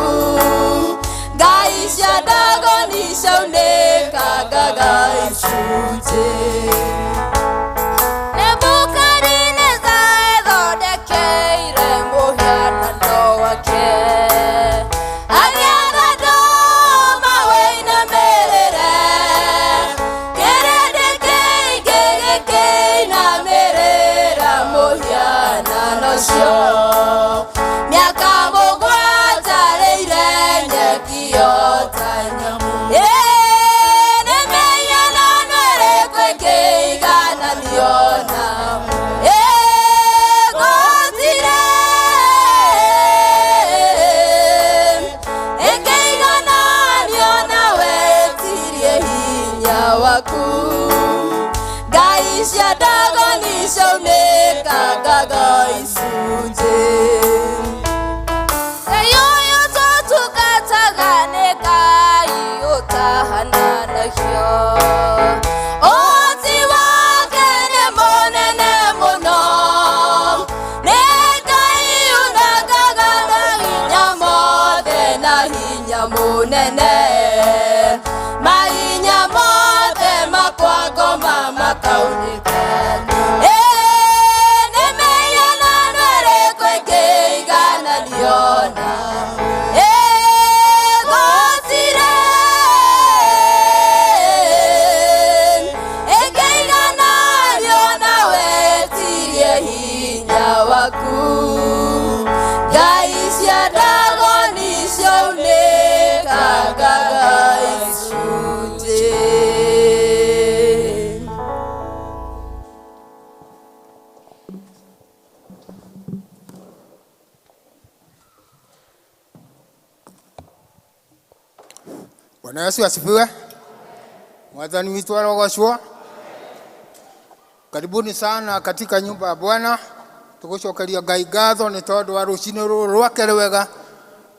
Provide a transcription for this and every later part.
waku. Ngai cia Ndagoni ciaunĩkangaga icunjĩ. Nebukadineza ethondekeire mũhianano wake, agĩatha andũ mawĩinamĩrĩre. Kĩrĩndĩ kĩingĩ gĩkĩinamĩrĩra mũhianano ũcio. Mĩaka 7 rĩire nyeki o ta nyamũ. Ĩĩ, nĩ mĩhianano ĩrĩkũ ĩngĩigananio na? Ĩĩ, gũtirĩ ĩngĩigananio nawe, tirie hinya waku. Ngai cia Ndagoni ciaunĩkangaga icunjĩ. Ngai ũyũ tũtungataga nĩ Ngai ũtahananagio. Ũhoti wake nĩ mũnene mũno. Nĩ Ngai unangaga na hinya mothe na hinya mũnene. Mahinya mothe makwa ngoma makaunĩka. Ĩĩ, nĩ mĩhianano ĩrĩkũ ĩngĩigananio na? Ĩĩ, gũtirĩ ĩngĩigananio nawe, tirie hinya waku. Ngai cia Ndagoni ciaunĩkangaga icunjĩ. Bwana Yesu asifiwe. Mwathani witũ arogocwo. Karibuni sana katika nyumba ya Bwana. Tugucokeria Ngai ngatho nĩ tondũ wa rũcinĩ rũrũ rwake rwega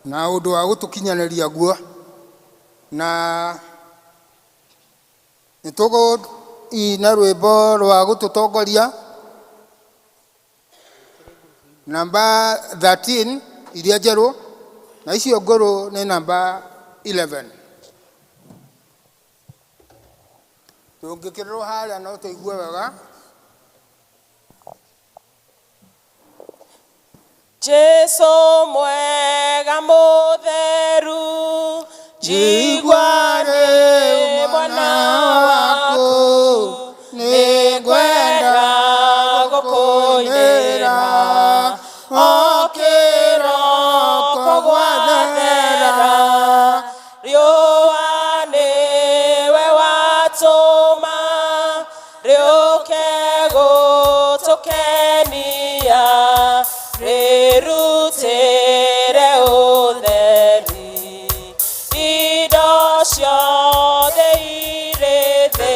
na ũndũ wa gũtũkinyanĩria guo. Na nĩ tũgũina rwĩmbo rwa gũtũtongoria namba 13 iria njerũ, na icio ngũrũ nĩ namba 11. Tũngĩkĩrĩrwo harĩa no tũigue wega. Jesu mwega mũtheru, njigua rĩu nĩ mwana waku, nĩngwenda gũkũinĩra o kĩroko gwathera. Riũa nĩwe watũma rĩũke gũtũkenia, rĩrutĩre ũtheri indo ciothe irĩ thĩ.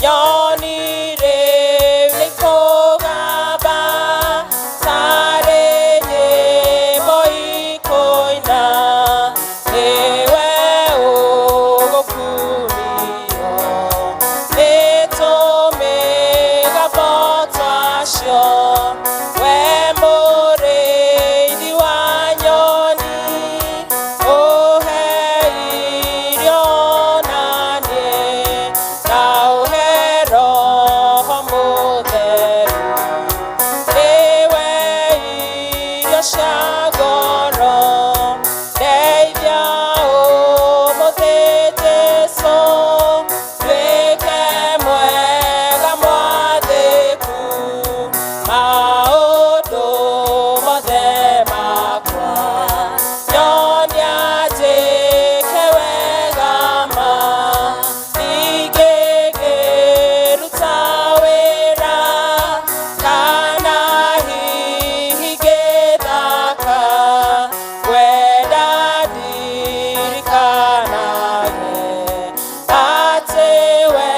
Nyoni rĩu nĩikũgamba tarĩ nyĩmbo ikũina, nĩwe ũgũkumio nĩ tũmĩgambo twacio. We mũrĩithi wa nyoni, ũhe irio na niĩ, na ũhe Roho Mũtheru. Nĩwe irio cia ngoro, ndeithia ũmũthĩ Jesũ, nduĩke mwega mwathĩku maũndũ mothe makwa. Nyonia njĩke wega ma, ningĩ ngĩruta wĩra, kana hihi ngĩthaka, ngwenda ndirikanage atĩ we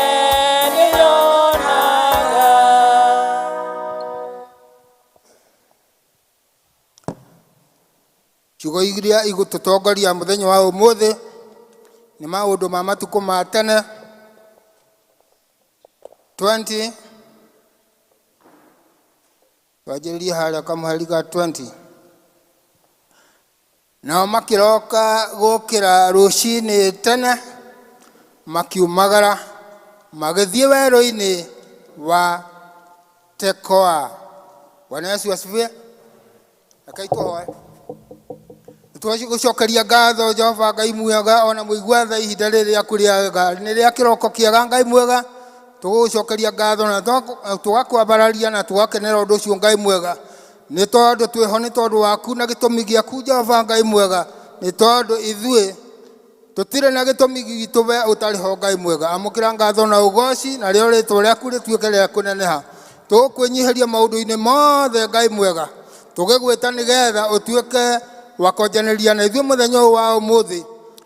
nĩũnyonaga. Ciugo iria igũtũtongoria mũthenya wa ũmũthĩ nĩ Maũndũ ma Matukũ ma Tene 20. Twanjĩrĩrie harĩa kamũhari ga 20. Nao makĩroka gũkĩra rũcinĩ tene, makiumagara magĩthiĩ werũ-inĩ wa Tekoa. Bwana Yesu asifiwe. Rekei tũhoe. Tũgũcokeria ngatho Jehova Ngai mwega ona mũigua tha ihinda rĩrĩ rĩaku rĩega nĩ rĩa kĩroko kĩega Ngai mwega. Tũgũgũcokeria ngatho na tũgakwambararia na tũgakenera ũndũ ũcio Ngai mwega, nĩ tondũ twĩho nĩ tondũ waku na gĩtũmi gĩaku Jehova Ngai mwega, nĩ tondũ ithuĩ tũtirĩ na gĩtũmi gitũ we ũtarĩ ho Ngai mwega. Amũkĩra ngatho na ũgoci, narĩo rĩtwa rĩaku rĩtuĩke rĩa kũneneha. Tũgũkwĩnyihĩria maũndũ-inĩ mothe Ngai mwega, tũgĩgwĩta nĩgetha ũtuĩke wa kwanjanĩria na ithuĩ mũthenya ũyũ wa ũmũthĩ,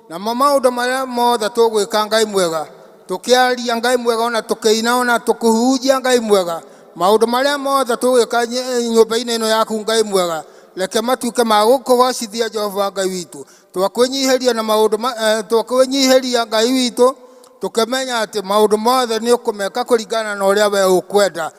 namo maũndũ marĩa mothe tũgwĩka Ngai mwega, tũkĩaria Ngai mwega, ona tũkĩina, ona tũkĩhunjia Ngai mwega, maũndũ marĩa mothe tũgwĩka nyũmba-inĩ ĩno yaku Ngai mwega, reke matuĩke ma gũkũgocithia Jehova Ngai witũ. Twakwĩnyihĩria na maũndũ twakwĩnyihĩria Ngai witũ, tũkĩmenya atĩ maũndũ mothe nĩ ũkũmeka kũringana na ũrĩa we ũkwenda.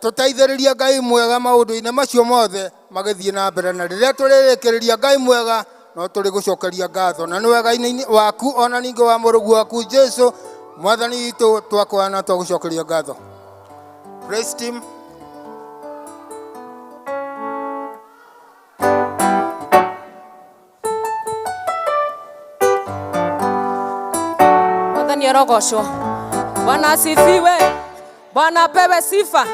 Tũteithĩrĩrie Ngai mwega maũndũ-inĩ macio mothe magĩthiĩ na mbere, na rĩrĩa tũrĩrĩkĩrĩria Ngai mwega no tũrĩgũcokeria ngatho, na nĩ wega-inĩ waku ona ningĩ wa mũrũguo waku Jesu mwathani witũ twakũhoya na twagũcokeria ngatho. Praise team. Mwathani arogocwo. Bwana asifiwe. Bwana apewe sifa.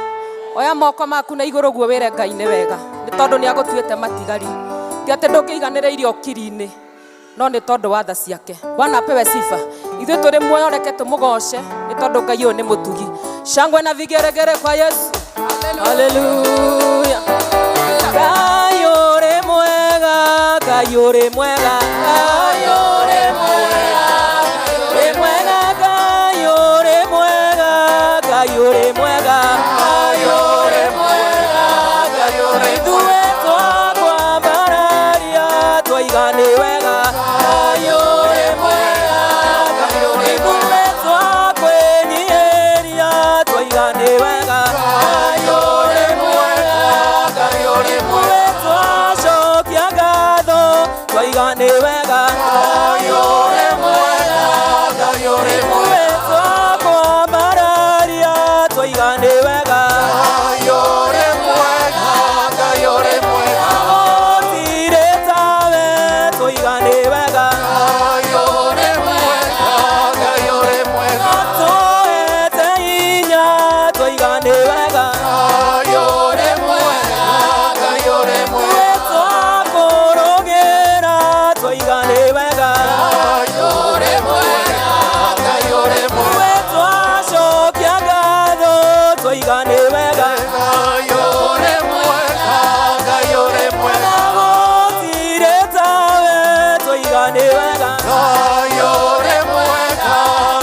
Oya moko maku na igũrũ guo wĩre Ngai nĩ wega, nĩ tondũ nĩ agũtuĩte matigari. Ti atĩ ndũngĩiganĩra irio kiri-inĩ, no nĩ tondũ wa tha ciake. Bwana apewe sifa. Ithuĩ tũrĩ muoyo, reke tũmũgoce, nĩ tondũ Ngai ũyũ nĩ mũtugi. Shangwe na vigeregere kwa Yesu. Haleluya. Ngai ũrĩ mwega, Ngai ũrĩ mwega, Ngai ũrĩ mwega, ũrĩ mwega, Ngai ũrĩ mwega, Ngai ũrĩ mwega, Ngai ũrĩ mwega, Ngai ũrĩ. Ithuĩ twakwambararia twaiga nĩ wega, Ngai ũrĩ mwega, Ngai ũrĩ. Ithuĩ twakwĩnyihĩria twaiga nĩ wega, Ngai ũrĩ mwega, Ngai ũrĩ mwega. Ithuĩ twacokia ngatho twaiga nĩ wega, Ngai ũrĩ mwega, Ngai ũrĩ mwega. Ithuĩ twakwambararia twaiga nĩ wega, Ngai ũrĩ mwega, Ngai ũrĩ mwega. Gũtirĩ tawe twaiga nĩ wega, Ngai ũrĩ mwega, Ngai ũrĩ mwega. Tũhete hinya twaiga nĩ wega, Ngai ũrĩ mwega, Ngai ũrĩ mwega. Twakũrũgĩra twaiga nĩ wega, Ngai ũrĩ mwega, Ngai ũrĩ mwega. Twacokia ngatho twaiga nĩ wega, Ngai ũrĩ mwega, Ngai ũrĩ mwega. Gũtirĩ tawe twaiga nĩ wega, Ngai ũrĩ mwega,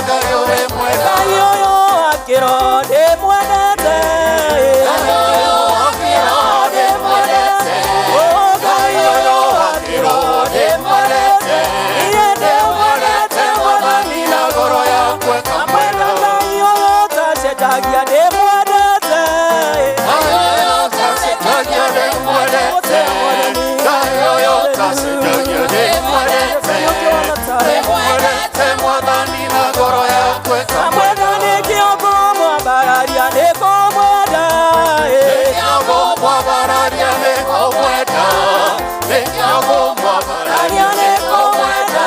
Ngai ũrĩ mwega. Ngai ũyũ wa kĩro ndĩmwendete, Ngai ũyũ wa kĩro ndĩmwendete, Ngai ũyũ wa kĩro ndĩmwendete, niĩ ndĩmwendete Mwathani na ngoro yakwa ĩkamwenda. Ngai ũyũ ũtacenjagia ndĩmwendete, Ngai ũyũ ũtacenjagia ndĩmwendete, Ngai ũyũ ũtacenjagia ndĩmwendete, ndĩmwendete Mwathani na ngoro yakwa ĩkamwenda. Nĩkĩo ngũmwambararia nĩngũmwenda, nĩkĩo ngũmwambararia nĩngũmwenda, nĩkĩo ngũmwambararia nĩngũmwenda,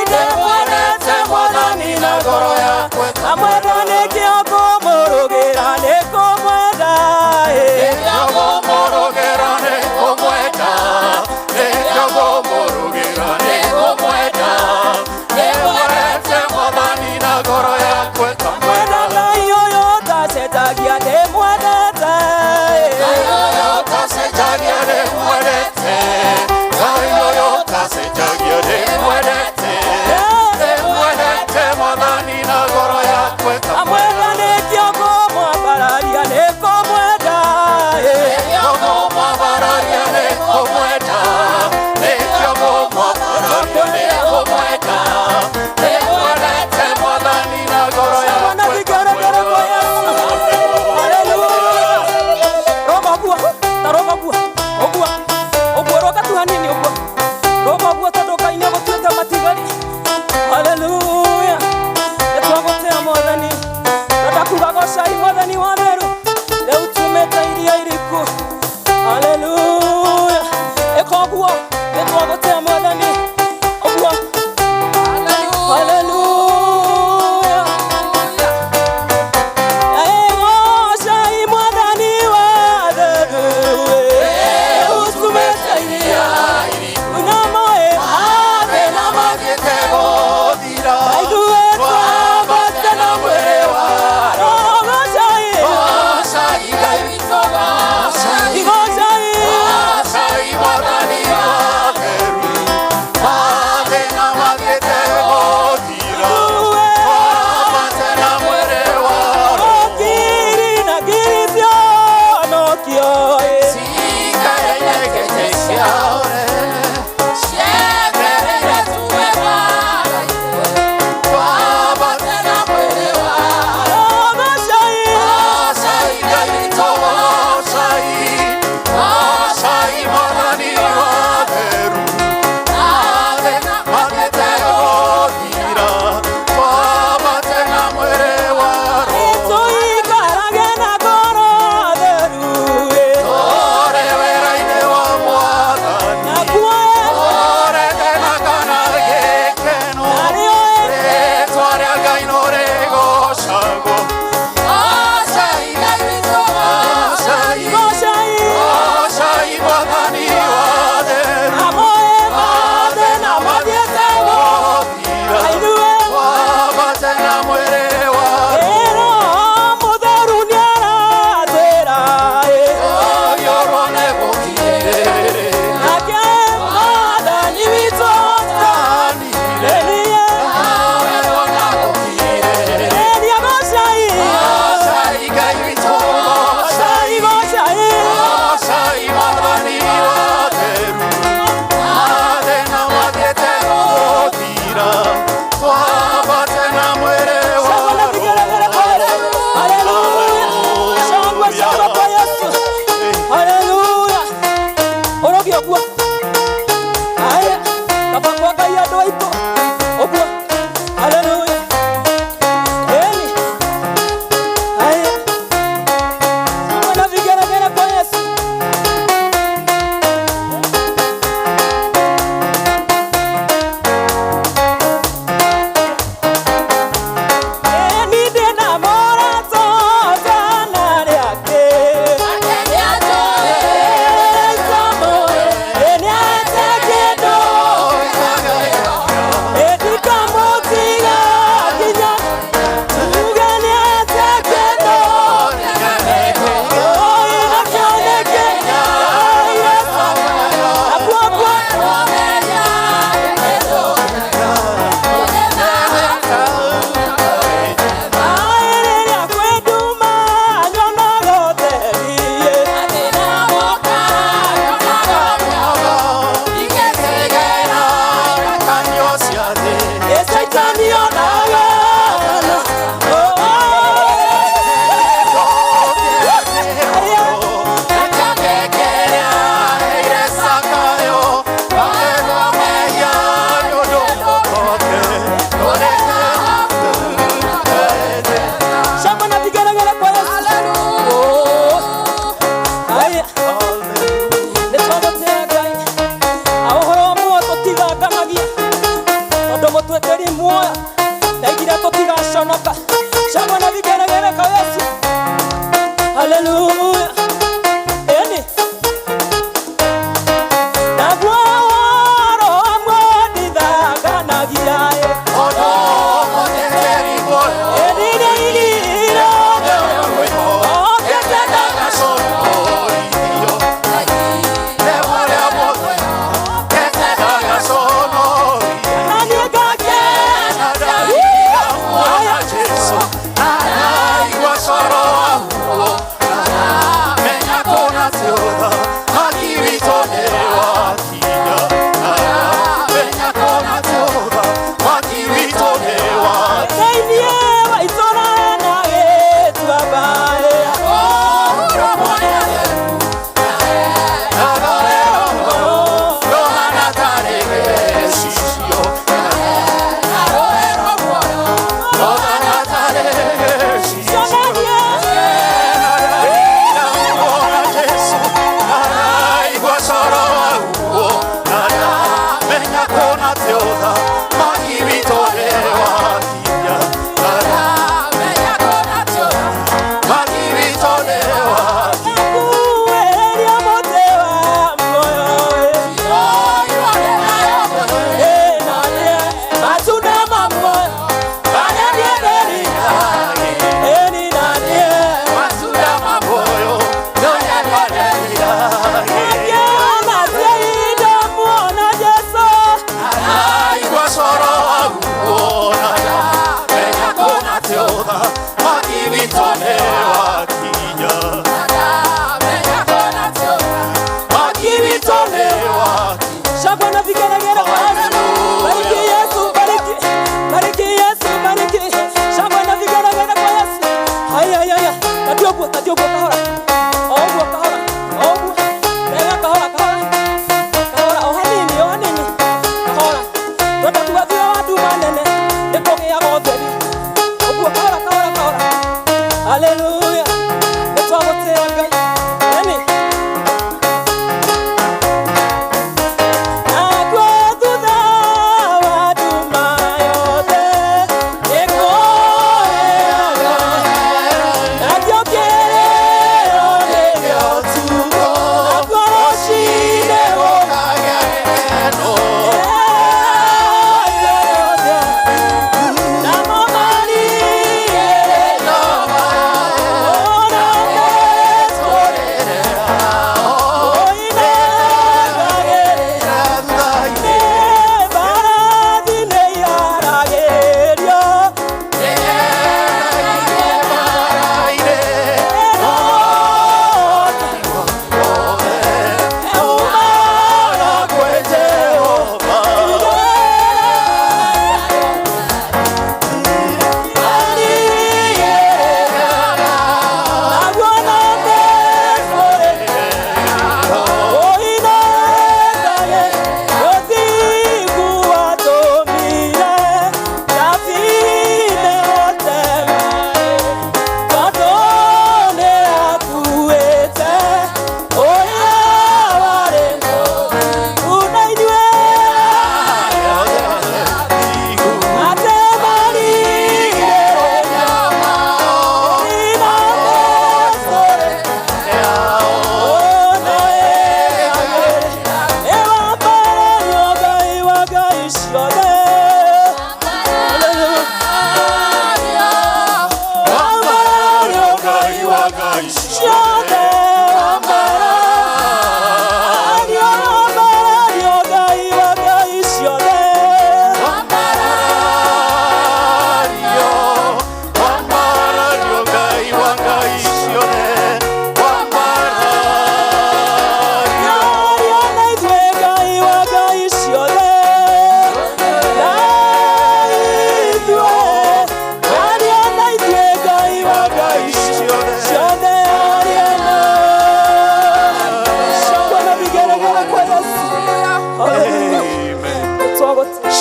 ndĩmwendete Mwathani na ngoro yakwa ĩkamwenda. Nĩkĩo ngũmũrũgĩra nĩngũmwenda, nĩkĩo ngũmũrũgĩra nĩngũmwenda, nĩkĩo ngũmũrũgĩra nĩngũmwenda, ndĩmwendete Mwathani na ngoro yakwa ĩkamwenda. Ngai ũyũ ũtacenjagia ndĩmwendete, Ngai ũyũ ũtacenjagia ndĩmwendete, Ngai Nĩtwagũtĩa Mwathani ũguo. Haleluya. Egocai Mwathani wa theru, ũtumĩte iria unamoe athĩna aithuĩ twambate na mwĩrĩ wa Rogocai, igocai. Ngiri na ngiri cionokio. Rogocai. Tũikarage na ngoro theru, nakuo narĩo. Gocai amoe mathĩna mathiĩte aithuĩ. Ĩro mũtheru nĩaratwĩra, nake Mwathani witũ nĩniĩ ĩnia. Gocai, gocai, gocai. Shangwe na vigelegele kwa Yesu. Haleluya. Shangwe, shangwe kwa Yesu. Haleluya. Ũrũgie ũguo. Haya. Kaba kwa Ngai andũ aitũ. Ũguo. Haleluya. Ĩni. Haya. Shangwe na vigelegele kwa Yesu. Ĩni ndĩna mũrata tana rĩake. Shangwe na vigelegele kwa Yesu. Oh. Haya. Nĩtwagũtĩa Ngai. A ũhoro wa muoyo tũtiganganagia, tondũ mũtuĩkĩri muoyo ndaigire tũtigaconoka. Shangwe na vigelegele kwa Yesu. Haleluya. Ĩni. Naguo ũhoro wa muoyo ndithanganagia, ĩni nĩigire okĩte na niĩ ngakena. Haya.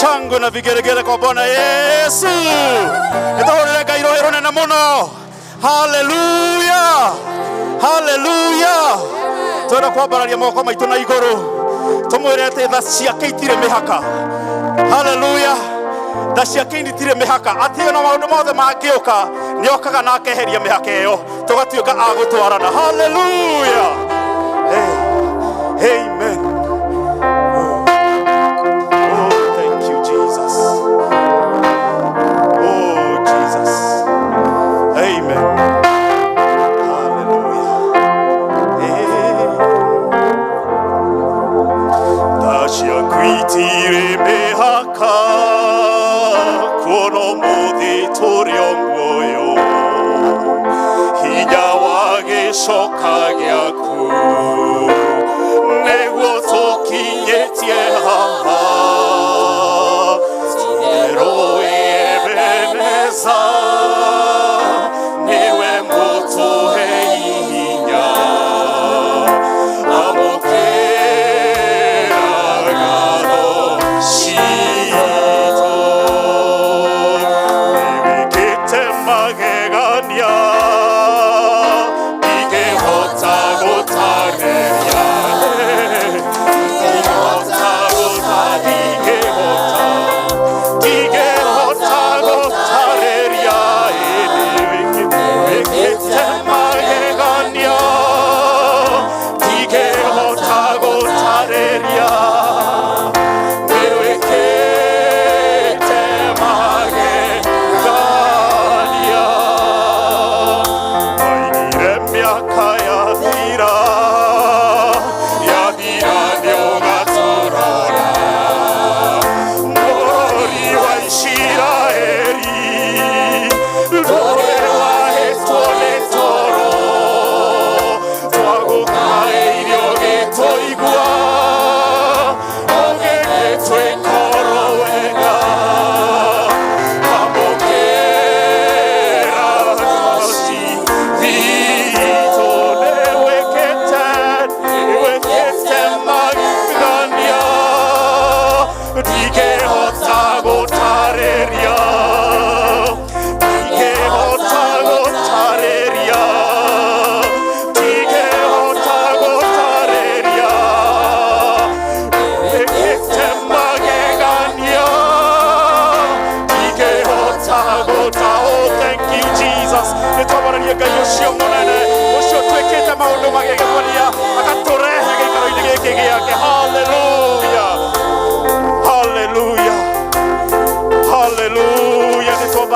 Shangwe na vigeregere kwa Bwana Yesu. Nĩtũhũrĩre Ngai rũhĩ rũnene mũno. Haleluya, haleluya. Twenda kwambararia moko maitũ na igũrũ tũmwĩre atĩ tha ciake itirĩ mĩhaka. Haleluya, tha ciake itirĩ mĩhaka, atĩ ona maũndũ mothe mangĩũka nĩokaga na akeheria mĩhaka ĩyo, tũgatuĩka a gũtwarana. Haleluya. Hey, amen. Oh, thank you, Jesus. Oh, Jesus. Amen. Hallelujah. Hey. Tha ciaku itirĩ mĩhaka, kuona ũmũthĩ tũrĩ o muoyo, hinya wa gĩcoka gĩaku nĩguo tũkinyĩtie haha. Itherũ Ebeneza, nĩwe mũtũhei hinya, amũkĩra ngatho citũ. Nĩwĩkĩte magegania, ingĩhota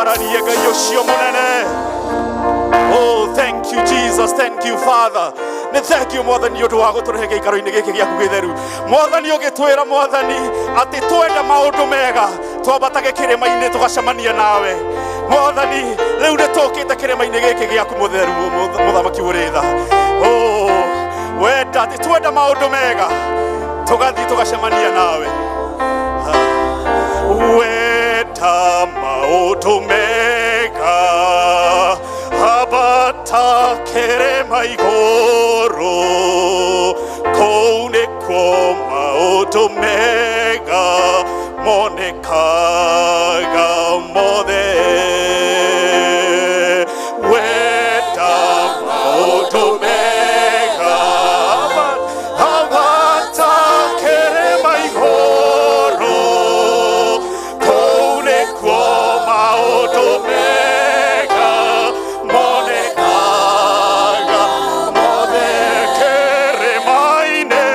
Twambararie Ngai ũcio mũnene. Oh, thank you Jesus, thank you Father. Nĩ thank you Mwathani ũndũ wa gũtũrehe gĩikaro-inĩ gĩkĩ gĩaku gĩtheru. Mwathani ũgĩtwĩra Mwathani atĩ twenda maũndũ mega twambatage kĩrĩma-inĩ tũgacemania nawe. Mwathani rĩu nĩ tũkĩte kĩrĩma-inĩ gĩkĩ gĩaku mũtheru mũthamaki ũrĩ tha. Oh, wenda atĩ twenda maũndũ mega tũgathiĩ tũgacemania nawe. Wenda maũndũ mega ambata kĩrĩma igũrũ kũu nĩkuo maũndũ mega monekaga mothe. Wenda maũndũ mega ambata kĩrĩma igũrũ kũu nĩkuo maũndũ mega monekaga mothe. Kĩrĩma-inĩ,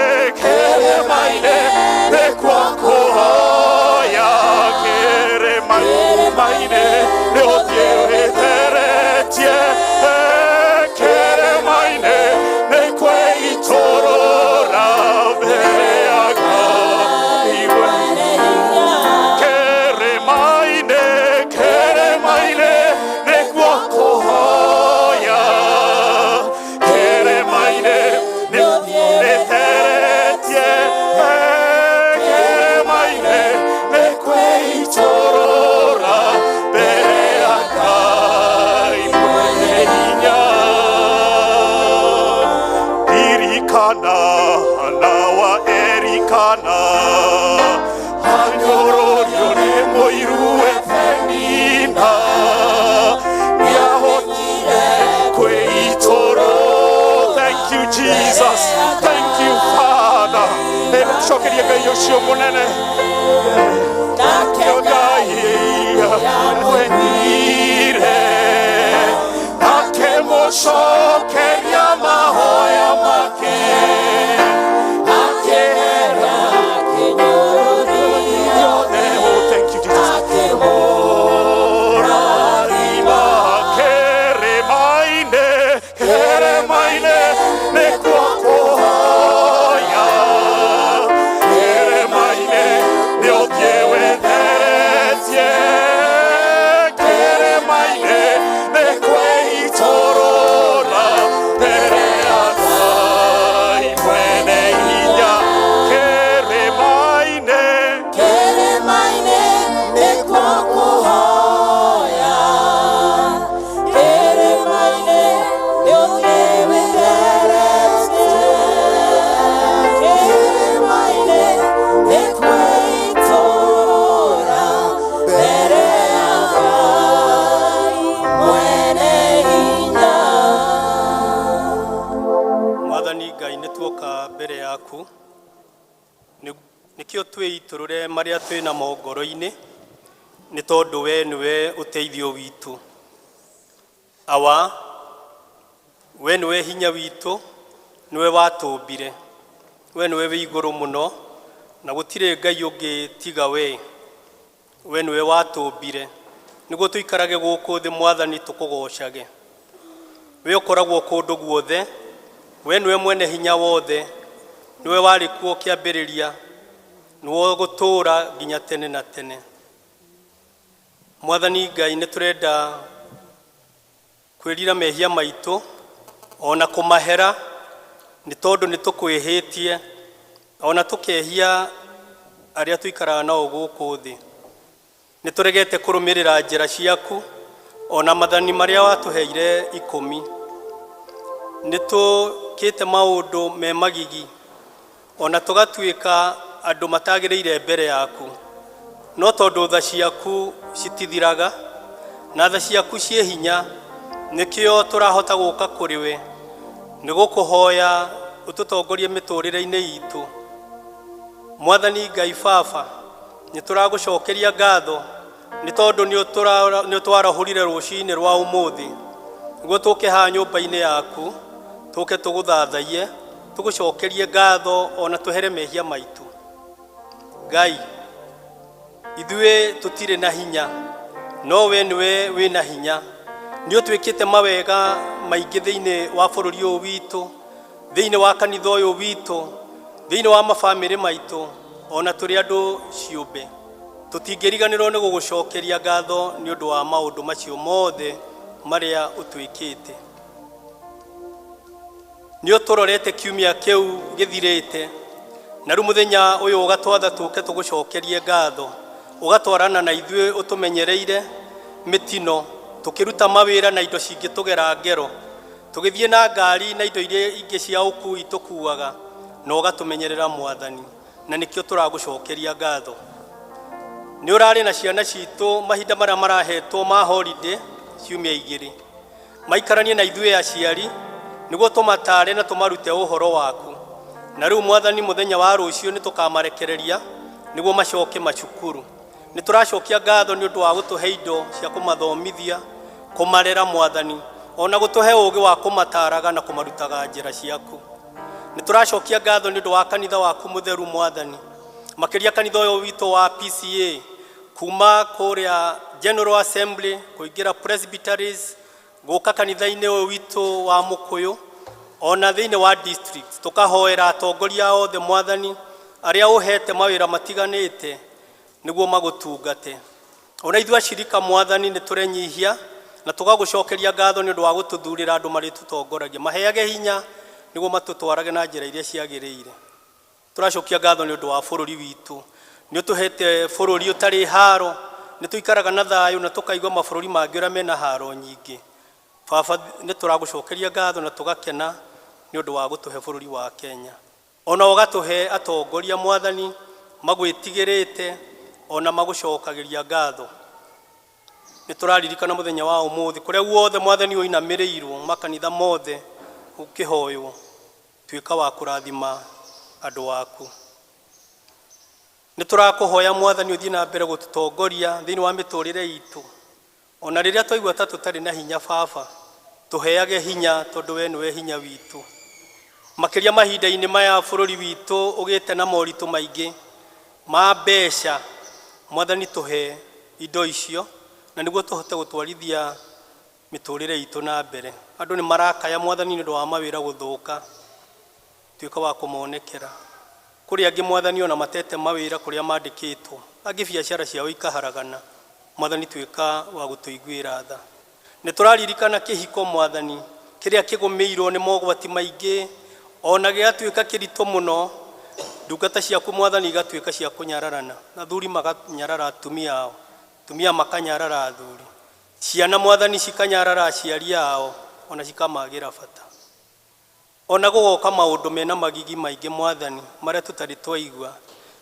kĩrĩma-inĩ nĩkuo kũhoya, kĩrĩma-inĩ nĩ ũthiĩ wĩtheretie, kĩrĩma-inĩ nĩkuo itũrũra mbere ya Ngai. Kĩrĩma-inĩ, kĩrĩma-inĩ nĩkuo kũhoya, kĩrĩma-inĩ nĩ wĩtheretie, kĩrĩma-inĩ nĩkuo itũrũra mbere ya Ngai mwene hinya. Ririkana Hana wa Erikana anyũrũrio nĩ mũiruwe Penina nĩahotire kwĩitũrũ. Thank you Jesus, thank you Father. Nĩtũcokerie Ngai ũcio mũnene. Nake Ngai amwendire akĩmũcokeria mahoya make akĩhera yothe. Oh, thank you Jesus. Akĩmũrathima kĩrĩma-inĩ, kĩrĩma-inĩ nĩkuo kũhoya, kĩrĩma-inĩ nĩ ũthiĩ wĩtheretie, kĩrĩma-inĩ nĩkuo itũrũra mbere ya Ngai mwene hinya. Kĩrĩma-inĩ, Kĩrĩma-inĩ nĩkuo kũhoya, kĩrĩma-inĩ nĩ ũthiĩ wĩtheretie, kĩrĩma-inĩ nĩkuo itũũra mbere ya Ngai mwene hinya. Mwathani Ngai, nĩ tuoka mbere yaku. Nĩkĩo twĩitũrũre marĩa twĩ namo ngoro-inĩ, nĩ tondũ we nĩwe ũteithio witũ. Awa, we nĩwe hinya witũ, nĩwe watũmbire, we nĩwe wĩ igũrũ mũno na gũtirĩ Ngai ũngĩ tiga we. We nĩwe watũmbire nĩguo tũikarage gũkũ thĩ, Mwathani, tũkũgocage. We ũkoragwo kũndũ guothe, we nĩwe mwene hinya wothe, nĩwe warĩ kuo kĩambĩrĩria, nĩwe ũgũtũũra nginya tene na tene. Mwathani Ngai, nĩ tũrenda kwĩrira mehia maitũ ona kũmahera, nĩ tondũ nĩ tũkwĩhĩtie ona tũkehia arĩa tũikaraga nao gũkũ thĩ. Nĩ tũregete kũrũmĩrĩra njĩra ciaku ona mathani marĩa watũheire 10. Nĩ tũkĩte maũndũ me magigi ona tũgatuĩka andũ matagĩrĩire mbere yaku, no tondũ tha ciaku citithiraga na tha ciaku ciĩ hinya, nĩkĩo tũrahota gũka kũrĩ we nĩ gũkũhoya ũtũtongorie mĩtũrĩre-inĩ itũ. Mwathani Ngai Baba, nĩ tũragũcokeria ngatho nĩ tondũ nĩ ũtwarahũrire rũcinĩ rwa ũmũthĩ nĩguo tũke haha nyũmba-inĩ yaku, tũke tũgũthathaiye, tũgũcokerie ngatho ona tũhere mehia maitũ. Ngai, ithuĩ tũtirĩ na hinya, No we nĩwe wĩna hinya. Nĩ ũtwĩkĩte mawega maingĩ thĩinĩ wa bũrũri ũyũ witũ, thĩinĩ wa kanitha ũyũ witũ, thĩinĩ wa mabamĩrĩ maitũ, ona tũrĩ andũ ciũmbe. Tũtingĩriganĩrwo nĩ gũgũcokeria ngatho nĩ ũndũ wa maũndũ macio mothe marĩa ũtwĩkĩte. Nĩ ũtũrorete kiumia kĩu gĩthirĩte, na rĩu mũthenya ũyũ ũgatwatha tũke tũgũcokerie ngatho, ũgatwarana na ithuĩ ũtũmenyereire mĩtino, tũkĩruta mawĩra na indo cingĩtũgera ngero, tũgĩthiĩ na ngari na indo iria ingĩ cia ũkui tũkuaga, na ũgatũmenyerera Mwathani, na nĩkĩo tũragũcokeria ngatho. Nĩ ũrarĩ na ciana citũ mahinda marĩa marahetwo ma holiday ciumia igĩrĩ, maikaranie na ithuĩ aciari nĩguo tũmatare na tũmarute ũhoro waku. Na rĩu Mwathani, mũthenya wa rũciũ nĩ tũkamarekereria nĩguo macoke macukuru. Nĩ tũracokia ngatho nĩ ũndũ wa gũtũhe indo cia kũmathomithia, kũmarera Mwathani, ona gũtũhe ũũgĩ wa kũmataraga na kũmarutaga njĩra ciaku. Nĩ tũracokia ngatho nĩ ũndũ wa kanitha waku mũtheru Mwathani, makĩria kanitha ũyũ witũ wa PCA, kuma kũrĩa General Assembly kũingĩra presbyteries, gũka kanitha-inĩ ũyũ witũ wa Mũkũyũ, ona thĩinĩ wa district, tũkahoera atongoria othe Mwathani, arĩa ũhete mawĩra matiganĩte nĩguo magũtungate. Ona ithuĩ acirika Mwathani nĩ tũrenyihia na tũgagũcokeria ngatho nĩ ũndũ wa gũtũthurĩra andũ marĩtũtongoragia, maheage hinya nĩguo matũtwarage na njĩra iria ciagĩrĩire. Tũracokia ngatho nĩ ũndũ wa bũrũri witũ, nĩ ũtũhete bũrũri ũtarĩ haro, nĩ tũikaraga na thayũ na tũkaigua mabũrũri mangĩ ũrĩa mena haro nyingĩ. Baba, nĩ tũragũcokeria ngatho na tũgakena nĩ ũndũ wa gũtũhe bũrũri wa Kenya. Ona ũgatũhe atongoria Mwathani magwĩtigĩrĩte ona magũcokagĩria ngatho. Nĩ tũraririkana mũthenya wa ũmũthĩ kũrĩa guothe Mwathani ũinamĩrĩirwo makanitha mothe ũkĩhoywo, tuĩka wa kũrathima andũ aku. Nĩ tũrakũhoya Mwathani ũthiĩ na mbere gũtũtongoria thĩinĩ wa mĩtũrĩre itũ, ona rĩrĩa twaigua ta tũtarĩ na hinya Baba, tũheage hinya tondũ we nĩwe hinya witũ. Makĩria mahinda-inĩ maya bũrũri witũ ũgĩte na moritũ maingĩ ma mbeca, Mwathani tũhe indo icio na nĩguo tũhote gũtwarithia mĩtũrĩre itũ na mbere. Andũ nĩ marakaya Mwathani nĩ ũndũ wa mawĩra gũthũka, tuĩka wa kũmonekera. Kũrĩ angĩ Mwathani ona matete mawĩra kũrĩa mandĩkĩtwo, angĩ biacara ciao ikaharagana, Mwathani tuĩka wa gũtũiguĩra tha. Nĩ tũraririkana kĩhiko Mwathani kĩrĩa kĩgũmĩirwo nĩ mogwati maingĩ, ona gĩgatuĩka kĩritũ mũno, ndungata ciaku Mwathani igatuĩka cia kũnyararana, athuri makanyarara atumia ao, atumia makanyarara athuri, ciana Mwathani cikanyarara aciari ao, ona cikamagĩra bata. Ona gũgoka maũndũ mena magigi maingĩ Mwathani marĩa tũtarĩ twaigua,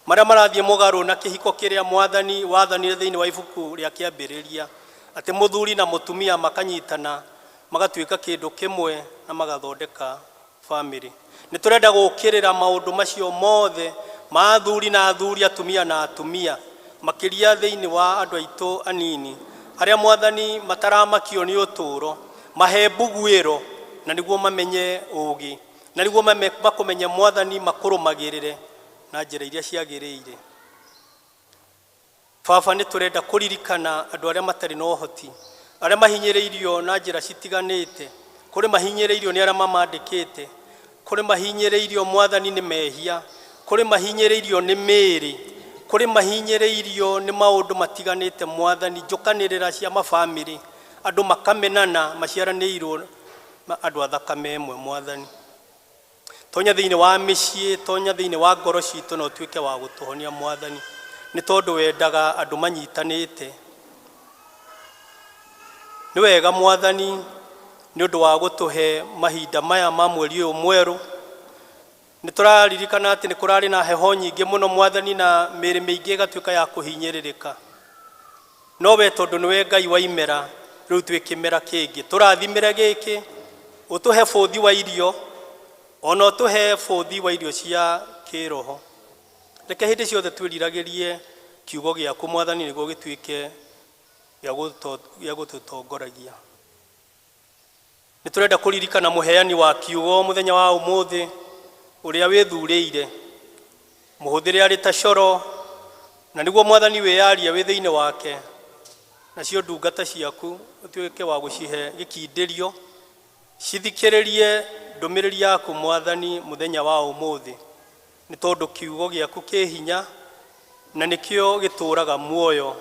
marĩa marathiĩ mũgarũ na kĩhiko kĩrĩa Mwathani wathanire thĩinĩ wa ibuku rĩa kĩambĩrĩria, atĩ mũthuri na mũtumia makanyitana magatuĩka kĩndũ kĩmwe na magathondeka famĩlĩ. Nĩ tũrenda gũkĩrĩra maũndũ macio mothe ma athuri na athuri, atumia na atumia, makĩria thĩinĩ wa andũ aitũ anini arĩa Mwathani mataramakio nĩ ũtũũro, mahe mbuguĩro na nĩguo mamenye ũũgĩ, na nĩguo makũmenye Mwathani, makũrũmagĩrĩre na njĩra iria ciagĩrĩire. Baba, nĩ tũrenda kũririkana andũ arĩa matarĩ na ũhoti, arĩa mahinyĩrĩirio na njĩra citiganĩte, kũrĩ mahinyĩrĩirio nĩ arĩa mamandĩkĩte, kũrĩ mahinyĩrĩirio Mwathani nĩ mehia, kũrĩ mahinyĩrĩirio nĩ mĩĩrĩ, kũrĩ mahinyĩrĩirio nĩ maũndũ matiganĩte Mwathani, njũkanĩrĩra cia mabamĩrĩ, andũ makamenana maciaranĩirwo na andũ a thakame ĩmwe Mwathani. Tonya thĩinĩ wa mĩciĩ, tonya thĩinĩ wa ngoro citũ na ũtuĩke wa gũtũhonia Mwathani, nĩ tondũ wendaga andũ manyitanĩte. Nĩ wega Mwathani nĩ ũndũ wa gũtũhe mahinda maya ma mweri ũyũ mwerũ. Nĩ tũraririkana atĩ nĩ kũrarĩ na heho nyingĩ mũno Mwathani, na mĩĩrĩ mĩingĩ ĩgatuĩka ya kũhinyĩrĩrĩka. No we tondũ nĩwe Ngai wa imera, rĩu twĩ kĩmera kĩngĩ, tũrathimĩre gĩkĩ, ũtũhe bũthi wa irio, ona ũtũhe bũthi wa irio cia kĩroho. Reke hĩndĩ ciothe twĩriragĩrie kiugo gĩaku Mwathani, nĩguo gĩtuĩke gĩa gũtũtongoragia. Nĩ tũrenda kũririkana mũheani wa kiugo mũthenya wa ũmũthĩ ũrĩa wĩthurĩire, mũhũthĩre arĩ ta coro, na nĩguo Mwathani wĩyarie wĩ thĩinĩ wake, Nacio ndungata ciaku ũtuĩke wa gũcihe gĩkindĩrio cithikĩrĩrie ndũmĩrĩri yaku Mwathani mũthenya wa ũmũthĩ, nĩ tondũ kiugo gĩaku kĩ hinya na nĩkĩo gĩtũũraga muoyo.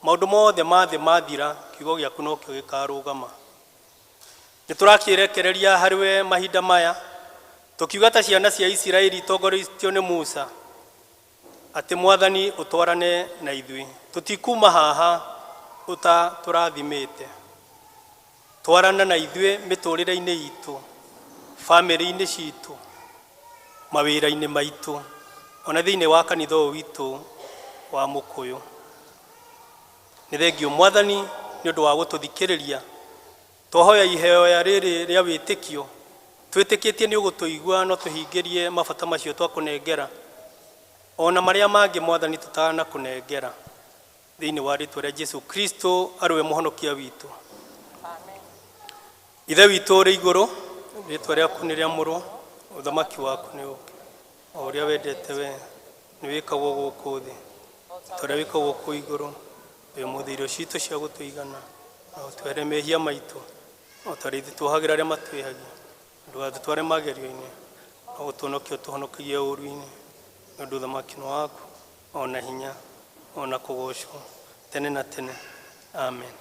Maũndũ mothe ma thĩ mathira, kiugo gĩaku nokĩo gĩkarũgama. Nĩ tũrakĩrekereria harĩ we mahinda maya, tũkiuga ta ciana cia Isiraeli itongoretio nĩ Musa, atĩ Mwathani ũtwarane na ithuĩ, tũtikuma haha ũtatũrathimĩte. Twarana na ithuĩ mĩtũrĩre-inĩ itũ, bamĩrĩ-inĩ citũ, mawĩra-inĩ maitũ, ona thĩinĩ wa kanitha ũyũ witũ wa Mũkũyũ. Nĩ thengio Mwathani nĩ ũndũ wa gũtũthikĩrĩria. Twahoya iheo rĩrĩ rĩa wĩtĩkio, twĩtĩkĩtie nĩ ũgũtũigua no tũhingĩrie mabata macio twakũnengera, ona marĩa mangĩ Mwathani tũtanakũnengera, thĩinĩ wa rĩtwa rĩa Jesu Kristo arĩ we mũhonokia witũ. Ithe witũ ũrĩ igũrũ, rĩtwa rĩaku nĩ rĩamũrwo, ũthamaki waku nĩ ũke, o ũrĩa wendete we nĩ wĩkagwo gũkũ thĩ ta ũrĩa wĩkagwo kũu igũrũ. Ũmũthĩ irio citũ cia gũtũigana, na ũtwere mehia maitũ o ta ũrĩa ithuĩ tuohagĩra arĩa matwĩhagia, ndũgatũtware magerio-inĩ, no gũtũhonokia ũtũhonokagie ũũru-inĩ, nĩ ũndũ ũthamaki nĩ waku, ona hinya, ona kũgoocwo tene na tene. Amen.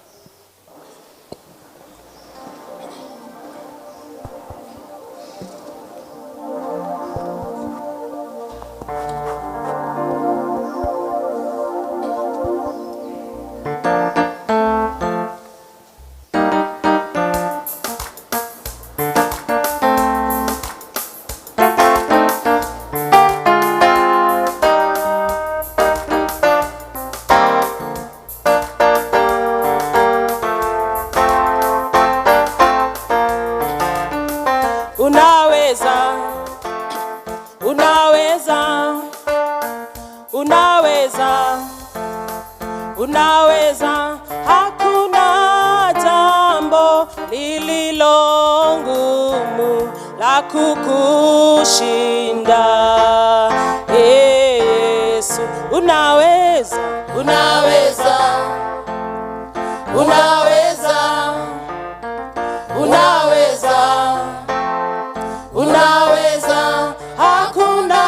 Unaweza, unaweza, unaweza, unaweza. Hakuna jambo lililo ngumu la kukushinda. Yesu, unaweza, unaweza, unaweza, unaweza, unaweza. Hakuna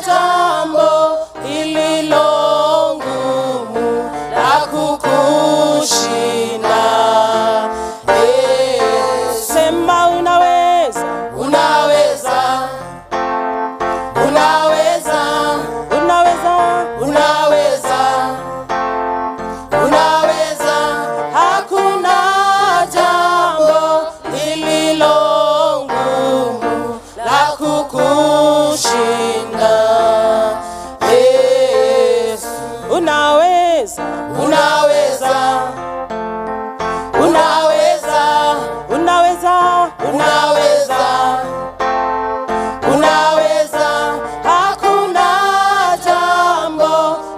jambo lililo ngumu la kukushinda. Sema unaweza, unaweza, unaweza, unaweza, unaweza, unaweza. Hakuna jambo lililo ngumu la kukushinda. Yesu, unaweza, unaweza, unaweza, unaweza, unaweza, unaweza. Hakuna jambo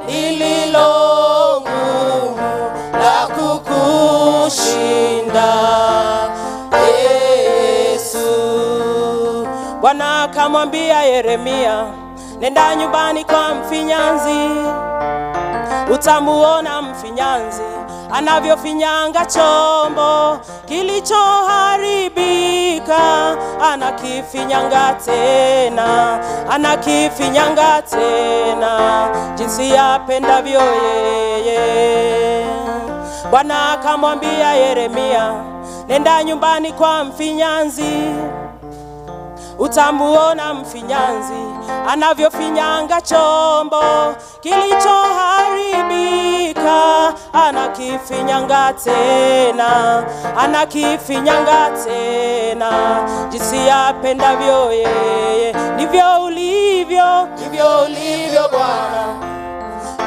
lililo ngumu la kukushinda. Yesu. Bwana akamwambia Yeremia, nenda nyumbani kwa mfinyanzi, utamuona mfinyanzi anavyofinyanga chombo kilichoharibika, anakifinyanga tena, anakifinyanga tena, jinsi apendavyo yeye. Bwana akamwambia Yeremia, nenda nyumbani kwa mfinyanzi, utamuona mfinyanzi anavyofinyanga chombo kilichoharibika, anakifinyanga tena, anakifinyanga tena, jinsi apendavyo yeye. Ndivyo ulivyo, ndivyo ulivyo Bwana,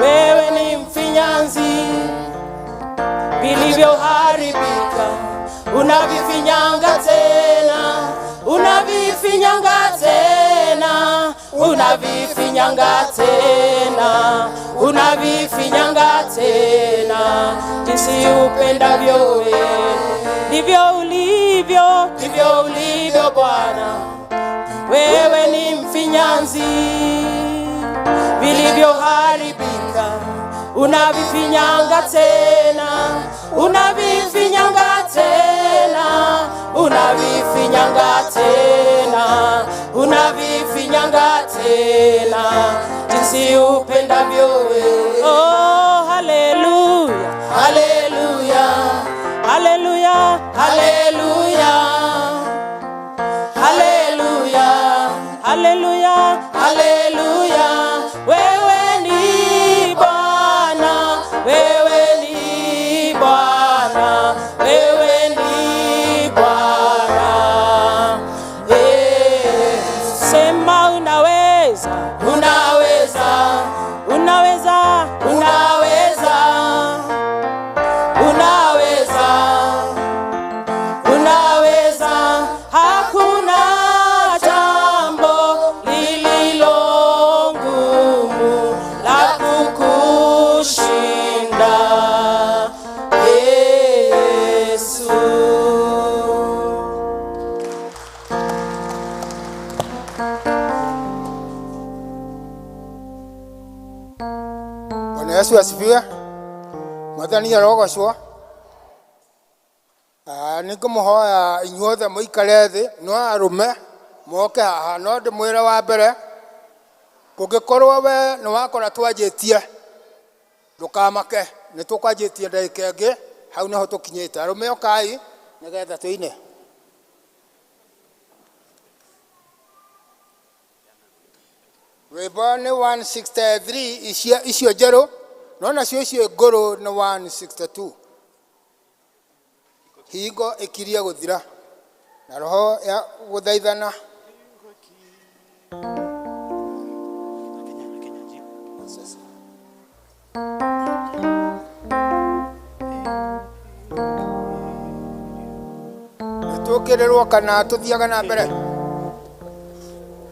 wewe ni mfinyanzi, vilivyoharibika unavifinyanga tena, unavifinyanga tena, unavifinyanga tena, unavifinyanga tena, jinsi upendavyo wewe. Ndivyo ulivyo, ndivyo ulivyo Bwana, wewe ni mfinyanzi, vilivyoharibika unavifinyanga tena, unavifinyanga tena, unavifinyanga tena, unavifinyanga tena, jinsi upendavyo wewe. Oh, haleluya, Haleluya, haleluya, haleluya, haleluya, haleluya, haleluya. Wewe ni Bwana, wewe ni Bwana, wewe ni Bwana. Eh, sema unaweza, unaweza, unaweza, unaweza, unaweza, unaweza. Hakuna jambo lililo ngumu la kukushinda Yesu. Bwana Yesu asifiwe. Mwathani arogocwo. Nĩ ngũmũhoya inyuothe mũikare thĩ, no arũme moke haha, no ndĩmwĩre wa mbere, kũngĩkorwo we nĩ wakora twanjĩtie, ndũkamake, nĩ tũkwanjĩtie ndagĩka ĩngĩ, hau nĩho tũkinyĩte. Arũme ũkai nĩgetha tũine. Rwĩmbo nĩ 163 icio njerũ, no nacio icio ngũrũ nĩ 162. Hingo ĩkirie gũthira na roho ya gũthaithana. Nĩtũkĩrĩrwo kana tũthiaga na mbere?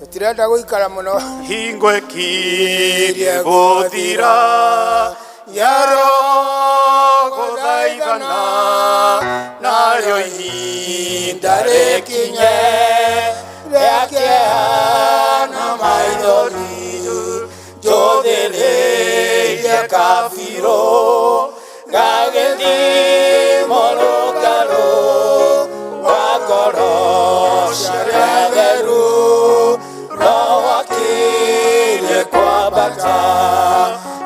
Tũtirenda gũikara mũno. Hingo ĩkirie gũthira ya roho gũthaithana, narĩo ihinda rĩkinye rĩa kĩeha na maithori, njũthĩrĩirie kabirũ gagĩthimwo rũngaro rwa ngoro cia theru, roho akirie kwambata,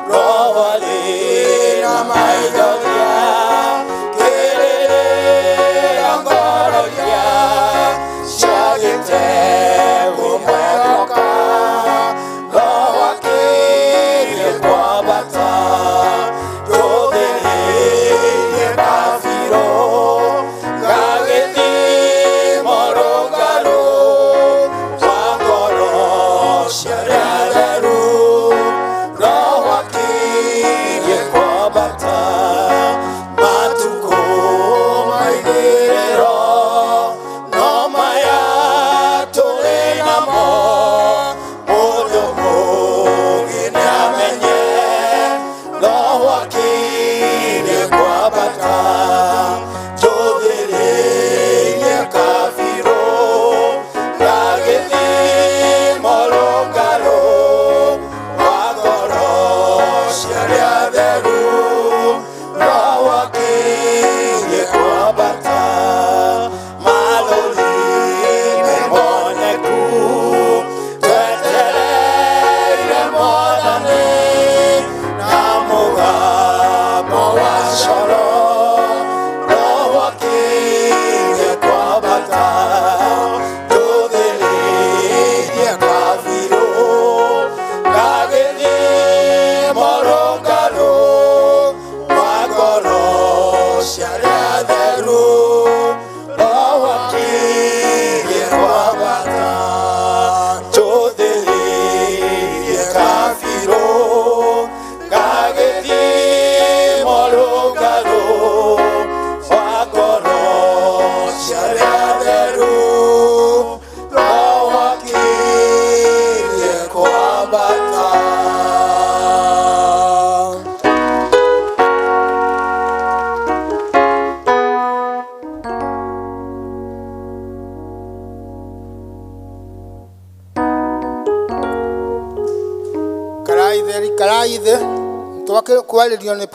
roho arĩ na maithoria, kĩrĩra ngoro iria ciagĩte kũmwehoka, roho akirie kwambata, njũthĩrĩirie kabirũ gagĩthimwo rũngaro rwa ngoro cia theru, roho akirie kwambata, matukũ maigĩrĩro no maya tũrĩ namo, mũndũ mũũgĩ nĩamenye, roho akirie kwambata, njũthĩrĩirie kabirũ gagĩthimwo rũngaro rwa ngoro cia arĩa theru, roho akirie kwambata, marũri nĩ moneku, twetereire Mwathani na mũgambo wa coro, roho akirie kwambata, njũthĩrĩirie kabirũ gagĩthimwo rũngaro rwa ngoro cia arĩa theru, roho akirie kwambata, njũthĩrĩirie kabirũ gagĩthimwo rũngaro rwa ngoro cia arĩa theru, roho akirie kwambata. Karai thĩ, ikarai thĩ. Twakwarĩrio nĩ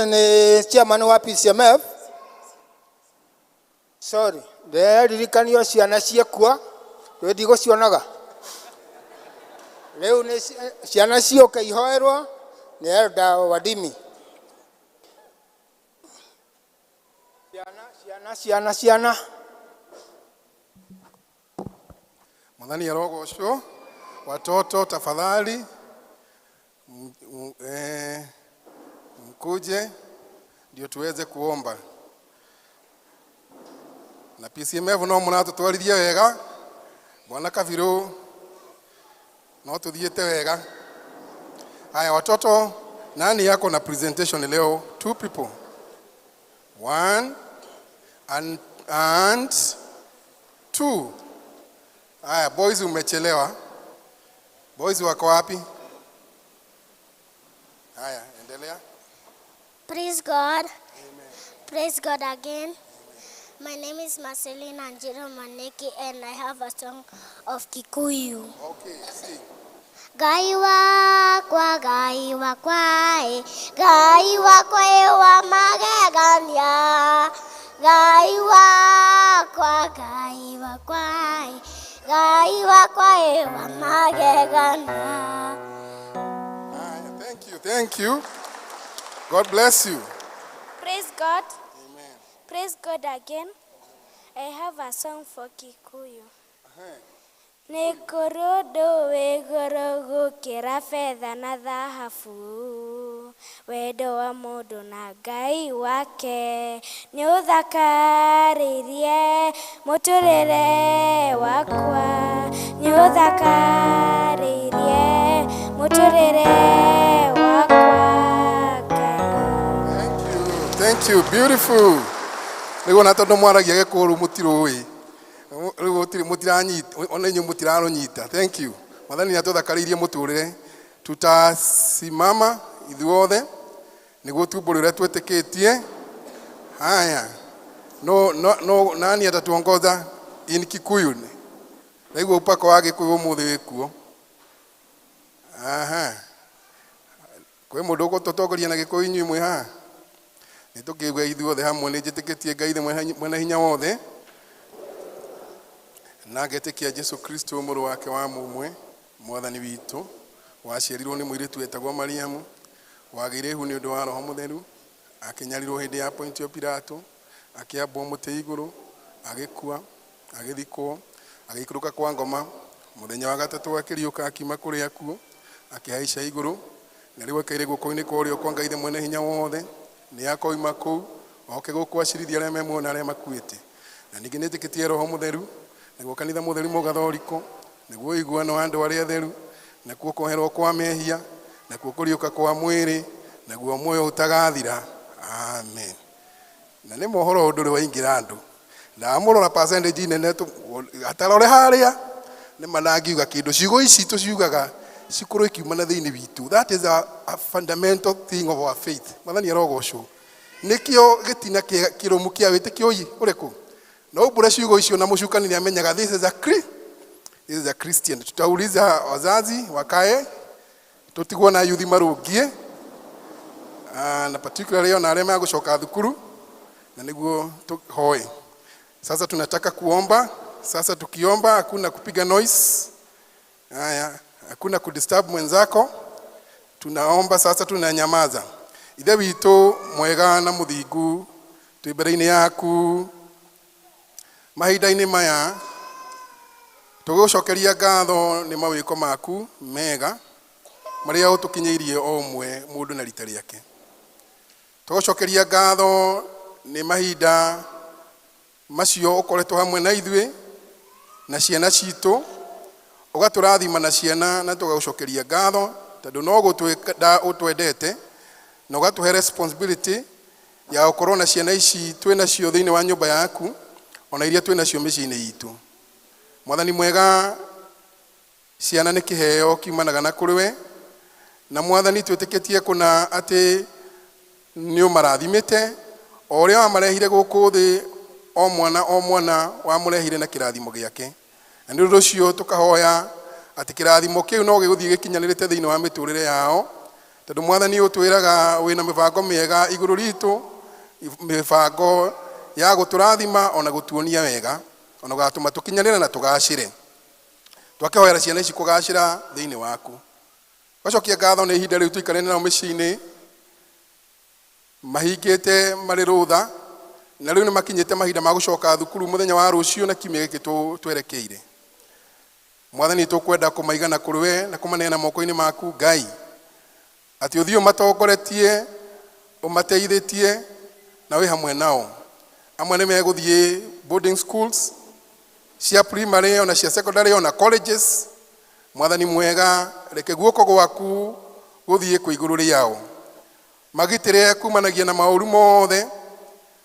nĩ chairman wa PCMF. Sorry, ndĩraririkanio ciana ciekua, rĩu ndigũcionaga. Rĩu nĩ ciana ciũke ihoerwo nĩ Elder Wadimi. Ciana, ciana, ciana, ciana. Mwathani arogocwo. Watoto tafadhali mkuje ndio tuweze kuomba. Na PCMF no mũratũtwarithia wega. Bwana Kabiru no tuthiĩte wega. Haya watoto, nani yako na presentation leo? Two people. One and two. Haya boys, umechelewa. Boys wako wapi? Haya, endelea. Praise God. Praise God again. My name is Marceline Anjiro Maneki and I have a song of Kikuyu. Okay, sing. Ngai wakwa, Ngai wakwa, ĩ, Ngai wakwa ĩ wa magegania. Ngai wakwa, Ngai wakwa, ĩ, Ngai wakwa ĩ wa magegania. Haya, thank you, thank you. God bless you. Praise God. Amen. Praise God again. I have a song for Kikuyu. Nĩ kũrĩ ũndũ wĩ goro gũkĩra betha na thahabu, wendo wa mũndũ na Ngai wake nĩ ũthakarĩrie mũtũrĩre wakwa, nĩ ũthakarĩrie mũtũrĩre wakwa Ngai. Thank you. Thank you. Beautiful. Rĩu ona tondũ mwaragia gĩkũyũ mũtirũĩ. Rĩu gũtirĩ mũtiranyita, ona inyuĩ mũtirarũnyita. Thank you. Mwathani nĩ atũthakarĩirie mũtũrĩre. Tutasimama ithuothe nĩguo tumbũre ũrĩa twĩtĩkĩtie. Haya. No, no, no, nani atatuongoza in Kikuyu? Naigua upako wa Gĩkũyũ ũmũthĩ wĩkuo. Aha. Kwĩ mũndũ ũgũtũtongoria na Gĩkũyũ inyuĩ mwĩ haha? Nĩ tũkĩigua ithuothe hamwe nĩ njĩtĩkĩtie Ngai Ithe mwene hinya wothe na ngetĩkia Jesu Kristo mũrũ wake wa mũmwe mwathani witũ, waciarirwo nĩ mũirĩtu wetagwo Mariamu, wagĩire ihu nĩ ũndũ wa Roho Mũtheru, akĩnyarirwo hĩndĩ ya Pontio Pilato, akĩambwo mũtĩ igũrũ, agĩkua, agĩthikwo, agĩikũrũka kwa ngoma, mũthenya wa gatatũ akĩriũka akiuma kũrĩ akuũ, akĩhaica igũrũ, na rĩu aikaire guoko-inĩ kwa ũrĩo kwa Ngai Ithe mwene hinya wothe, nĩ akoima kũu oke gũkũ acirithia arĩa me muoyo na arĩa makuĩte. Na ningĩ nĩnjĩtĩkĩtie Roho Mũtheru, naguo kanitha mũtheru mũgathoriko, naguo ũiguano wa andũ arĩa atheru, nakuo kwoherwo kwa mehia, nakuo kũriũka kwa mwĩrĩ, naguo muoyo ũtagathira. Amen. Na nĩ mohoro ũndũ ũrĩ waingĩra andũ ndamũrora percentage nene atarore harĩa nĩ manangiuga kĩndũ. Ciugo ici tũciugaga cikorwo ikiuma na thĩinĩ witũ. That is a fundamental thing of our faith. Mwathani arogocwo. Nĩkĩo gĩtina kĩrũmu kĩa wĩtĩkio ũyĩ ũrĩkũ no umbũre ciugo icio na mũcukani nĩ amenyaga this is a Christian. Tutauliza wazazi wakae tũtigwo na yuthi marũngie, na particularly ona arĩa megũcoka thukuru na nĩguo tũhoe. Sasa tunataka kuomba. Sasa tukiomba hakuna kupiga noise. Haya, hakuna kudisturb mwenzako. Tunaomba sasa, tunanyamaza. Ithe witũ mwega na mũthingu, twĩ mbere-inĩ yaku mahinda-inĩ maya tũgũcokeria ngatho nĩ mawĩko maku mega marĩa ũtũkinyĩirie o ũmwe mũndũ na rita rĩake. Tũgũcokeria ngatho nĩ mahinda macio ũkoretwo hamwe na ithuĩ na ciana citũ, ũgatũrathima na ciana, na tũgagũcokeria ngatho tondũ no gũtwenda ũtwendete na ũgatũhe responsibility ya gũkorwo na ciana ici twĩ nacio thĩinĩ wa nyũmba yaku ona iria twĩ nacio mĩciĩ-inĩ itũ. Mwathani mwega, ciana nĩ kĩheo kiumanaga na kũrĩ we, na Mwathani twĩtĩkĩtie kũna atĩ nĩ ũmarathimĩte o ũrĩa wamarehire gũkũ thĩ, o mwana o mwana wamũrehire na kĩrathimo gĩake, na nĩ ũndũ ũcio tũkahoya atĩ kĩrathimo kĩu no gĩgũthiĩ gĩkinyanĩrĩte thĩinĩ wa mĩtũrĩre yao. Tondu Mwathani utwiraga wina mibango miega iguru ritu, mibango ya guturathima ona gutuonia wega, ona gatuma tukinyanire na tugacire. Twakihoera ciana ici kugacira thiini waku. Gacokia ngatho ni ihinda riu tuikarene nao miciini mahingite mari rutha, na riu ni makinyite mahinda ma gucoka thukuru muthenya wa rucio na kiumia giki twerekeire. Mwathani tukwenda kumaigana kuri we na kumaneana moko-ini maku Ngai, ati uthii umatongoretie, umateithitie na wi hamwe nao. Amwe ni meguthii boarding schools cia primary ona cia secondary ona colleges. Mwathani mwega, reke guoko gwaku guthii kwi iguru riao, magitire kumanagia na maũru mothe,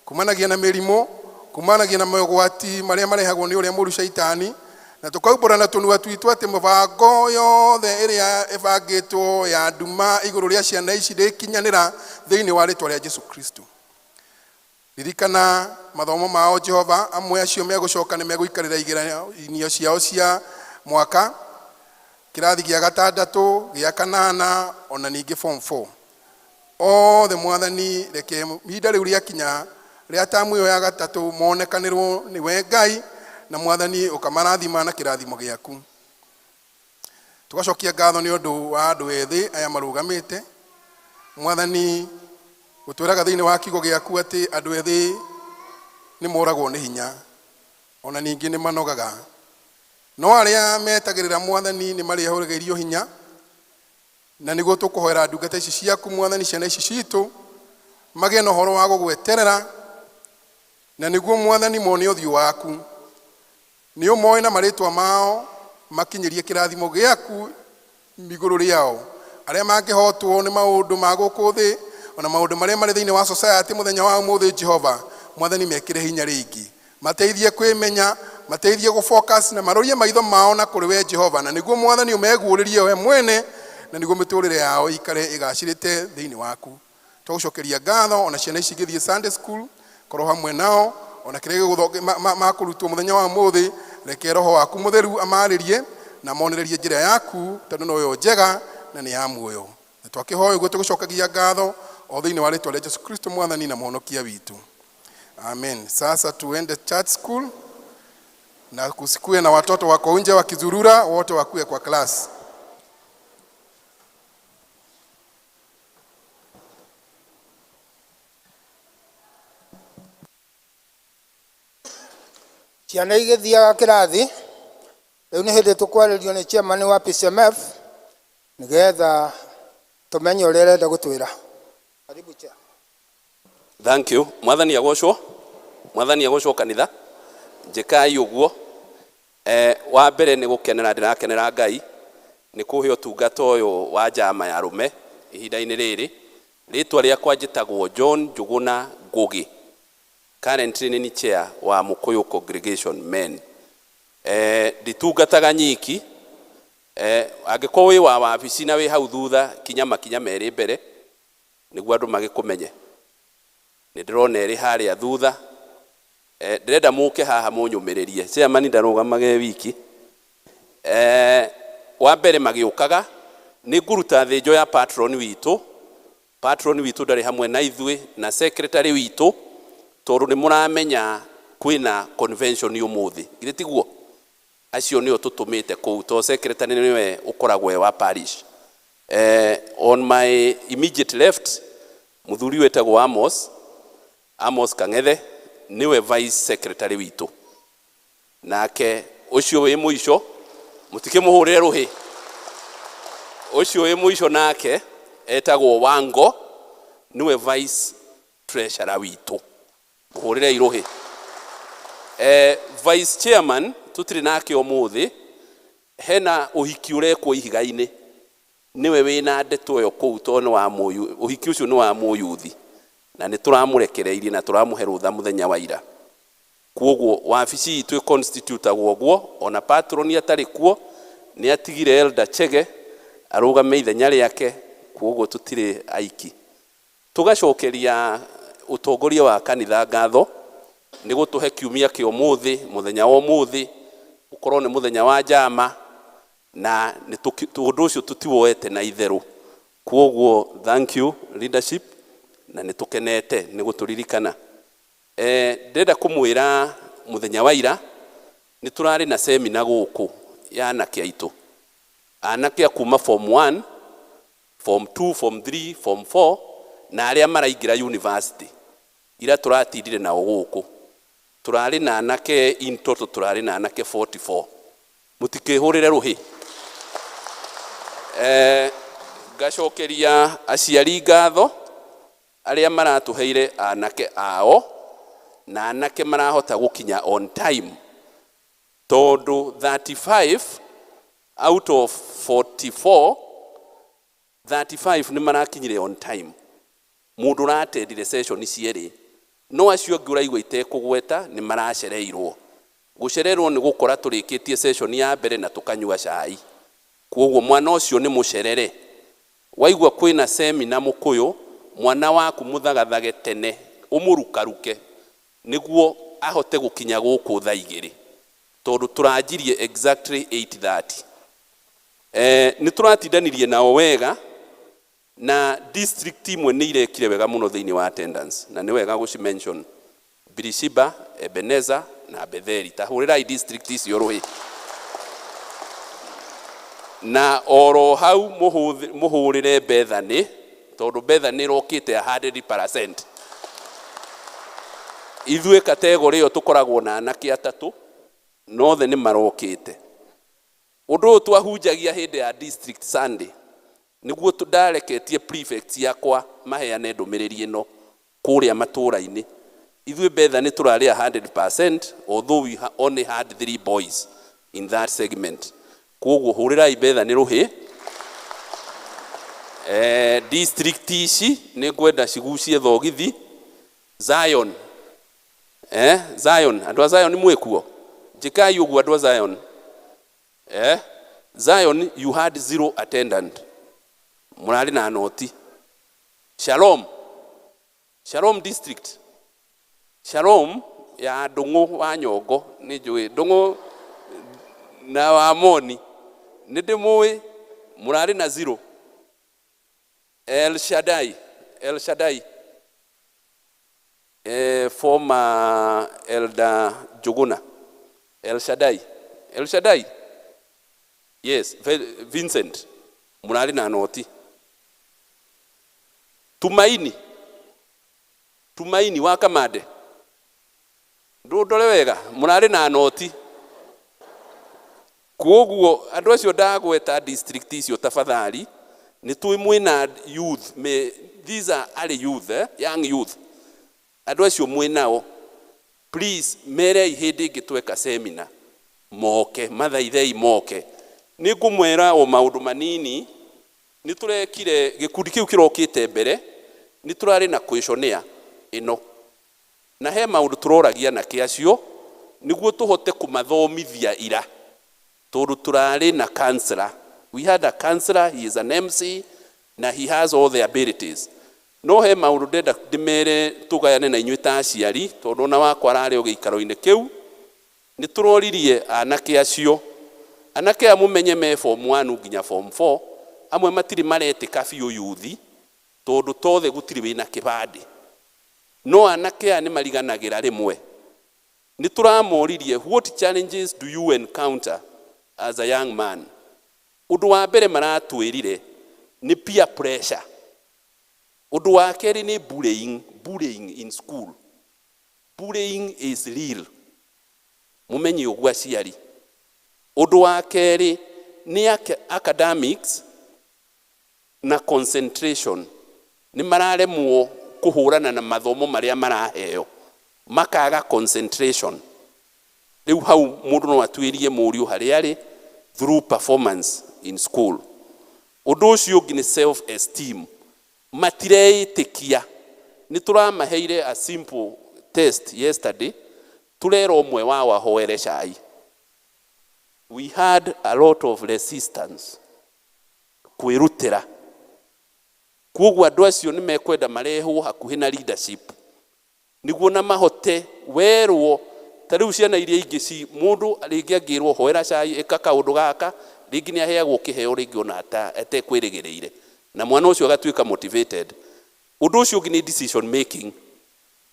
kumanagia na mĩrimũ, kumanagia na mogwati marĩa marehagwo nĩ ũrĩa mũru shaitani, na tukaumbũra na tũnua twitũ atĩ mũbango yothe ĩrĩa ĩbangĩtwo ya nduma igũrũ rĩa ciana ici ndĩkinyanĩra thĩinĩ wa rĩtwa rĩa Jesu Kristo. Ririkana mathomo mao Jehova, amwe acio megũcoka nĩ megũikarĩra igeranio ciao cia mwaka, kĩrathi gĩa gatandatũ, gĩa kanana, ona ningĩ form 4. Othe Mwathani, reke ihinda rĩu rĩakinya rĩa tamu ĩyo ya gatatũ monekanĩrwo nĩ we Ngai, na Mwathani ũkamarathima na kĩrathimo gĩaku. Tugacokia ngatho nĩ ũndũ wa andũ ethĩ aya marũgamĩte. Mwathani ũtwĩraga thĩinĩ wa kiugo gĩaku atĩ andũ ethĩ nĩ moragwo nĩ hinya, ona ningĩ nĩ manogaga, no arĩa metagĩrĩra Mwathani nĩ marĩhũragĩrio hinya. Na nĩguo tũkũhoera ndungata ici ciaku Mwathani, ciana ici citũ magĩe na ũhoro wa gũgweterera, na nĩguo Mwathani mone ũthiũ waku. Nĩ ũmoĩ na marĩtwa mao, makinyĩrie kĩrathimo gĩaku igũrũ rĩao. Arĩa mangĩhotwo nĩ maũndũ ma gũkũ thĩ ona maũndũ marĩa marĩ thĩinĩ wa society mũthenya wa ũmũthĩ, Jehova Mwathani mekĩre hinya rĩngĩ, mateithie kwĩmenya, mateithie gũfocus na marorie maitho mao na kũrĩ we Jehova, na nĩguo Mwathani ũmeguũrĩrie we mwene, na nĩguo mĩtũrĩre yao ikare ĩgacĩrĩte thĩinĩ waku. Tũgũcokeria ngatho ona ciana ici igĩthiĩ Sunday school, korwo hamwe nao, ona kĩrĩa makũrutwo mũthenya wa ũmũthĩ, reke roho waku mũtheru amarĩrie na monererie njĩra yaku, tondũ noyo njega na nĩ ya muoyo. Na twakĩhoya ũguo tũgũcokagia ngatho o thĩinĩ wa rĩtwa rĩa Jesu Kristo Mwathani na Mũhonokia witũ. Amen. Sasa tuende church school, na kusikue na watoto wako nje wakizurura, wote wakue kwa class. Ciana igĩthiaga kĩrathi, rĩu nĩ hĩndĩ tũkwarĩrio nĩ chairman wa PCMF nĩgetha tũmenye ũrĩa arenda gũtwĩra. Karibu chair. Thank you. Mwathani agocwo. Mwathani agocwo kanitha. Njĩkai ũguo. Wa mbere nĩ gũkenera ndĩrakenera Ngai nĩ kũhe ũtungata ũyũ wa njama ya arũme ihinda-inĩ rĩrĩ. Rĩtwa rĩakwa njĩtagwo John Njuguna Ngugi. Currently nĩ chair wa Mukuyu Congregation Men. Nditungataga nyiki. Angĩkorwo wĩ wa wabici na wĩ hau thutha, kinya makinya merĩ mbere nĩguo andũ magĩkũmenye. Nĩ ndĩrona ĩrĩ harĩa thutha. Ndĩrenda mũke haha mũnyũmĩrĩrie. Chairman ndarũgamage wiki. Wa mbere magĩũkaga nĩ ngũruta thĩnjo ya patron witũ. Patron witũ ndarĩ hamwe na ithuĩ na secretary witũ, tondũ nĩ mũramenya kwĩna convention ũmũthĩ. Githĩ tiguo? Acio nĩo tũtũmĩte kũu, to secretary nĩwe ũkoragwo e wa parish. On my immediate left, mũthuri wĩtagwo Amos, Amos Kang'ethe, nĩwe vice secretary witũ. Nake ũcio wĩ mũico, mũtikĩmũhũrĩre rũhĩ. Ũcio wĩ mũico nake etagwo Wango, nĩwe vice treasurer witũ. Mũhũrĩre rũhĩ. Vice chairman tũtirĩ nake ũmũthĩ, hena ũhiki ũrekwo ihiga-inĩ, nĩwe wĩna ndeto ĩyo kũu, tondũ nĩ wa mũyu, ũhiki ũcio nĩ wa mũyuthi, na nĩ tũramũrekereirie na tũramũhe rũtha mũthenya wa ira. Kwoguo wabici itũ ĩconstitutagwo ũguo, ona patron atarĩ kuo nĩ atigire Elder Chege arũgame ithenya rĩake, kwoguo tũtirĩ aiki. Tũgacokeria ũtongoria wa kanitha ngatho nĩ gũtũhe kiumia kĩa ũmũthĩ, mũthenya wa ũmũthĩ ũkorwo nĩ mũthenya wa njama, na nĩ ũndũ ũcio tũtiwoete na itherũ. Kwoguo thank you leadership, na nĩ tũkenete nĩ gũtũririkana. Ndĩrenda kũmwĩra mũthenya wa ira nĩ tũrarĩ na semina gũkũ ya anake aitũ, anake a kuma form 1, form 2, form 3, form 4 na arĩa maraingĩra university. Ira tũratindire nao gũkũ, tũrarĩ na anake in total, tũrarĩ na anake 44. Mũtikĩhũrĩre rũhĩ. Ngacokeria aciari ngatho arĩa maratũheire anake ao, na anake marahota gũkinya on time, tondũ 35 out of 44, 35 nĩ marakinyire on time. Mũndũ ũratendire session cierĩ, no acio angĩ ũraigua itekũgweta nĩ maracereirwo. Gũcererwo nĩ gũkora tũrĩkĩtie session ya mbere na tũkanyua cai, kwoguo mwana ũcio nĩ mũcerere. Waigua kwĩna semina mũkũyũ, mwana waku mũthagathage tene, ũmũrukaruke nĩguo ahote gũkinya gũkũ thaa 2, tondũ tũranjirie exactly 8:30. Nĩ tũratindanirie nao wega, na district imwe nĩ irekire wega mũno thĩinĩ wa attendance, na nĩ wega gũci mention: Birishiba, Ebeneza na Betheri. Ta hũrĩrai district icio rũhĩ. Na oro hau mũhũrĩre Bethany, tondũ Bethany ĩrokĩte 100%. Ithuĩ kategori ĩyo tũkoragwo na anake atatũ, nothe nĩ marokĩte. Ũndũ ũyũ twahunjagia hĩndĩ ya district Sunday, nĩguo ndareketie prefect yakwa maheane ndũmĩrĩri ĩno kũrĩa matũũra-inĩ. Ithuĩ Bethany tũrarĩ 100%, although we only had 3 boys in that segment. Kwoguo hũrĩrai Bethany rũhĩ. District ici nĩ ngwenda cigucie thogithi. Zion, Zion, andũ a Zion mwĩkuo, njĩkai ũguo andũ a Zion. Zion, you had zero attendant, mũrarĩ na noti. Shalom, Shalom district, Shalom ya Ndũng'ũ wa Nyongo, nĩ njũĩ Ndũng'ũ na wa Moni, nĩ ndĩmũĩ, mũrarĩ na zero. El Shaddai, El Shaddai, former Elder Njuguna, El Shaddai, El Shaddai, yes, Vincent, mũrarĩ na noti. Tumaini, Tumaini wa Kamande, ndũndore wega, mũrarĩ na noti. Kwoguo andũ acio ndagweta district icio, tafadhali, nĩ tũĩ mwĩna youth me, these are early youth, young youth. Andũ acio mwĩnao, please merei hĩndĩ ĩngĩ tweka seminar moke, mathaithei moke. Nĩ ngũmwĩra o maũndũ manini. Nĩ tũrekire gĩkundi kĩu kĩrokĩte mbere, nĩ tũrarĩ na questionnaire ĩno, na he maũndũ tũroragia anake acio nĩguo tũhote kũmathomithia ira, tondũ tũrarĩ na counselor. We had a counselor, he is an MC na he has all the abilities. No he maũndũ ndenda ndĩmere tũgayane na inyuĩ ta aciari, tondũ ona wakwa ararĩ o gĩikaro-inĩ kĩu. Nĩ tũroririe anake acio, anake aya mũmenye me form 1 nginya form 4, amwe matirĩ maretĩka biũ yuthi, tondũ tothe gũtirĩ wĩna kĩbandĩ, no anake aya nĩ mariganagĩra rĩmwe. Nĩ tũramoririe, "What challenges do you encounter as a young man?" Ũndũ wa mbere maratwĩrire nĩ peer pressure. Ũndũ wa kerĩ nĩ bullying, bullying in school. Bullying is real, mũmenye ũguo aciari. Ũndũ wa kerĩ nĩ academics na concentration, nĩ mararemwo kũhũrana na mathomo marĩa maraheo, makaga concentration. Rĩu hau mũndũ no atuĩrie mũriũ harĩa arĩ through performance in school. Ũndũ ũcio ũngĩ nĩ self esteem, matireĩtĩkia. Nĩ tũramaheire a simple test yesterday, tũrera ũmwe wao ahoere cai. We had a lot of resistance kwĩrutĩra. Kwoguo andũ acio nĩ mekwenda marehwo hakuhĩ na leadership nĩguo na mahote werwo. Ta rĩu ciana iria ingĩ ci mũndũ rĩngĩ angĩrwo hoera cai, ĩka kaũndũ gaka, rĩngĩ nĩ aheagwo kĩheo rĩngĩ ona atekwĩrĩgĩrĩire. Na mwana ũcio agatuĩka motivated. Ũndũ ũcio ũngĩ nĩ decision making.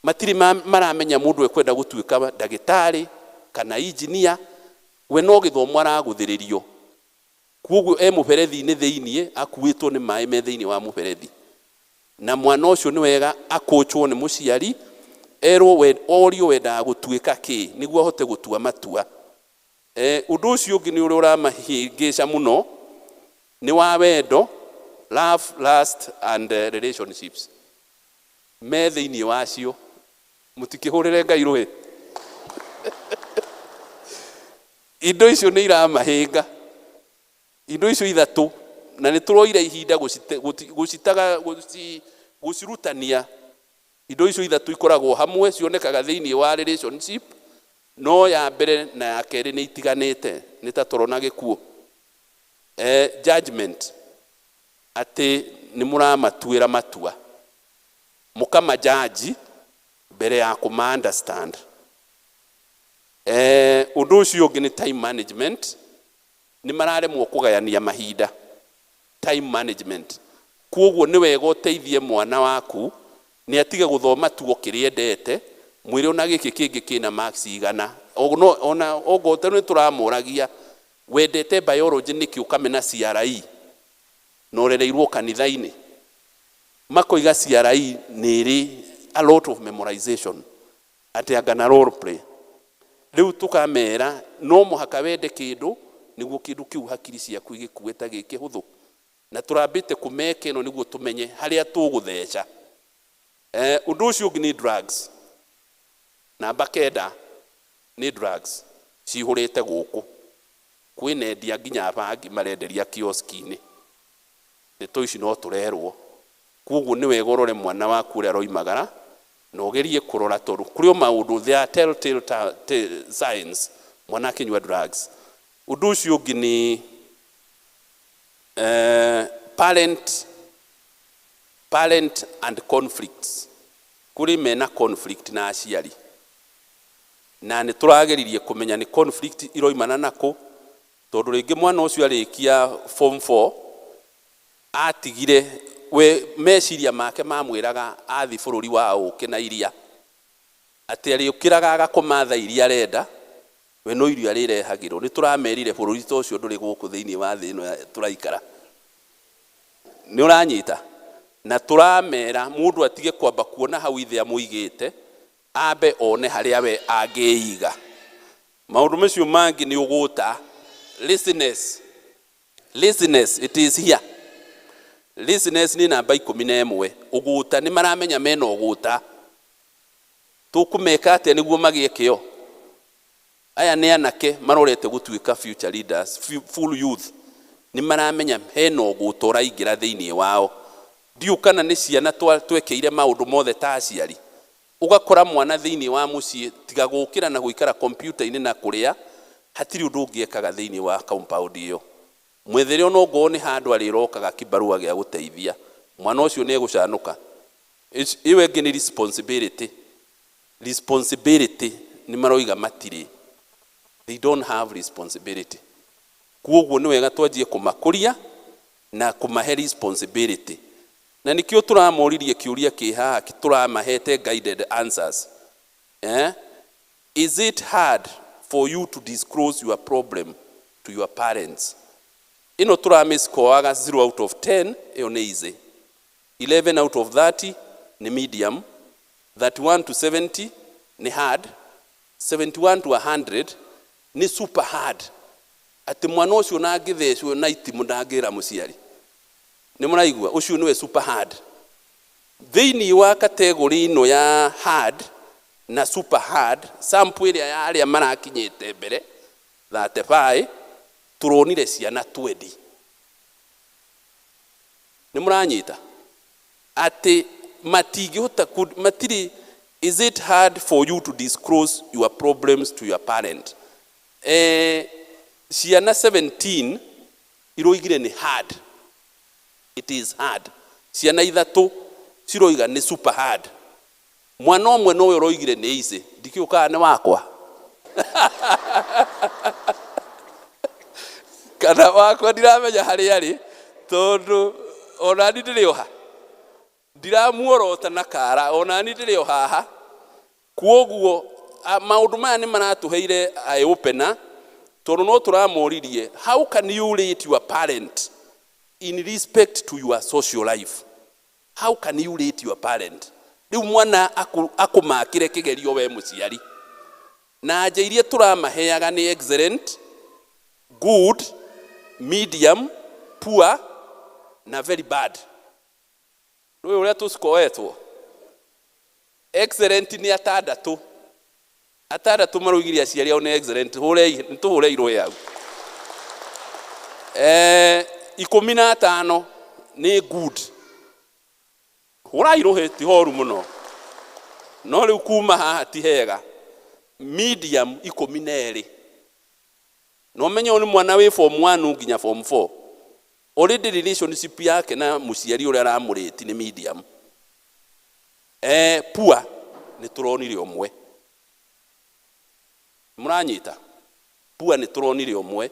Matirĩ maramenya mũndũ ekwenda gũtuĩka ndagĩtarĩ kana engineer, we no gĩthomo aragũthĩrĩrio. Koguo e mũberethi-inĩ thĩiniĩ, akuĩtwo nĩ maĩ me thĩiniĩ wa mũberethi. Na mwana ũcio nĩ wega akũchwo nĩ mũciari, erwo orio wendaga gũtuĩka kĩ, nĩguo ahote gũtua matua. Ũndũ ũcio ũngĩ nĩ ũrĩa ũramahĩngĩca mũno nĩ wa wendo, love, lust and relationships. Me thĩiniĩ wacio, mũtikĩhũrĩre Ngai rũĩ. Indo icio nĩ iramahĩnga. Indo icio ithatũ, na nĩ tũroire ihinda gũcitaga, gũcirutania. Indo icio ithatũ ikoragwo hamwe, cionekaga thĩiniĩ wa relationship, no ya mbere na ya kerĩ nĩ itiganĩte, nĩ ta toro na gĩkuũ. Judgment, atĩ nĩ mũramatuĩra matua, mũkamajaji mbere ya kũma understand. Ũndũ ũcio ũngĩ nĩ time management, nĩ mararemwo kũgayania mahinda. Time management. Koguo nĩ wega ũteithie mwana waku nĩ atige gũthoma tu o kĩrĩa endete, mwĩre ona gĩkĩ kĩngĩ kĩna marks igana. Ona ogo nĩ tũramũragia wendete biology nĩkĩ ũkamena CRE na ũrereirwo kanitha-inĩ. Makoiga CRE nĩ ĩrĩ a lot of memorization, atĩ anga na role play. Rĩu tũkamera no mũhaka wende kĩndũ nĩguo kĩndũ kĩu hakiri ciaku igĩkue ta gĩ kĩhũthũ. Na tũrambĩte kũmeka ĩno nĩguo tũmenye harĩa tũgũtheca. Ũndũ ũcio ũngĩ nĩ drugs. Namba 9 nĩ drugs cihũrĩte gũkũ. Kwĩna endia nginya bangi marenderia kioski-inĩ. Ndeto ici no tũrerwo. Koguo nĩ wega ũrore mwana waku ũrĩa aroimagara na ũgerie kũrora tondũ kũrĩ o maũndũ, there are telltale signs mwana akĩnyua drugs. Ũndũ ũcio ũngĩ nĩ parent and conflicts. Kũrĩ mena conflict na aciari. Na nĩ tũrageririe kũmenya nĩ conflict iroimana nakũ, tondũ rĩngĩ mwana ũcio arĩkia form 4 atigire we meciria make mamwĩraga athi bũrũri wa ũkĩ na iria, atĩ arĩũkĩraga agakoma thaa iria arenda, we no irio arĩrehagĩrwo. Nĩ tũramerire bũrũri ta ũcio ndũrĩ gũkũ thĩiniĩ wa thĩ ĩno tũraikara. Nĩ ũranyita? Na tũramera mũndũ atige kwamba kuona hau ithe amũigĩte, ambe one harĩa we angĩiga. Maũndũ macio mangĩ nĩ ũgũta. Laziness. Laziness, it is here. Laziness nĩ namba 11. Ũgũta, nĩ maramenya mena ũgũta. Tũkũmeka atĩa nĩguo magĩe kĩo? Aya nĩ anake marorete gũtuĩka future leaders, full youth. Nĩ maramenya hena ũgũta ũraingĩra thĩiniĩ wao. Ndiũ kana nĩ ciana twekĩire maũndũ mothe ta aciari. Ũgakora mwana thĩiniĩ wa mũciĩ tiga gũkĩra na gũikara kompiuta-inĩ na kũrĩa, hatirĩ ũndũ ũngĩ ekaga thĩiniĩ wa compound ĩyo. Mwethere ona ongorwo nĩ handũ arĩrokaga kĩbarũa gĩa gũteithia, mwana ũcio nĩ egũcanũka. Ĩyo ĩngĩ nĩ responsibility. Responsibility nĩ maroiga matirĩ. They don't have responsibility. Koguo nĩ wega twanjie kũmakũria na kũmahe responsibility. Na nĩkĩo tũramoririe kĩũria kĩ haha, tũramahete guided answers. Is it hard for you to disclose your problem to your parents? Ĩno tũramĩscoreaga 0 out of 10, ĩyo nĩ easy. 11 out of 30 nĩ medium, 31 to 70 nĩ hard, 71 to 100 nĩ super hard. Atĩ mwana ũcio na angĩthecwo na itimũ ndangĩra mũciari. Nĩ mũraigua? Ũcio nĩwe super hard. Thĩinĩ wa category ĩno ya hard na super hard, sample ĩrĩa ya arĩa marakinyĩte mbere 35, tũronire ciana 20. Nĩ mũranyita? Atĩ matingĩhota matirĩ, is it hard for you to disclose your problems to your parent? Ciana 17 iroigire nĩ hard. It is hard. Ciana ithatũ ciroiga nĩ super hard. Mwana ũmwe nowe ũroigire nĩ easy. Ndikĩũĩ kana nĩ wakwa. Kana wakwa ndiramenya harĩa arĩ, tondũ Onani ndĩrĩ o ha, ndiramuorota na kara, onani ndĩrĩ o haha. Kwoguo maũndũ maya nĩ maratũheire eye opener, tondũ no tũramoririe, how can you rate your parent in respect to your social life? How can you rate your parent? Rĩu mwana akũmakĩre kĩgerio we mũciari, na anja iria tũramaheaga nĩ excellent, good, medium, poor na very bad. Nĩũĩ ũrĩa tũcikoetwo? Excellent nĩ atandatũ. Atandatũ maroigire aciari ao nĩ excellent. Hũrei, nĩtũhũre irũĩ hau. 15 nĩ good. Hũrai rũhĩ, ti horu mũno, no rĩu kuma haha ti hega. Medium 12. No menye ũyũ nĩ mwana wĩ form 1 nginya form 4, already relationship yake na mũciari ũrĩa aramũrĩti nĩ medium. Poor nĩ tũronire ũmwe. Mũranyita? Poor nĩ tũronire ũmwe.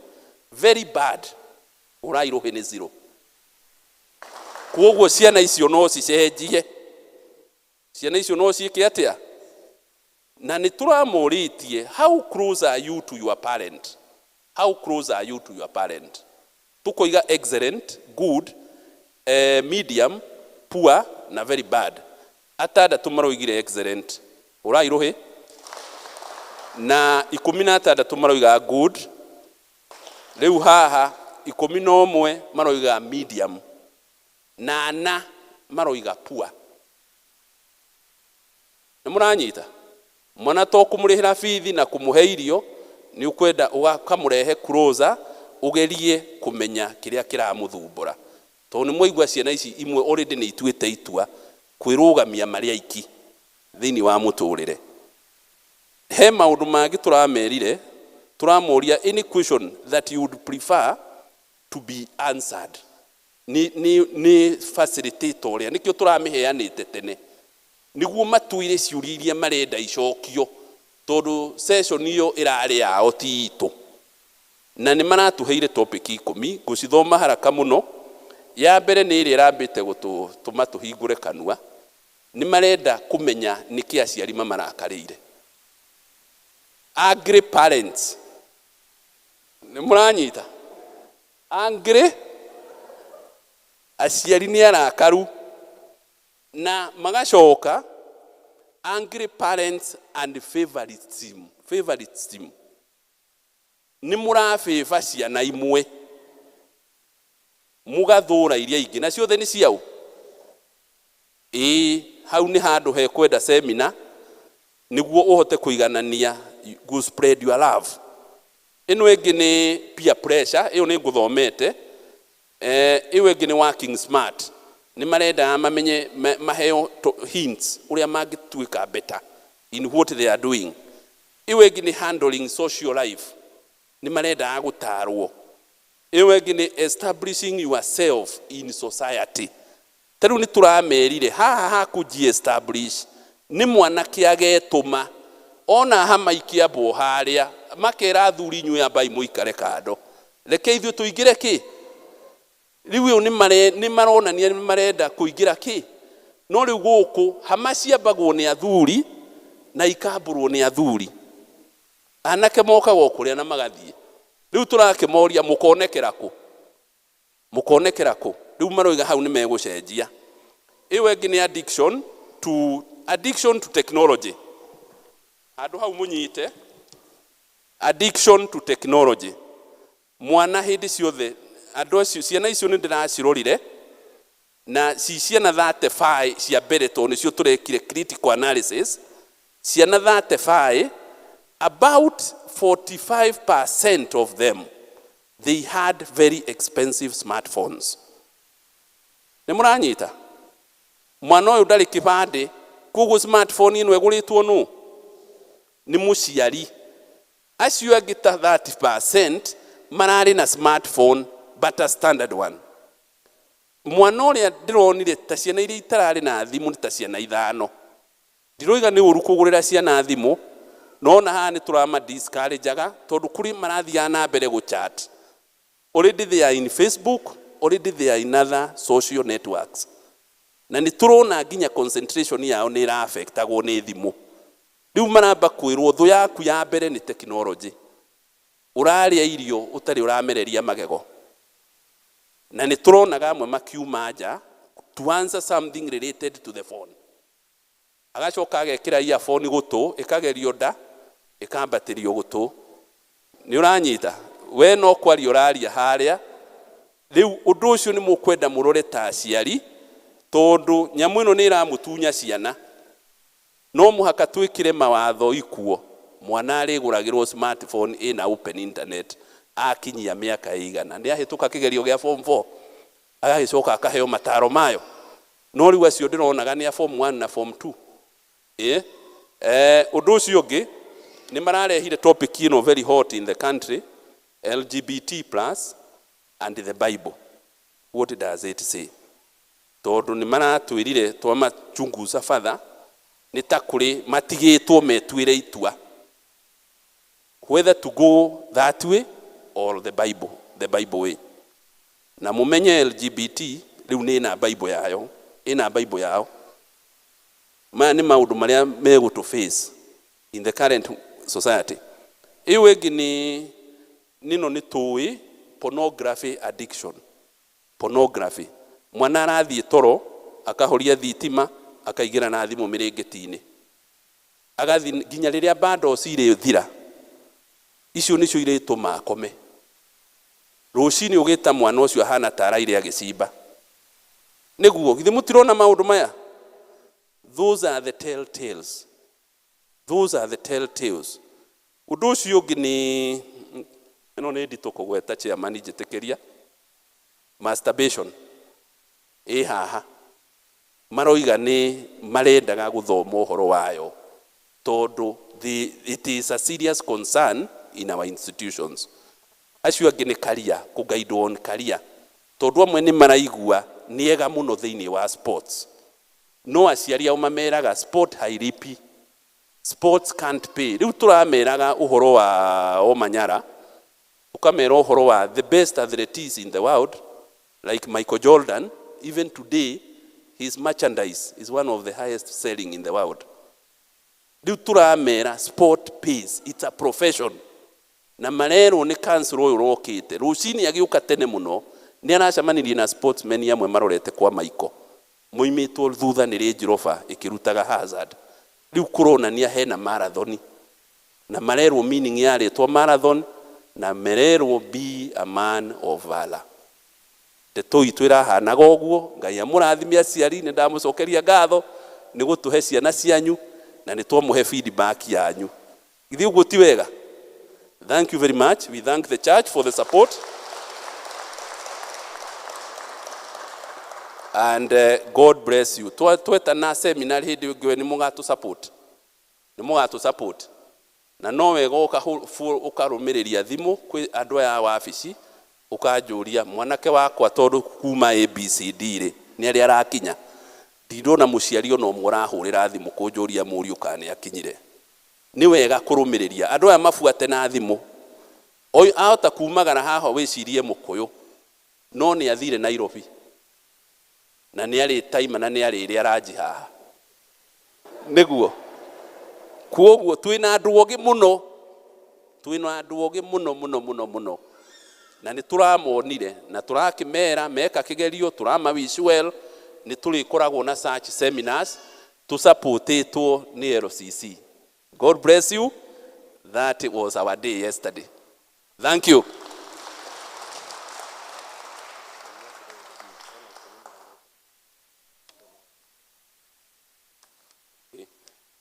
Very bad, hũrai rũhĩ, nĩ zero. Kwoguo ciana icio no cicenjie, ciana icio no ciĩke atĩa? Na nĩ tũramũrĩtie, how close are you to your parent? How close are you to your parent? Tukoiga excellent, good, medium, poor na very bad. Atandatũ maroigire excellent, ũrai rũhĩ, na 16 maroiga good. Rĩu haha 11 maroiga medium, na ana maroiga poor. Nĩ mũranyita? Mwana to kũmũrĩhĩra bithi na kũmũhe irio, nĩ ũkwenda ũkamũrehe closer, ũgerie kũmenya kĩrĩa kĩramũthumbũra, tondũ nĩ mwaigua ciana ici imwe already nĩ ituĩte itua kwĩrũgamia marĩ aiki thĩinĩ wa mũtũrĩre. He maũndũ mangĩ tũramerire, tũramoria any question that you would prefer to be answered nĩ facilitator ũrĩa nĩkĩo tũramĩheanĩte tene, nĩguo matuire ciũria iria marenda icokio, tondũ session ĩyo ĩrarĩ yao, ti itũ. Na nĩ maratũheire topic 10. Ngũcithoma haraka mũno. Ya mbere nĩ ĩrĩa ĩrambĩte gũtũma tũhingũre kanua. Nĩ marenda kũmenya nĩkĩ aciari mamarakarĩire. Angry parents, nĩ mũranyita? Angry, aciari nĩ arakaru. Na magacoka angry parents and favoritism. Favoritism, nĩ mũrabĩba ciana imwe, mũgathũra iria ingĩ, na ciothe nĩ ciao. Ĩĩ, hau nĩ handũ hekwenda semina nĩguo ũhote kũiganania, go spread your love. Ĩno ĩngĩ nĩ peer pressure, ĩyo nĩ ngũthomete. Ĩyo ĩngĩ nĩ working smart. Nĩ marendaga mamenye, maheo hints ũrĩa mangĩtuĩka better in what they are doing. Ĩyo ĩngĩ nĩ handling social life, nĩ marendaga gũtarwo. Ĩyo ĩngĩ nĩ establishing yourself in society. Ta rĩu nĩ tũramerire haha haku establish nĩ mwanake agetũma ona hama ikĩambwo harĩa, makera athuri, inyuĩ ambai mũikare kando, reke ithuĩ tũingĩre kĩ. Rĩu ĩyo nĩ maronania nĩ marenda kũingĩra kĩ. No rĩu gũkũ hama ciambagwo nĩ athuri na ikambũrwo nĩ athuri, anake mokaga o kũrĩa na magathiĩ. Rĩu tũrakĩmoria, mũkonekera kũ? Mũkonekera kũ? Rĩu maroiga hau nĩ megũcenjia. Ĩyo ĩngĩ nĩ addiction to technology. Handũ hau mũnyite, addiction to technology. Mwana hĩndĩ ciothe, andũ acio, ciana icio nĩ ndĩracirorire, na ci ciana 35 cia mbere, tondũ nĩcio tũrekire critical analysis. Ciana 35, about 45% of them, they had very expensive smartphones. Nĩ mũranyita? Mwana ũyũ ndarĩ kĩbandĩ, koguo smartphone ĩno ĩgũrĩtwo nũ? Nĩ mũciari. Acio angĩ ta 30% mararĩ na smartphone, but a standard one. Mwana ũrĩa ndĩronire ta ciana iria itararĩ na thimũ nĩ ta ciana ithano. Ndiroiga nĩ ũru kũgũrĩra ciana thimũ, no na haha nĩ tũrama discourageaga, tondũ kũrĩ marathiaga na mbere gũ chat. Already they are in Facebook. Already they are in other social networks, na nĩ tũrona nginya concentration yao nĩ ĩraaffectagwo nĩ thimũ. Rĩu maramba kwĩrwo thũ yaku ya mbere nĩ technology. Ũrarĩa irio ũtarĩ ũramereria magego, na nĩ tũronaga amwe makiuma nja to answer something related to the phone, agacoka agekĩra earphone gũtũ, ĩkagerio nda, ĩkambatĩrio gũtũ. Nĩ ũranyita we no kwaria ũraria harĩa. Rĩu ũndũ ũcio nĩ mũkwenda mũrore ta aciari, tondũ nyamũ ĩno nĩ ĩramũtunya ciana. No mũhaka twĩkĩre mawatho ikuo, mwana arĩgũragĩrwo smartphone ĩna open internet akinyia mĩaka ĩigana, nĩ ahĩtũka kĩgerio gĩa form 4, agagĩcoka akaheo mataro mayo. No rĩu acio ndĩronaga nĩ a form 1 na form 2. Ĩ ũndũ ũcio ũngĩ nĩ mararehire topic ĩno very hot in the country, LGBT plus and the Bible, what does it say? Tondũ nĩ maratwĩrire twamachunguza further, nĩ ta kũrĩ matigĩtwo metuĩre itua whether to go that way or the Bible way. Na mumenye LGBT rĩu nĩ ĩna Bible yayo, ĩna Bible yao. Maya nĩ maũndũ marĩa megũtũ face in the current society. Ĩyo ĩngĩ nĩ nĩno nĩ tũĩ pornography addiction. Pornography, mwana arathiĩ toro akahoria thitima, akaingĩra na thimũ mĩrĩngĩti-inĩ, agathiĩ nginya rĩrĩa bundles irĩthira. Icio nĩcio irĩtũma akome. Rũcinĩ ũgĩta mwana ũcio ahana ta araire agĩcimba. Nĩguo githĩ mũtirona maũndũ maya? Those are the telltales, those are the telltales. Ũndũ ũcio ũngĩ nĩ ĩno nĩ nditũ kũgweta, chairman, njĩtĩkĩria, masturbation ĩ haha. Maroiga nĩ marendaga gũthoma ũhoro wayo tondũ it is a serious concern in our institutions. Acio angĩ nĩ career, kũguide on career, tondũ amwe nĩ maraigua nĩ ega mũno thĩinĩ wa sports, no aciari ao mameraga sport hairipi, sports can't pay. Rĩu tũrameraga ũhoro wa Omanyala, ũkamera ũhoro wa the best athletes in the world like Michael Jordan. Even today his merchandise is one of the highest selling in the world. Rĩu tũramera sport pays, it's a profession. Na marerwo nĩ council ũyũ ũrokĩte rũcinĩ agĩũka tene mũno nĩ aracemanirie na sportsmen amwe marorete kwa Michael, moimĩtwo thutha nĩ Range Rover ĩkĩrutaga hazard. Rĩu kũronania hena marathoni, na marerwo meaning ya rĩtwa marathon, na mererwo be a man of valor. Ndeto itũ ĩrahanaga ũguo. Ngai amũrathime aciari, nĩ ndamũcokeria ngatho nĩ gũtũhe ciana cianyu, na nĩ twamũhe feedback yanyu. Githĩ ũguo ti wega? Thank you very much. We thank the church for the support and God bless you. Twetana seminar hĩndĩ ĩngĩ nĩ mũgatũ support, nĩ mũgatũ support. Na no wega ũkarũmĩrĩria thimũ kwĩ andũ aya a wabici, ũkanjũria mwanake wakwa, tondũ kuma ABCD rĩ nĩ arĩa arakinya. Ndindona mũciari ona ũmwe ũrahũrĩra thimũ kũnjũria mũriũ kana nĩ akinyire. Nĩ wega kũrũmĩrĩria andũ aya, mabuate na thimũ. Ũyũ ahota kumagara haha wĩcirie mũkũyũ, no nĩ athire Nairobi na nĩ arĩ taima na nĩ arĩrĩa ranji haha. Nĩguo kuoguo twĩna andũ ogĩ mũno, twĩna andũ ogĩ mũno mũno mũno mũno, na nĩ tũramonire na tũrakĩmera meka kĩgerio, tũrama wish well. Nĩ tũrĩkoragwo na such seminars tũsupportĩtwo nĩ LCC. God bless you. That was our day yesterday. Thank you.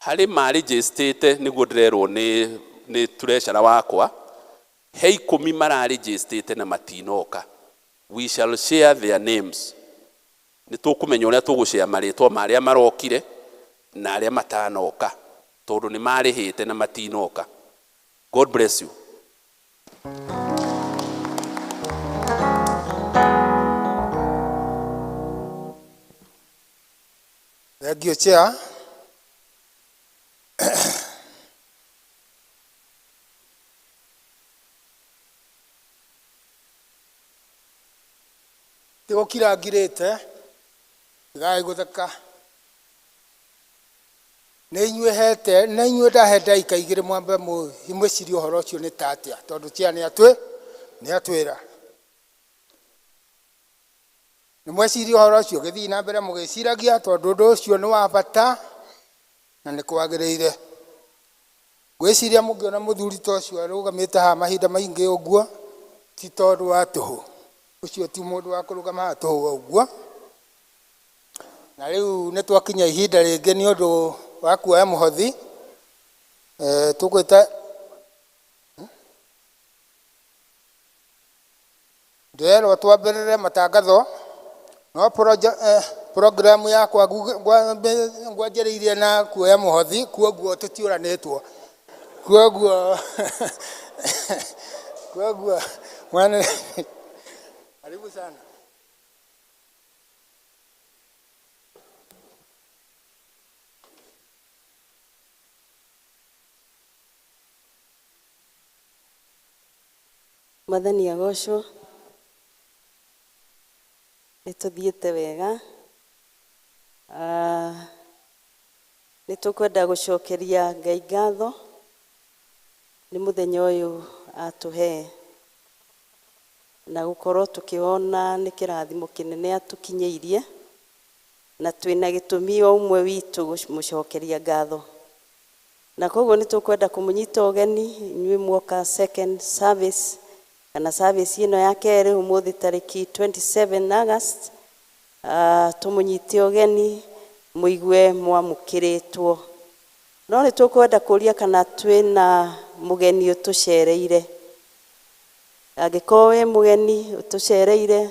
Harĩ marĩnjĩstĩte nĩguo ndĩrerwo nĩ treasurer wakwa, he 10 mararĩnjĩstĩte na matinoka. We shall share their names. Nĩ tũkũmenya ũrĩa tũgũshare marĩtwa ma arĩa marokire na arĩa matanoka, tondũ nĩ marĩhĩte na matinoka. God bless you. Thank you, Chair. Ti gũkira ngirĩte, tigai gũtheka. Nĩ inyuĩ hete, nĩ inyuĩ ndahe ndagĩka igĩrĩ mwambe mwĩcirie ũhoro ũcio nĩ ta atĩa, tondũ tia nĩ atwĩ, nĩ atwĩra. Nĩ mweciria ũhoro ũcio, gĩthiĩ na mbere mũgĩciragia, tondũ ũndũ ũcio nĩ wa bata na nĩ kwagĩrĩire. Ngwĩciria mũngĩona mũthuri ta ũcio arũgamĩte haha mahinda maingĩ ũguo, ti tondũ wa tũhũ. Ũcio ti mũndũ wa kũrũgama haha tũhũ o ũguo. Na rĩu nĩ twakinya ihinda rĩngĩ nĩ ũndũ wa kuoya mũhothi. Tũgwĩta ndĩrerwo twambĩrĩre matangatho, no programu yakwa ngwanjĩrĩirie na kuoya mũhothi, kuoguo tũtiũranĩtwo. Kuoguo kuoguo mwana karibu sana. Mwathani agocwo. Nĩ tũthiĩte wega. Nĩ tũkwenda gũcokeria Ngai ngatho nĩ mũthenya ũyũ atũhe na gũkorwo tũkĩona nĩ kĩrathimo kĩnene atũkinyĩirie, na twĩna gĩtũmi o ũmwe witũ kũmũcokeria ngatho. Na koguo nĩ tũkwenda kũmũnyita ũgeni inyuĩ mwoka second service kana service ĩno ya kerĩ ũmũthĩ tarĩki 27 August. Tũmũnyite ũgeni mũigue mwamũkĩrĩtwo. No nĩ tũkwenda kũria kana twĩna mũgeni ũtũcereire. Angĩkorwo wĩ mũgeni ũtũcereire,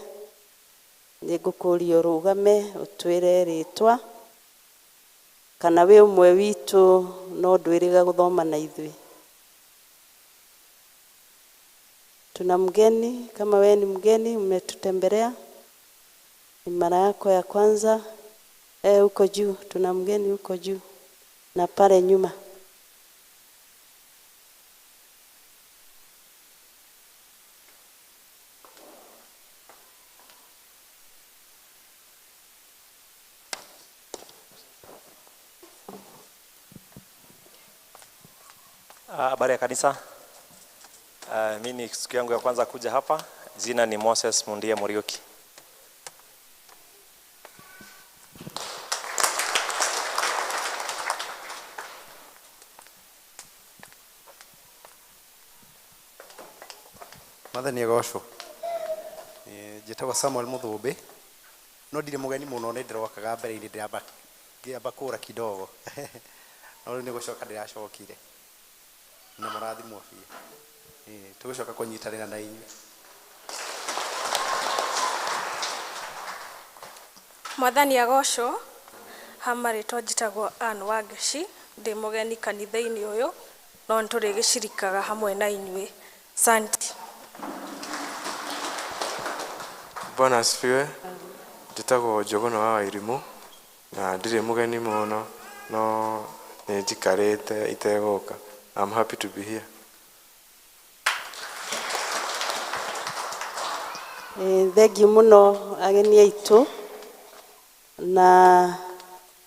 nĩ ngũkũria ũrũgame ũtwĩre rĩtwa, kana wĩ ũmwe witũ no ndwĩrĩga gũthoma na ithuĩ. Tuna mgeni, kama wewe ni mgeni umetutembelea, ni mara yako ya kwanza, huko juu tuna mgeni huko juu na pale nyuma. Habari ya kanisa. Mimi ni siku yangu ya kwanza kuja hapa. Jina ni Moses Mundie Muriuki. Mwathani agocwo. Njĩtagwo Samuel Muthumbi. No ndirĩ mũgeni mũno, nĩ ndĩrokaga mbere-inĩ, ndĩramba ngĩamba kũra kidogo. No rĩu nĩ gũcoka ndĩracokire. Na mũrathimwo biũ. Tũgũcoka kũnyitanĩra na inyuĩ. Mwathani agocwo. Ha marĩtwa njĩtagwo Ann Wangeci, ndĩ mũgeni kanitha-inĩ ũyũ, no nĩtũrĩgĩcirikaga hamwe na inyuĩ. Asante. Bwana asifiwe. Njĩtagwo Njũgũna wa Wairimũ na ndirĩ mũgeni mũno, no nĩ njikarĩte itegũka. I'm happy to be here. Thengiũ mũno ageni aitũ, na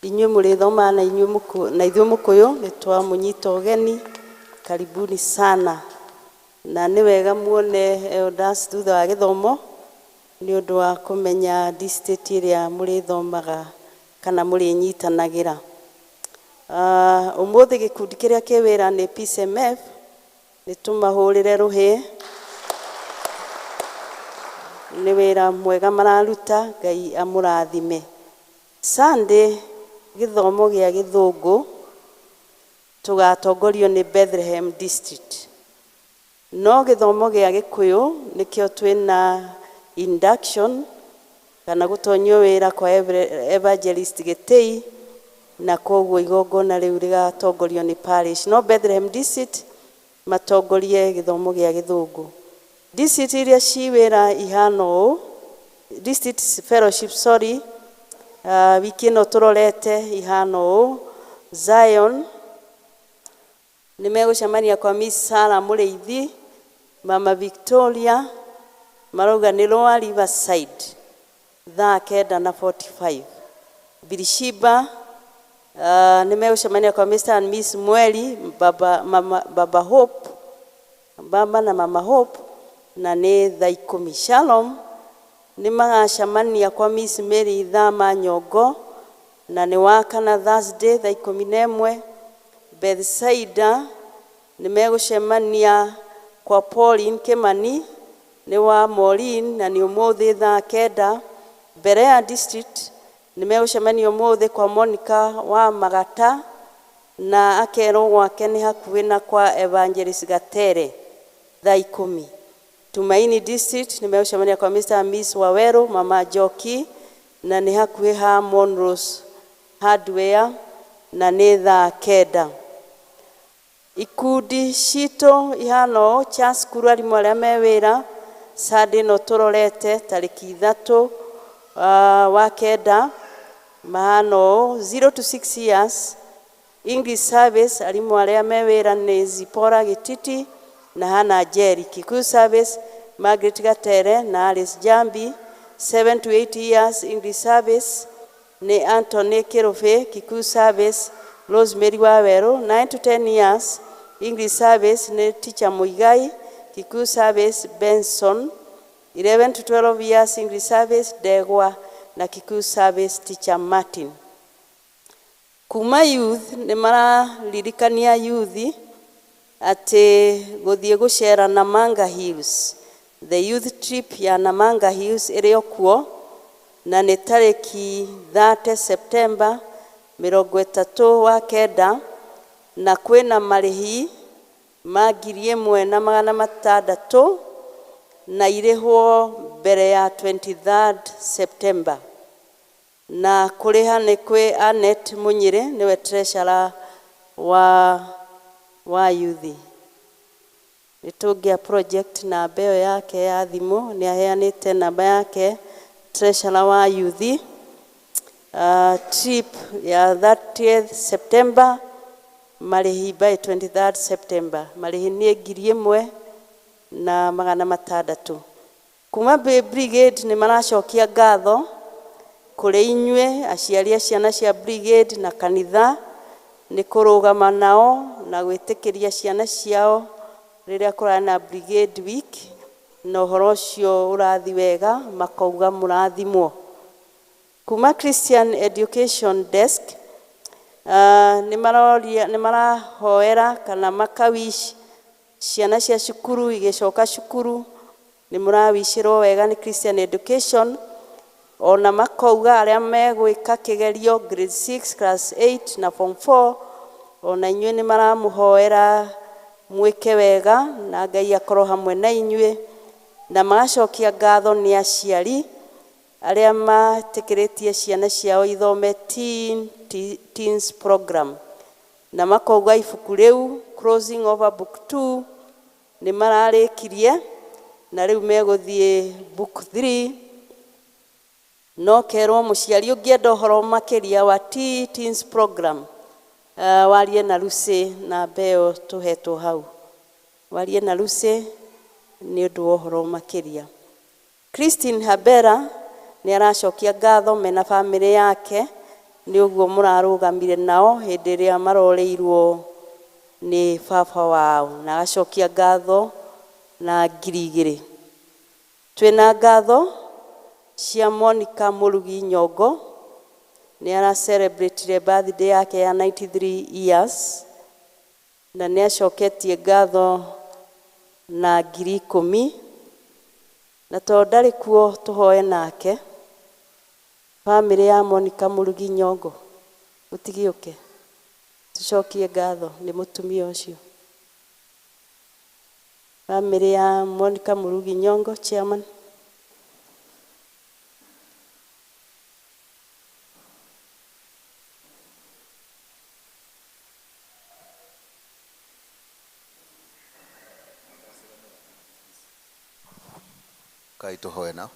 inyuĩ mũrĩthomaga na inyuĩ na ithuĩ mũkũyũ nĩ twamũnyita ũgeni. Karibuni sana. Na nĩ wega muone elders thutha wa gĩthomo nĩ ũndũ wa kũmenya district ĩrĩa mũrĩthomaga kana mũrĩnyitanagĩra. Ũmũthĩ gĩkundi kĩrĩa kĩ wĩra nĩ PCMF, nĩ tũmahũrĩre rũhĩ. Nĩ wĩra mwega mararuta, Ngai amũrathime. Sunday gĩthomo gĩa gĩthũngũ tũgatongorio nĩ Bethlehem District. No gĩthomo gĩa gĩkũyũ nĩkĩo twĩna induction kana gũtonyio wĩra kwa evangelist Gĩtĩi, na koguo igongona rĩu rĩgatongorio nĩ parish. No Bethlehem District matongorie gĩthomo gĩa gĩthũngũ. District iria ci wĩra ihana ũũ, District Fellowship, sorry, wiki ĩno tũrorete ihana ũũ. Zion nĩ megũcemania kwa Miss Sarah Mũrĩithi, Mama Victoria marauga nĩ Lower Riverside. thaa 9 na 45. Birishiba nĩ megũcemania kwa Mr and Miss Mweri, baba, mama, baba Hope, baba na mama Hope, na nĩ thaa 10. Shalom nĩ magacemania kwa Miss Mary Thama Nyongo, na nĩ wakana Thursday thaa 11. Bethsaida nĩ megũcemania kwa Pauline Kimani, nĩ wa Maureen, na nĩ ũmũthĩ thaa 9. Berea District nĩ megũcemania ũmũthĩ kwa Monica wa Magata, na akerwo gwake nĩ hakuhĩ na kwa Evangelist Gatere thaa 10. Tumaini District nĩ megũcemania kwa Mr and Miss Waweru, Mama Njoki, na nĩ hakuhĩ ha Monrose Hardware, na nĩ thaa 9. Ikundi citũ ihana ũũ: cha cukuru arimũ arĩa me wĩra Sunday ĩno tũrorete tarĩki 3 wa 9 mahana ũũ: 0 to 6 years English service arimũ arĩa me wĩra nĩ Zipora Gĩtiti na Hana Njeri. Kikuyu service Margaret Gatere na Alice Jambi. 7 to 8 years English service nĩ Anthony Kĩrũbĩ. Kikuyu service Rosemary Waweru. 9 to 10 years English service nĩ Teacher Muigai. Kikuyu service Benson. 11 to 12 years English service Ndegwa, na Kikuyu service Teacher Martin. Kuma youth nĩ mararirikania youth atĩ gũthiĩ gũcera Namanga Hills, the youth trip ya Namanga Hills ĩrĩ o kuo, na nĩ tarĩki 30 September 30 wa 9, na kwĩna marĩhi ma 1600 na irĩhwo mbere ya 23 September, na kũrĩha nĩ kwĩ Anet Mũnyĩrĩ, nĩwe treasurer wa youth. Nĩ tũngĩa project namba ĩyo yake ya thimũ, nĩ aheanĩte namba yake treasurer wa youth. Trip ya 30th September, marĩhi by 23rd September, marĩhi nĩ 1600. Kuma Brigade nĩ maracokia ngatho kũrĩ inyuĩ aciari a ciana cia Brigade na kanitha nĩ kũrũgama nao na gwĩtĩkĩria ciana ciao rĩrĩa kũrarĩ na Brigade Week, na ũhoro ũcio ũrathi wega, makauga mũrathimwo. Kuma Christian Education Desk nĩ marahoera kana makawish ciana cia cukuru igĩcoka cukuru, nĩ mũrawicĩrwo wega nĩ Christian Education, ona makauga arĩa megwĩka kĩgerio grade 6, class 8 na form 4, ona inyuĩ nĩ maramũhoera mwĩke wega na Ngai akorwo hamwe na inyuĩ. Na magacokia ngatho nĩ aciari arĩa metĩkĩrĩtie ciana ciao ithome teens program, na makauga ibuku rĩu Crossing Over Book 2 nĩ mararĩkirie na rĩu megũthiĩ book 3. No kerwo mũciari ũngĩenda ũhoro makĩria wa teens program, warie na Lucy, namba ĩyo tũhetwo hau, warie na Lucy nĩ ũndũ wa ũhoro makĩria. Christine Habera nĩ aracokia ngatho mena bamĩrĩ yake nĩ ũguo mũrarũgamire nao hĩndĩ ĩrĩa maroreirwo nĩ baba wao, na agacokia ngatho na 2000. Twĩna ngatho cia Monica Mũrugi Nyongo, nĩ ara celebrate birthday yake ya 93 years, na nĩ acoketie ngatho na 10,000, na tondũ ndarĩ kuo tũhoe nake. Bamĩrĩ ya Monica Mũrugi Nyongo ũtigĩũke tũcokie ngatho nĩ mũtumia ũcio. Bamĩrĩ ya Monica Mũrugi Nyongo, chairman. Kai tũhoe nao.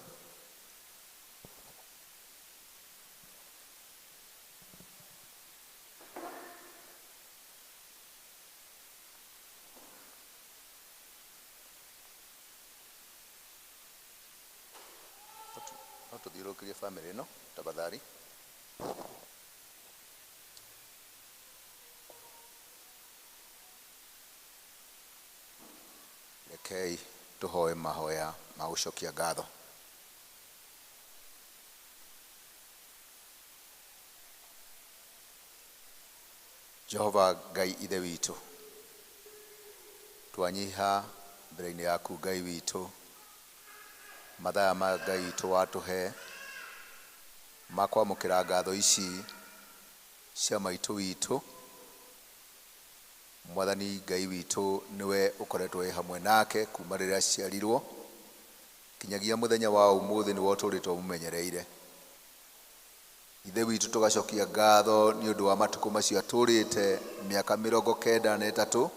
Tũthiũrũrũkĩrie bamĩrĩ ĩno tafadhali. Rekei tũhoe mahoya ma gũcokia ngatho. Jehova Ngai Ithe witũ, twanyiha mbere-inĩ yaku Ngai witũ, mathaa ma Ngai witũ watũhe ma kwamũkĩra ngatho ici cia maitũ witũ. Mwathani Ngai witũ nĩwe ũkoretwo wĩ hamwe nake kuma rĩrĩa aciarirwo kinyagia mũthenya wa ũmũthĩ nĩwe ũtũrĩte ũmũmenyereire. Ithe witũ tũgacokia ngatho nĩ ũndũ wa matukũ macio atũrĩte mĩaka 93,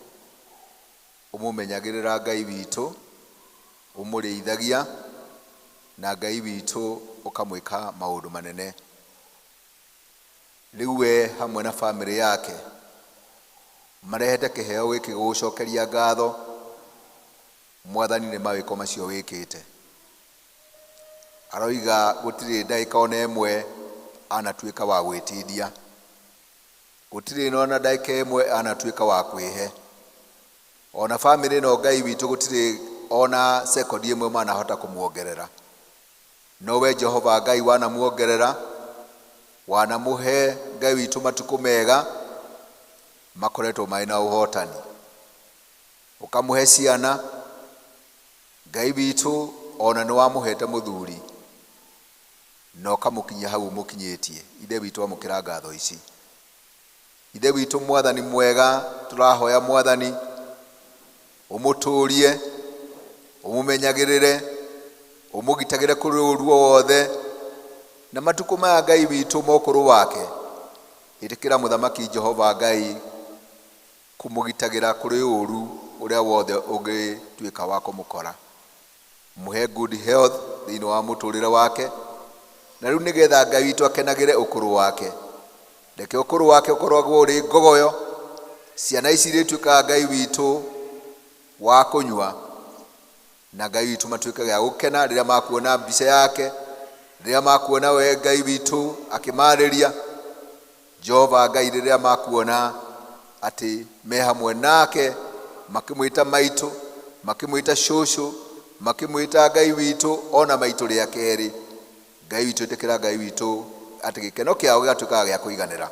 ũmũmenyagĩrĩra Ngai witũ, ũmũrĩithagia, na Ngai witũ ũkamwĩka maũndũ manene. Rĩu we hamwe na bamĩrĩ yake marehete kĩheo gĩkĩ gũgũcokeria ngatho Mwathani nĩ mawĩko macio wĩkĩte. Aroiga gũtirĩ ndagĩka ona ĩmwe anatuĩka wa gwĩtindia, gũtirĩ ona ndagĩka ĩmwe anatuĩka wa kwĩhe. Ona bamĩrĩ ĩno Ngai witũ gũtirĩ ona sekondi ĩmwe manahota kũmuongerera, no we Jehova Ngai wanamuongerera, wanamũhe Ngai witũ matukũ mega makoretwo marĩ na ũhotani, ũkamũhe ciana Ngai witũ, ona nĩ wamũhete mũthuri na ũkamũkinyia hau ũmũkinyĩtie. Ithe witũ amũkĩra ngatho ici. Ithe witũ Mwathani mwega, tũrahoya Mwathani ũmũtũrie, ũmũmenyagĩrĩre, ũmũgitagĩre kũrĩ ũru o wothe, na matukũ maya Ngai witũ ma ũkũrũ wake, ĩtĩkĩra Mũthamaki Jehova Ngai kũmũgitagĩra kũrĩ ũru ũrĩa wothe ũngĩtuĩka wa kũmũkora. Mũhe good health thĩinĩ wa mũtũrĩre wake, na rĩu nĩgetha Ngai witũ akenagĩre ũkũrũ wake. Reke ũkũrũ wake ũkoragwo ũrĩ ngogoyo, ciana ici irĩtuĩkaga Ngai witũ wa kũnyua, na Ngai witũ matuĩkage a gũkena rĩrĩa makuona mbica yake, rĩrĩa makuona we Ngai witũ akĩmarĩria. Jehova Ngai rĩrĩa makuona atĩ me hamwe nake, makĩmwĩta maitũ, makĩmwĩta cũcũ, makĩmwĩta Ngai witũ ona maitũ rĩa kerĩ. Ngai witũ ĩtĩkĩra Ngai witũ atĩ gĩkeno kĩao gĩgatuĩkaga gĩa kũiganĩra,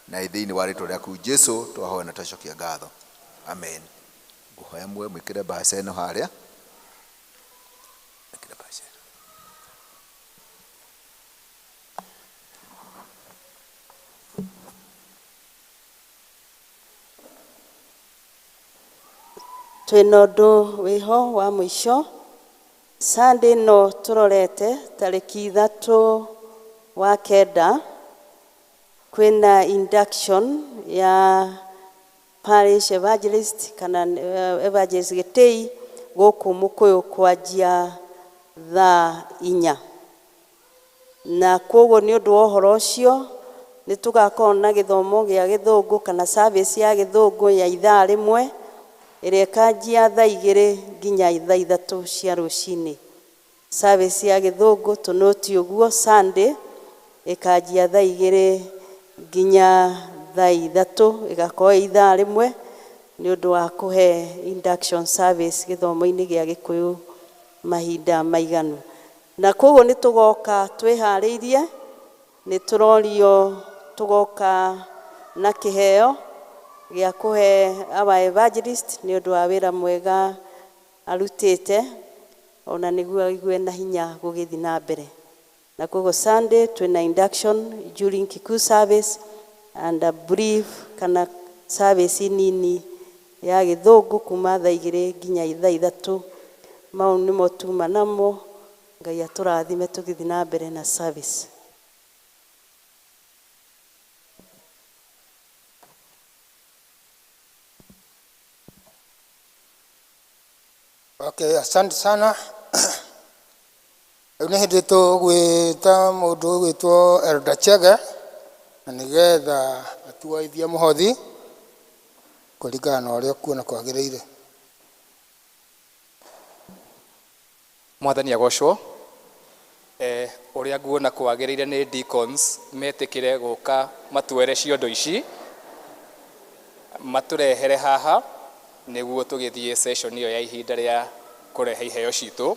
na thĩinĩ wa rĩtwa rĩaku Jesu twahoya na twacokia ngatho, amen. Ngũhoya muoe mwĩkĩre mbaca ĩno harĩa. Ĩkĩra mbaca ĩno. Twĩna ũndũ wĩho wa mũico. Sunday ĩno tũrorete tarĩki 3 wa 9 kwĩna induction ya parish evangelist kana evangelist Gĩtĩi gũkũ Mũkũyũ kwanjia thaa 4, na koguo nĩ ũndũ wa ũhoro ũcio nĩ tũgakorwo na gĩthomo gĩa gĩthũngũ kana service ya gĩthũngũ ya ithaa rĩmwe ĩrĩa ĩkanjia thaa 2 nginya thaa 3 cia rũcinĩ. Service ya gĩthũngũ tũnũti ũguo Sunday ĩkanjia thaa 2 nginya thaa 3, ĩgakorwo ĩ ithaa rĩmwe nĩ ũndũ wa kũhe induction service gĩthomo-inĩ gĩa Gĩkũyũ mahinda maiganu. Na koguo nĩ tũgoka twĩharĩirie, nĩ tũrorio tũgoka na kĩheo gĩa kũhe our evangelist nĩ ũndũ wa wĩra mwega arutĩte, ona nĩguo aigue na hinya gũgĩthiĩ na mbere. Na koguo Sunday twĩna induction during Kikuyu service and a brief kana service nini ya gĩthũngũ kuma thaa 2 nginya thaa 3. Mau nĩmo tuma namo. Ngai atũrathime tũgĩthiĩ na mbere na service. Okay, asante sana. Rĩu nĩ hĩndĩ tũgwĩta mũndũ ũgwĩtwo Elder Chege na nĩgetha atuoithie mũhothi kũringana na ũrĩa kuona kwagĩrĩire. Mwathani agocwo. Ũrĩa nguona kwagĩrĩire nĩ deacons metĩkĩre gũka matuere ciondo ici matũrehere haha nĩguo tũgĩthiĩ session ĩyo ya ihinda rĩa kũrehe iheo citũ.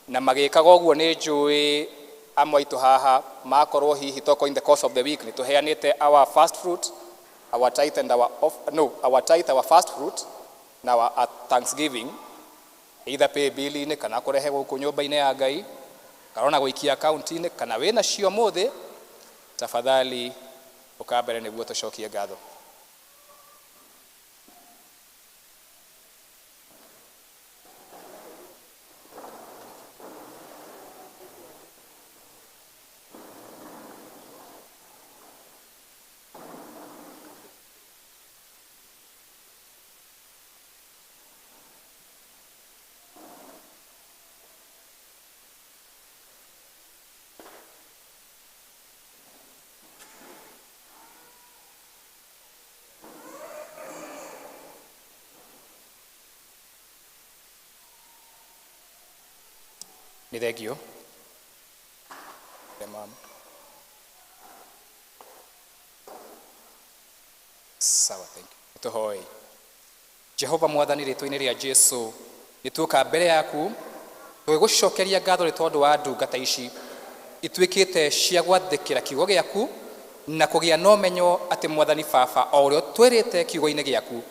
Na magĩkaga ũguo nĩ njũĩ amwe aitũ haha makorwo hihi toko in the course of the week nĩ tũheanĩte our first fruit, our tithe and our off, no, our tithe, our first fruit na our thanksgiving, either pay bill-inĩ kana kũrehe gũkũ nyũmba-inĩ ya Ngai kana ona gũikia akaunti-inĩ kana wĩna cio mũthĩ, tafadhali ũka mbere nĩguo tũcokie ngatho. Nĩ thengio. Ma'am. Sawa, thank you. Tũhoe. Jehova Mwathani, rĩtwa-inĩ rĩa Jesu nĩ tuoka mbere yaku tũgĩgũcokeria ngatho nĩ tondũ wa ndungata ici ituĩkĩte cia gwathĩkĩra kiugo gĩaku na kũgĩa na ũmenyo atĩ Mwathani Baba o ũrĩa ũtwĩrĩte kiugo-inĩ gĩaku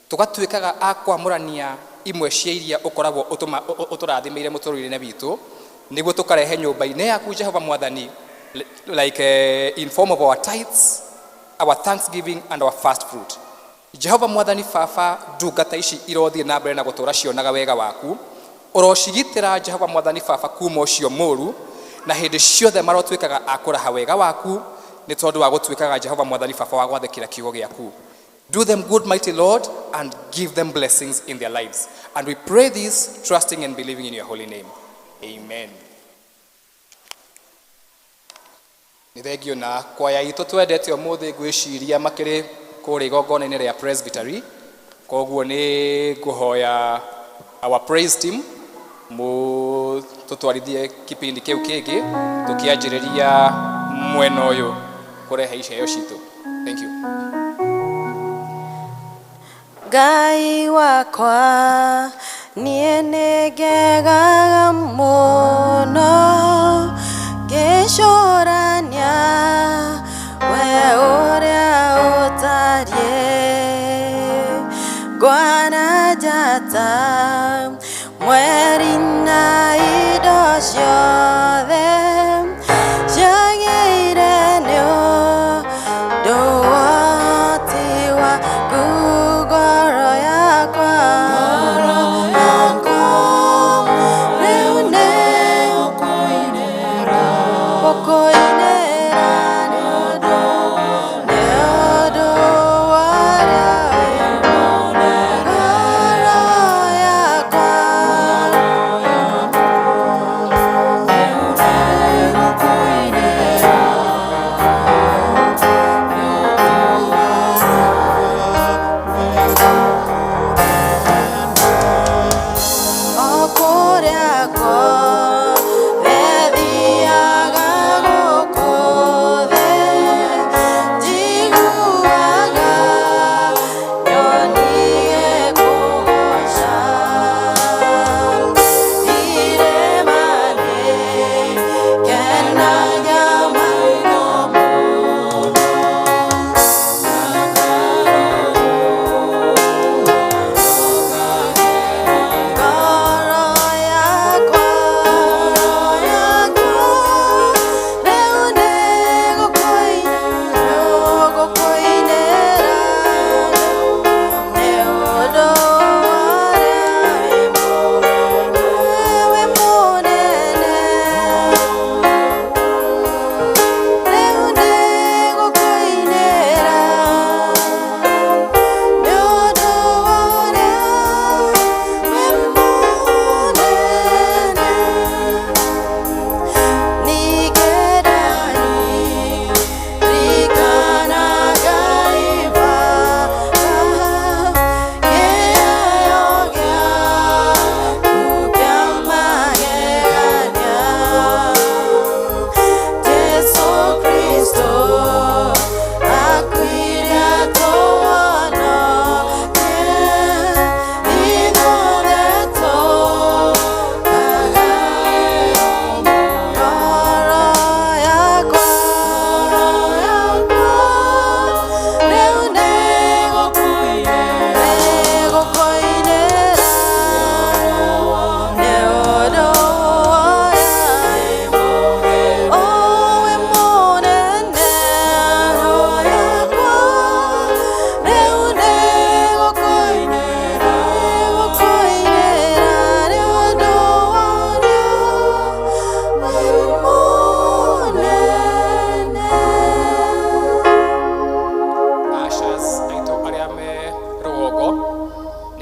tũgatuĩkaga a kwamũrania imwe cia iria ũkoragwo ũtũrathimĩire mũtũrĩre-inĩ witũ nĩguo tũkarehe nyũmba-inĩ yaku Jehova Mwathani, like in form of our tithes, our thanksgiving and our first fruit. Jehova Mwathani Baba, ndungata ici irothiĩ na mbere na gũtũra cionaga wega waku, ũrocigitĩra Jehova Mwathani Baba kuma ũcio mũru, na hĩndĩ ciothe marotuĩkaga a kũraha wega waku nĩ tondũ wa gũtuĩkaga Jehova Mwathani Baba wa gwathĩkĩra kiugo gĩaku. Do them good, mighty Lord, and give them blessings in their lives. And we pray this, trusting and believing in your holy name. Amen. Nĩ thengio. Na kwaya itũ twendete ũmũthĩ ngwĩciria makĩrĩ kũrĩa igongona-inĩ rĩa presbytery, koguo nĩ ngũhoya our praise team mu tũtwarithie kipindi kĩu kĩngĩ tũkĩanjĩrĩria mwena ũyũ kũrehe iheo citũ. Thank you. Ngai wakwa, niĩ nĩngegaga mũno ngĩcũrania we ũrĩa ũtariĩ. Ngwana njata, mweri na indo ciothe ciagĩire nĩ ũndũ woti waku. Ngoro yakwa, yakwa rĩu nĩ ũkũinĩra nĩ ũndũ wa ũrĩa wĩ. Ngoro yakwa.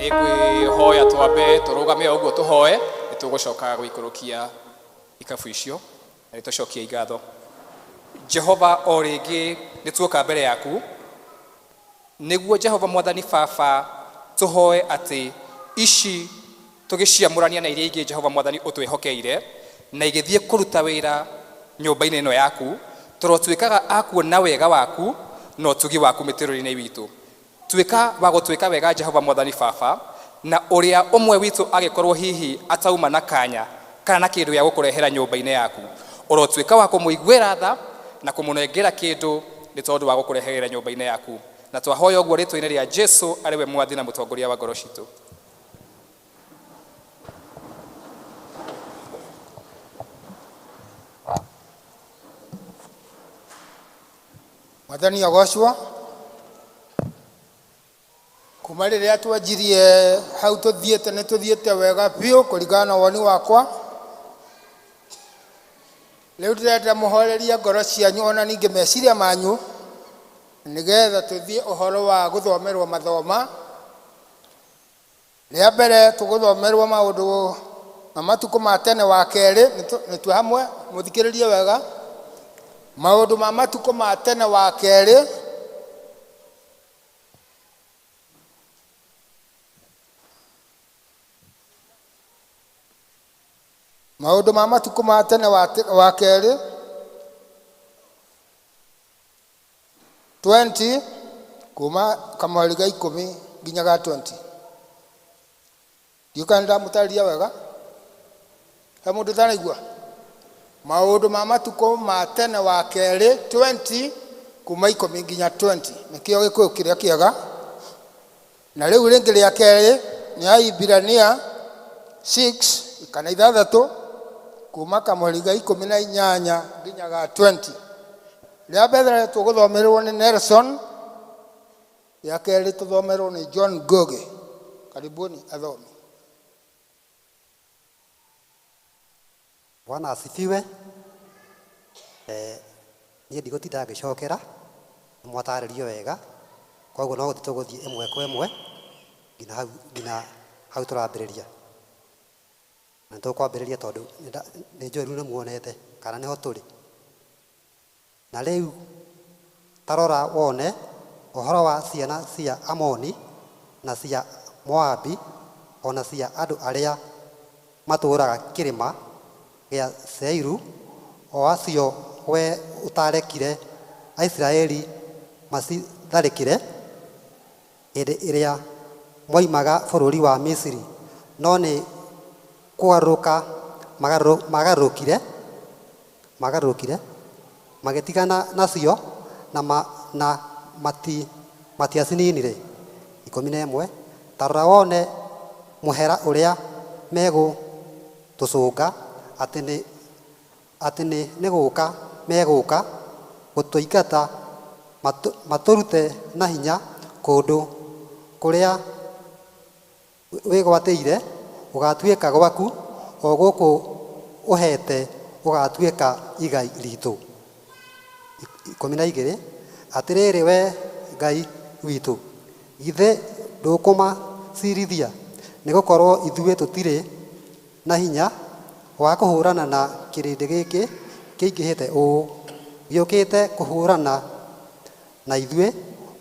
Nĩ ngwĩhoya twambe tũrũgame o ũguo tũhoe, nĩ tũgũcoka gũikũrũkia ikabu icio na nĩ tũcokie ngatho. Jehova, o rĩngĩ nĩ tuoka mbere yaku nĩguo Jehova Mwathani Baba tũhoe atĩ ici tũgĩciamũrania na iria ingĩ Jehova Mwathani ũtwĩhokeire na igĩthiĩ kũruta wĩra nyũmba-inĩ ĩno yaku, tũrotuĩkaga a kuona wega waku na ũtugi waku mĩtũrĩre-inĩ witũ. Tuĩka wa gũtuĩka wega Jehova Mwathani Baba, na ũrĩa ũmwe witũ agĩkorwo hihi atauma na kanya kana na kĩndũ gĩa gũkũrehera nyũmba-inĩ yaku, ũrotuĩka wa kũmũiguĩra tha na kũmũnengera kĩndũ nĩ tondũ wa gũkũrehera nyũmba-inĩ yaku. Na twahoya ũguo rĩtwa-inĩ rĩa Jesu arĩ we mwathi na mũtongoria wa ngoro citũ. Mwathani agocwo. Kuma rĩrĩa twanjirie hau tũthiĩte nĩ tũthiĩte wega biũ kũringana na woni wakwa. Rĩu ndĩrenda mũhorerie ngoro cianyu ona ningĩ meciria manyu nĩgetha tũthiĩ ũhoro wa gũthomerwo mathoma. Rĩa mbere tũgũthomerwo maũndũ ma matukũ ma tene wa kerĩ, nĩ twĩ hamwe, mũthikĩrĩrie wega. Maũndũ ma matukũ ma tene wa kerĩ maũndũ ma matukũ ma tene wa kerĩ 20 kuma kamũhari ga 10 nginya ga 20. Ndiũĩ kana nĩndamũtarĩria wega. He mũndũ ũtaraigua? Maũndũ ma matukũ ma tene wa kerĩ 20 kuma 10 nginya 20 nĩkĩo Gĩkũyũ kĩrĩa kĩega. Na rĩu rĩngĩ rĩa kerĩ nĩ Aibirania 6 kana 6 kuma kamũhari ga 18 nginya ga 20. Rĩa mbere tũgũthomerwo nĩ Nelson, rĩa kerĩ tũthomerwo nĩ John Ngugi. Karibuni athomi. Bwana asifiwe. Niĩ ndigũtinda ngĩcokera, nĩmwatarĩrio wega, koguo no gũthiĩ tũgũthiĩ ĩmwe kwa ĩmwe nginya hau tũrambĩrĩria. Na nĩtũkwambĩrĩria tondũ nĩ njũĩ rĩu nĩmuonete kana nĩho tũrĩ. Na rĩu ta rora wone ũhoro wa ciana cia Amoni na cia Moabi ona cia andũ arĩa matũũraga kĩrĩma gĩa Seiru, o acio we ũtarekire Aisiraeli macitharĩkĩre hĩndĩ ĩrĩa moimaga bũrũri wa Misiri, no nĩ kũgarũrũka magarũrũkire magĩtigana nacio na matiacininire. 11. Ta rora wone mũhera ũrĩa megũtũcũnga atĩ nĩ gũka megũka gũtũingata matũrute na hinya kũndũ kũrĩa wĩgwatĩire gũgatuĩka gwaku, o gũkũ ũheete gũgatuĩka igai ritũ. 12. Atĩrĩrĩ we Ngai witũ, githĩ ndũkũmacirithia? Nĩgũkorwo ithuĩ tũtirĩ na hinya wa kũhũrana na kĩrĩndĩ gĩkĩ kĩingĩhĩte ũũ gĩũkĩte kũhũrana na ithuĩ,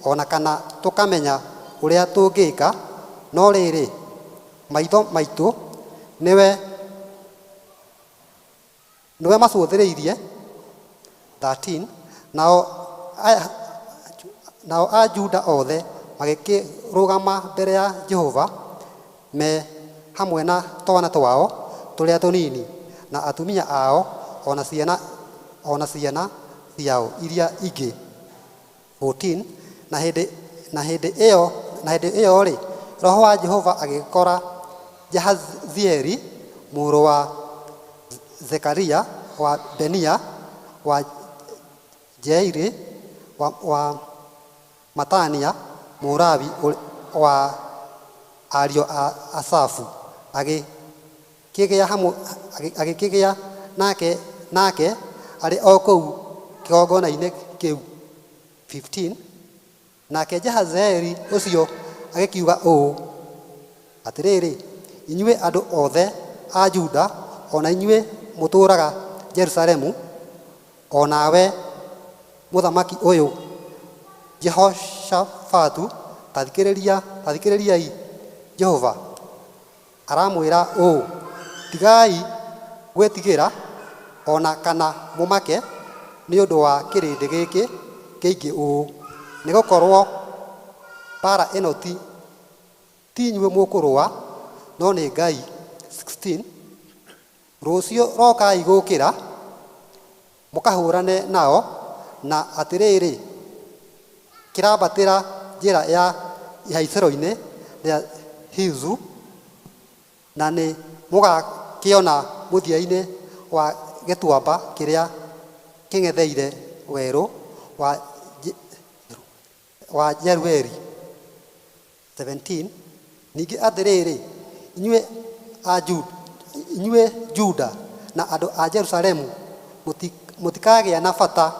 ona kana tũkamenya ũrĩa tũngĩka. No rĩrĩ, maitho maitũ nĩwe macũthĩrĩirie. 13. Nao a Juda othe magĩkĩrũgama mbere ya Jehova me hamwe na twana twao tũrĩa tũnini na atumia ao ona ciana ciao iria ingĩ. 14. Na hĩndĩ ĩyo rĩ, Roho wa Jehova agĩkora Jahazieli mũrũ wa Zekaria wa Benia wa Jeiri wa Matania Mũlawi wa ariũ a Asafu, agĩkĩgĩa nake arĩ o kũu kĩgongona-inĩ kĩu. 15. Nake Jahazieli ũcio agĩkiuga ũũ, Atĩrĩrĩ, inyuĩ andũ othe a Juda, o na inyuĩ mũtũũraga Jerusalemu, o nawe mũthamaki ũyũ Jehoshafatu, ta thikĩrĩriai Jehova. Aramwĩra ũũ, tigai gwĩtigĩra o na kana mũmake nĩ ũndũ wa kĩrĩndĩ gĩkĩ kĩingĩ ũũ, nĩgũkorwo mbaara ĩno ti inyuĩ mũkũrũa, no nĩ Ngai. 16 Rũciũ rokai gũkĩra mũkahũrane nao, na atĩrĩrĩ, kĩrambatĩra njĩra ya ihaicĩro-inĩ rĩa Hizu, na nĩ mũgakĩona mũthia-inĩ wa gĩtuamba kĩrĩa kĩng'etheire werũ wa Jerueli. 17 Ningĩ atĩrĩrĩ, inyuĩ Juda na andũ a Jerusalemu, mũtikagĩa na bata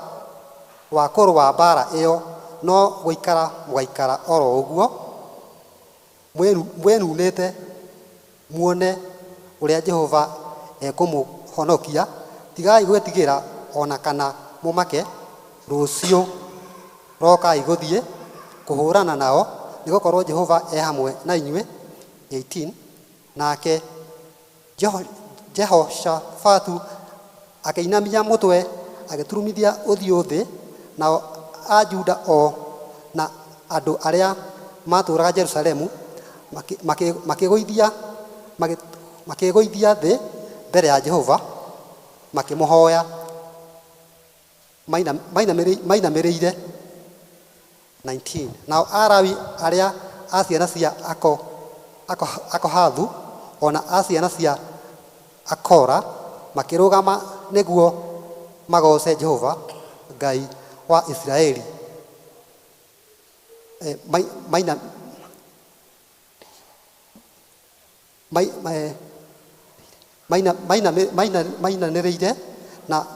wa kũrũa mbaara ĩyo, no gũikara mũgaikara oro ũguo mwĩnunĩte muone ũrĩa Jehova ekũmũhonokia. Tigai gwĩtigĩra o na kana mũmake. Rũciũ rokai gũthiĩ kũhũrana nao, nĩgũkorwo Jehova e hamwe na inyuĩ. 18 Nake Jehoshafatu akĩinamia mũtwe, agĩturumithia ũthiũ thĩ, nao a Juda o na andũ arĩa maatũũraga Jerusalemu makĩgũithia thĩ mbere ya Jehova, makĩmũhooya mainamĩrĩire. 19 Nao Alawi arĩa a ciana cia Akohathu o na a ciana cia Akora makĩrũgama nĩguo magooce Jehova Ngai wa Isiraeli, mainanĩrĩire na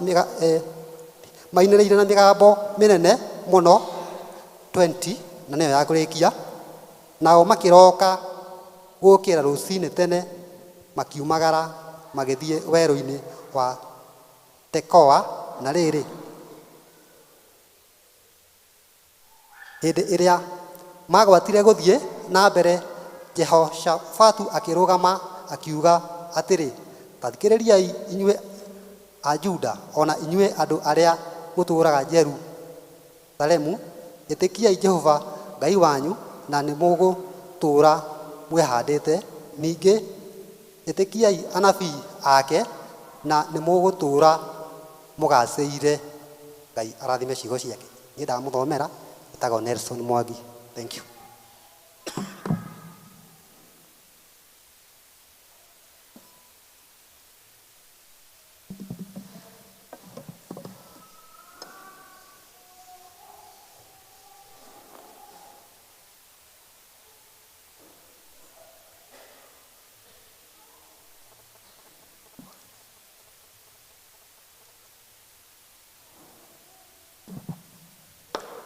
mĩgambo mĩnene mũno. 20 na nĩyo ya kũrĩkia. Nao makĩroka gũkĩra rũcinĩ tene, makiumagara magĩthiĩ werũ-inĩ wa Tekoa. Na rĩrĩ, hĩndĩ ĩrĩa magwatire gũthiĩ na mbere, Jehoshafatu akĩrũgama akiuga atĩrĩ, ta thikĩrĩriai inyuĩ a Juda o na inyuĩ andũ arĩa mũtũũraga Jerusalemu, ĩtĩkiai Jehova Ngai wanyu, na nĩmũgũtũũra mwĩhaandĩte. Ningĩ ĩtĩkiai anabii ake, na nĩmũgũtũũra mũgaacĩire. Ngai arathime ciugo ciake. Niĩ ndamũthomera, etagwo Nelson Mwangi. Thank you.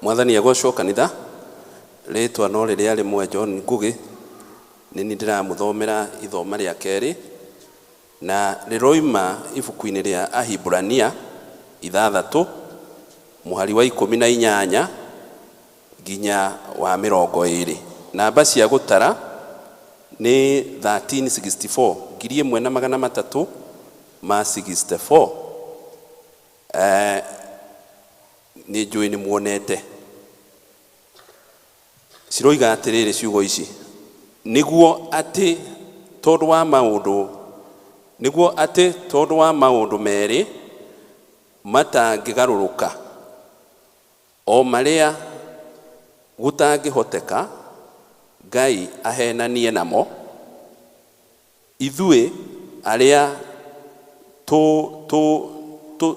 Mwathani agocwo kanitha. Rĩtwa no rĩrĩa rĩmwe John Ngugi. Nĩ niĩ ndĩramũthomera ithoma rĩa kerĩ, na rĩroima ibuku-inĩ rĩa Ahiburania 6 mũhari wa 18 nginya wa 20. Namba cia gũtara nĩ 1364, 1364. Nĩ njũĩ nĩ muonete. Ciroiga atĩrĩrĩ ciugo ici, nĩguo atĩ tondũ wa maũndũ, nĩguo atĩ tondũ wa maũndũ merĩ matangĩgarũrũka, o marĩa gũtangĩhoteka Ngai ahenanie namo, ithuĩ arĩa tũ tũ tũ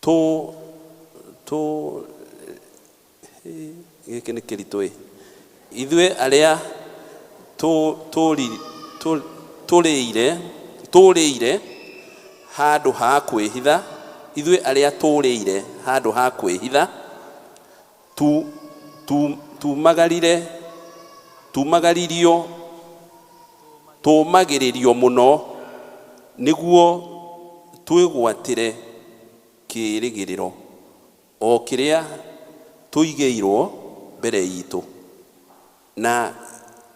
tũ tũ gĩkĩ nĩ kĩritũ ĩ, ithuĩ arĩa tũrĩire handũ ha kwĩhitha, ithuĩ arĩa tũrĩire handũ ha kwĩhitha, tumagarire Tumagaririo tũmagĩrĩrio mũno nĩguo twĩgwatĩre kĩĩrĩgĩrĩro o kĩrĩa tũigĩirwo mbere itũ na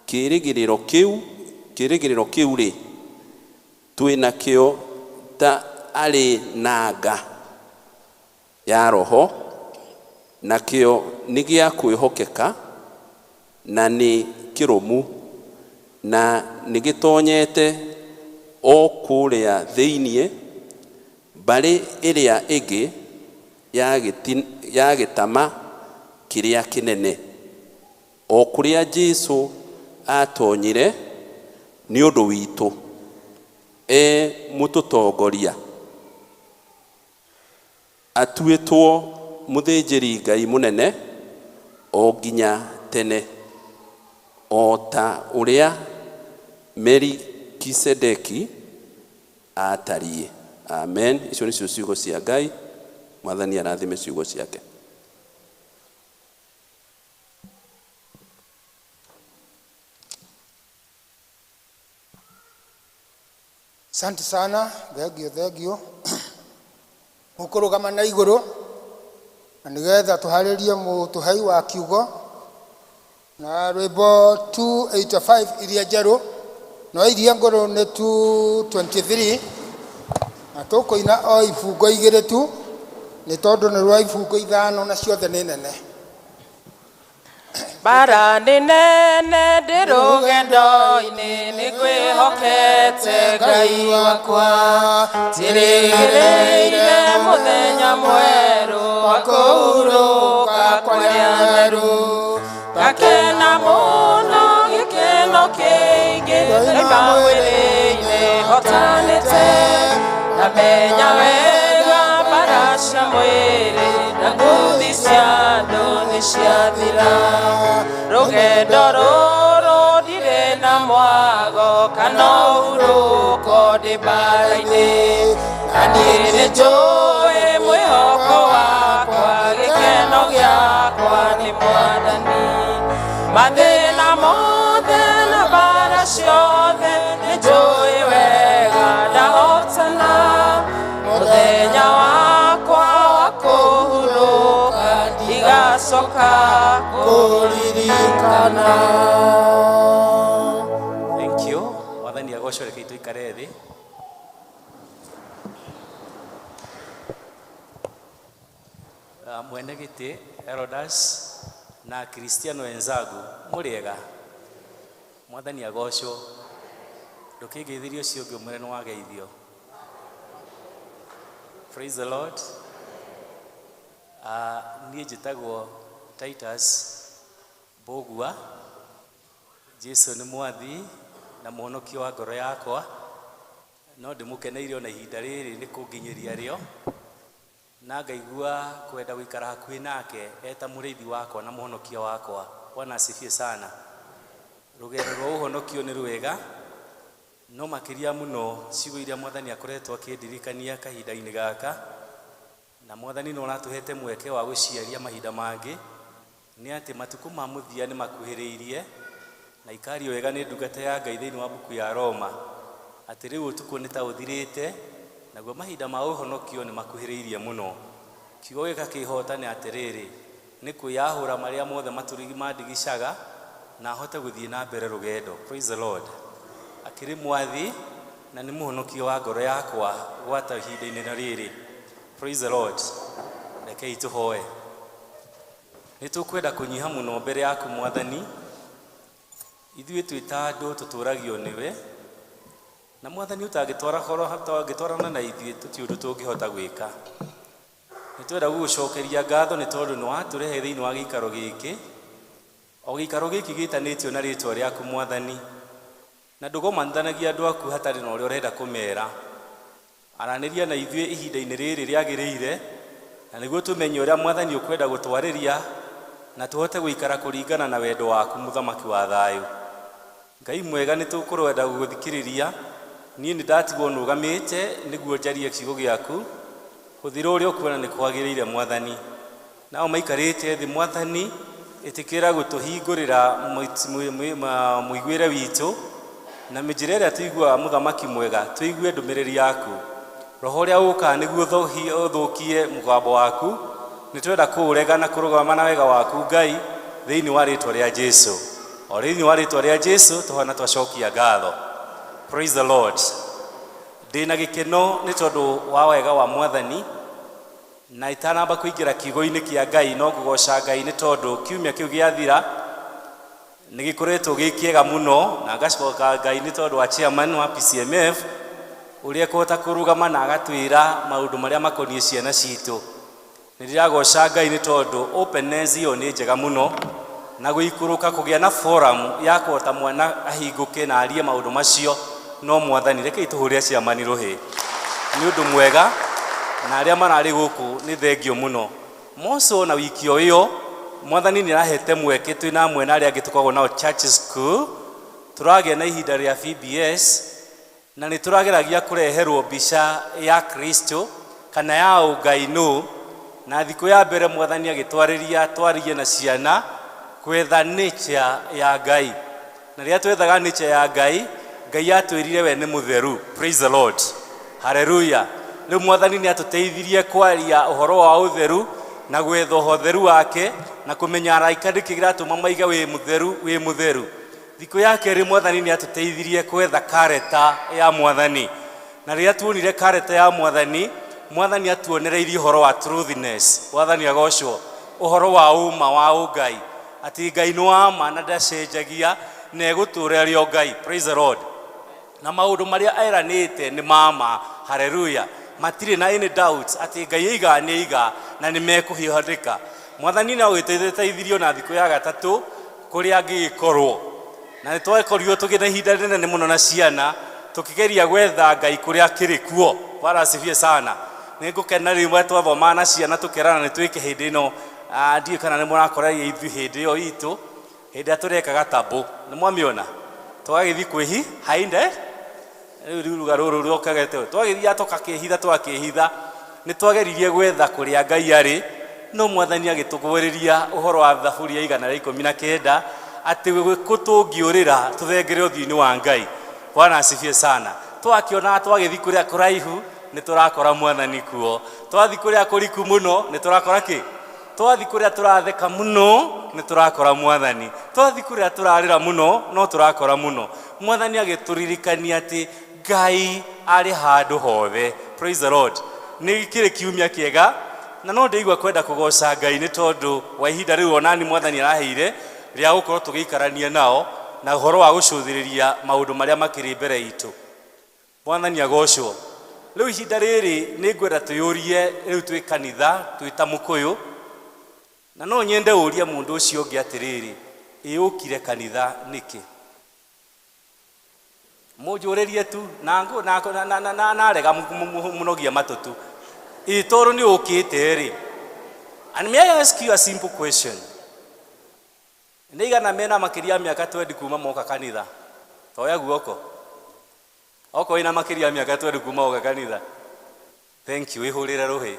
kĩĩrĩgĩrĩro kĩu rĩ twĩ nakĩo ta arĩ nanga ya roho nakĩo nĩ gĩa kwĩhokeka na nĩ kĩrũmu na nĩ gĩtonyete o kũrĩa thĩinĩ mbarĩ ĩrĩa ĩngĩ ya gĩtama kĩrĩa kĩnene o kũrĩa Jesũ atonyire nĩ ũndũ witũ e mũtũtongoria atuĩtwo mũthĩnjĩri Ngai mũnene o nginya tene o ta ũrĩa Melikisedeki atariĩ. Amen. Icio nĩcio ciugo cia Ngai. Mwathani arathime ciugo ciake. Asante sana, thengio thengio. Mũkũrũgama na igũrũ na nĩgetha tũharĩrie mũtũhei wa kiugo na rwĩmbo 285 iria njerũ no iria ngũrũ nĩ 223 na tũkũina o ibungo igĩrĩ tu nĩ tondũ nĩ rwa ibungo ithano na ciothe nĩ nene. Bara nĩ nene ndĩ rũgendo-inĩ nĩ ngwĩhokete Ngai wakwa njĩrĩgĩrĩire mũthenya mwerũ wa kũhurũka kũrĩa theru ngakena mũno gĩkeno kĩingĩ ndaima mwĩrĩ-inĩ hotanĩte ndamenya wega bara cia mwĩrĩ na nguthi cia andũ nĩ ciathira rũgendo rũrũ ndirĩ na mwago kana ũhurũko ndĩ mbara-inĩ na niĩ nĩ njũĩ mwĩhoko wakwa gĩkeno gĩakwa nĩ Mwathani mathĩna mothe na mbara ciothe nĩ njũĩ wega ndahotana mũthenya wakwa wa kũhurũka ndigacoka kũririkana. Thank you. Mwathani agocwo reke tũikare thĩ. Mwene gĩtĩ Erodas na Kristiano wenzangu mũrĩega. Mwathani agocwo. Ndũkĩngeithĩrie ũcio ũngĩ ũmwĩre nĩ wageithio. Praise the Lord. Niĩ njĩtagwo Titus Mbũgua. Jesu nĩ mwathi na mũhonokia wa ngoro yakwa no ndĩmũkeneire ona ihinda rĩrĩ nĩ kũnginyĩria rĩo na ngaigua kwenda gũikara hakuhĩ nake eta mũrĩithi wakwa na mũhonokia wakwa. Bwana asifiwe sana. Rũgendo rwa ũhonokio nĩ rwega no makĩria mũno ciugo iria Mwathani akoretwo akĩndirikania kahinda-inĩ gaka na Mwathani no aratũhete mweke wa gũciaria mahinda mangĩ nĩ atĩ matukũ ma mũthia nĩ makuhĩrĩirie na ikario wega nĩ ndungata ya Ngai thĩinĩ wa mbuku ya Roma atĩ rĩu ũtukũ nĩ ta ũthirĩte naguo mahinda ma ũhonokio nĩ makuhĩrĩirie mũno. Kiugo gĩka kĩhota nĩ atĩrĩrĩ nĩ kwĩyahũra marĩa mothe mandigicaga na ahote gũthiĩ na mbere rũgendo. Praise the Lord. Akĩrĩ mwathi na nĩ mũhonokio wa ngoro yakwa gwata ihinda-inĩ na rĩrĩ. Praise the Lord. Rekei tũhoe. Nĩ tũkwenda kũnyiha mũno mbere yaku Mwathani. Ithuĩ twĩ ta andũ tũtũragio nĩwe na Mwathani ũtangĩtwarana na ithuĩ tũtirĩ ũndũ tũngĩhota gwĩka. Nĩ twenda gũgũcokeria ngatho nĩ tondũ nĩ watũrehe thĩinĩ wa gĩikaro gĩkĩ o gĩikaro gĩkĩ gĩtanĩtio na rĩtwa rĩaku Mwathani na ndũgomanithanagia andũ aku hatarĩ na ũrĩa ũrenda kũmera. Aranĩria na ithuĩ ihinda-inĩ rĩrĩ rĩagĩrĩire na nĩguo tũmenye ũrĩa Mwathani ũkwenda gũtwarĩria na tũhote gũikara kũringana na wendo waku mũthamaki wa thayũ. Ngai mwega nĩ tũkũrwenda gũgũthikĩrĩria. Niĩ nĩ ndatigwo nũgamĩte nĩguo njarie kiugo gĩaku hũthĩra ũrĩa ũkuona nĩ kwagĩrĩire Mwathani. Nao maikarĩte thĩ Mwathani Ĩtĩkĩra gũtũhingũrĩra mũiguĩre witũ na mĩnjĩra ĩrĩa tũiguaga mũthamaki mwega tũigue ndũmĩrĩri yaku. Roho ũrĩa ũkaga nĩguo ũthũkie mũgambo waku nĩ twenda kũũrega na kũrũgama na wega waku Ngai thĩinĩ wa rĩtwa rĩa Jesu. O thĩinĩ wa rĩtwa rĩa Jesu tũhana twacokia ngatho. Praise the Lord. Ndĩna gĩkeno nĩ tondũ wa wega wa mwathani na itanamba kũingĩra kiugo-inĩ kĩa Ngai no ngũgoca Ngai nĩ tondũ kiumia kĩu gĩathira nĩ gĩkoretwo gĩ kĩega mũno na ngacoka Ngai nĩ tondũ wa chairman wa PCMF ũrĩa ekũhota kũrũgama na agatwĩra maũndũ marĩa makoniĩ ciana citũ. Nĩ ndĩragoca Ngai nĩ tondũ openness ĩyo nĩ njega mũno na gũikũrũka kũgĩa na forum ya kũhota mwana ahingũke na arie maũndũ macio no mwathani rekei tũhũrĩre chairman rũhĩ nĩ ũndũ mwega na arĩa mararĩ gũkũ nĩ thengio mũno. Moco na wiki o ĩyo mwathani nĩ arahete mweke twĩna amwe na arĩa angĩ tũkoragwo nao church school tũragĩa na ihinda rĩa VBS na nĩ tũrageragia kũreherwo mbica ya Kristo kana ya ũngai nũ na thikũ ya mbere mwathani agĩtwarĩria twarie na ciana kwetha nature ya Ngai na rĩrĩa twethaga nature ya Ngai Ngai atwĩrire we nĩ mũtheru. Praise the Lord. Hallelujah. Rĩu mwathani nĩ atũteithirie kwaria ũhoro wa ũtheru na gwetha ũhotheru wake na kũmenya araika nĩkĩ kĩratũma maiga wĩ mũtheru wĩ mũtheru. Thikũ ya kerĩ mwathani nĩ atũteithirie kwetha kareta ya mwathani na rĩrĩa tuonire kareta ya mwathani mwathani atuonereirie ũhoro wa truthiness. Mwathani agocwo ũhoro wa ũma wa ũngai atĩ Ngai nĩ wa ma na ndacenjagia na egũtũũra arĩ o Ngai. Praise the Lord. Na maũndũ marĩa eranĩte nĩ mama. Hallelujah. Matirĩ na any doubts atĩ Ngai aiga nĩ aiga na nĩ mekũhiũhanĩka. Mwathani no agĩteithirio na thikũ ya gatatũ kũrĩa angĩgĩkorwo na nĩ twakorirwo tũgĩ na ihinda rĩnene mũno na ciana tũkĩgeria gwetha Ngai kũrĩa akĩrĩ kuo. Bwana asifiwe sana. Nĩ ngũkena rĩmwe twathomaga na ciana tũkerana nĩ twĩke hĩndĩ ĩno ndiũĩ kana nĩ mũrakoreria ithuĩ hĩndĩ ĩyo itũ hĩndĩ ĩrĩa tũrekaga tabo nĩ mwamĩona twagĩthiĩ kwĩhi hainde rĩu ruga rũrũ rũkagete twagĩthiaga tũgakĩhitha tũgakĩhitha nĩ twageririe gwetha kũrĩa Ngai arĩ no mwathani agĩtũgwĩrĩria ũhoro wa thaburi ya 119 atĩ kũ tũngĩũrĩra tũthengere ũthiũ-inĩ wa Ngai. Bwana asifiwe sana. Twakĩonaga twagĩthiĩ kũrĩa kũraihu nĩ tũrakora mwathani kuo, twathiĩ kũrĩa kũriku mũno nĩ tũrakora kĩ, twathiĩ kũrĩa tũratheka mũno nĩ tũrakora mwathani, twathiĩ kũrĩa tũrarĩra mũno no tũrakora mũno. Mwathani agĩtũririkania atĩ Ngai arĩ handũ hothe. Praise the Lord. Nĩ kĩrĩ kiumia kĩega na no ndĩigua kwenda kũgoca Ngai nĩ tondũ wa ihinda rĩu onani mwathani araheire rĩa gũkorwo tũgĩikarania nao na ũhoro wa gũcũthĩrĩria maũndũ marĩa makĩrĩ mbere itũ. Mwathani agocwo. Rĩu ihinda rĩrĩ nĩ ngwenda twĩyũrie rĩu twĩ kanitha twĩ ta mũkũyũ na no nyende ũrie mũndũ ũcio ũngĩ atĩrĩrĩ ĩ ũkire kanitha nĩkĩ? Mũnjũrĩrie tu na narega mũnogia matũ tu ĩ tondũ nĩ ũkĩte rĩ. And may I ask you a simple question? Nĩ igana mena makĩria ya mĩaka 20 kuma moka kanitha? Toya guoko okorwo wĩna makĩria ya mĩaka 20 kuma woka kanitha. Thank you. Wĩhũrĩre rũhĩ.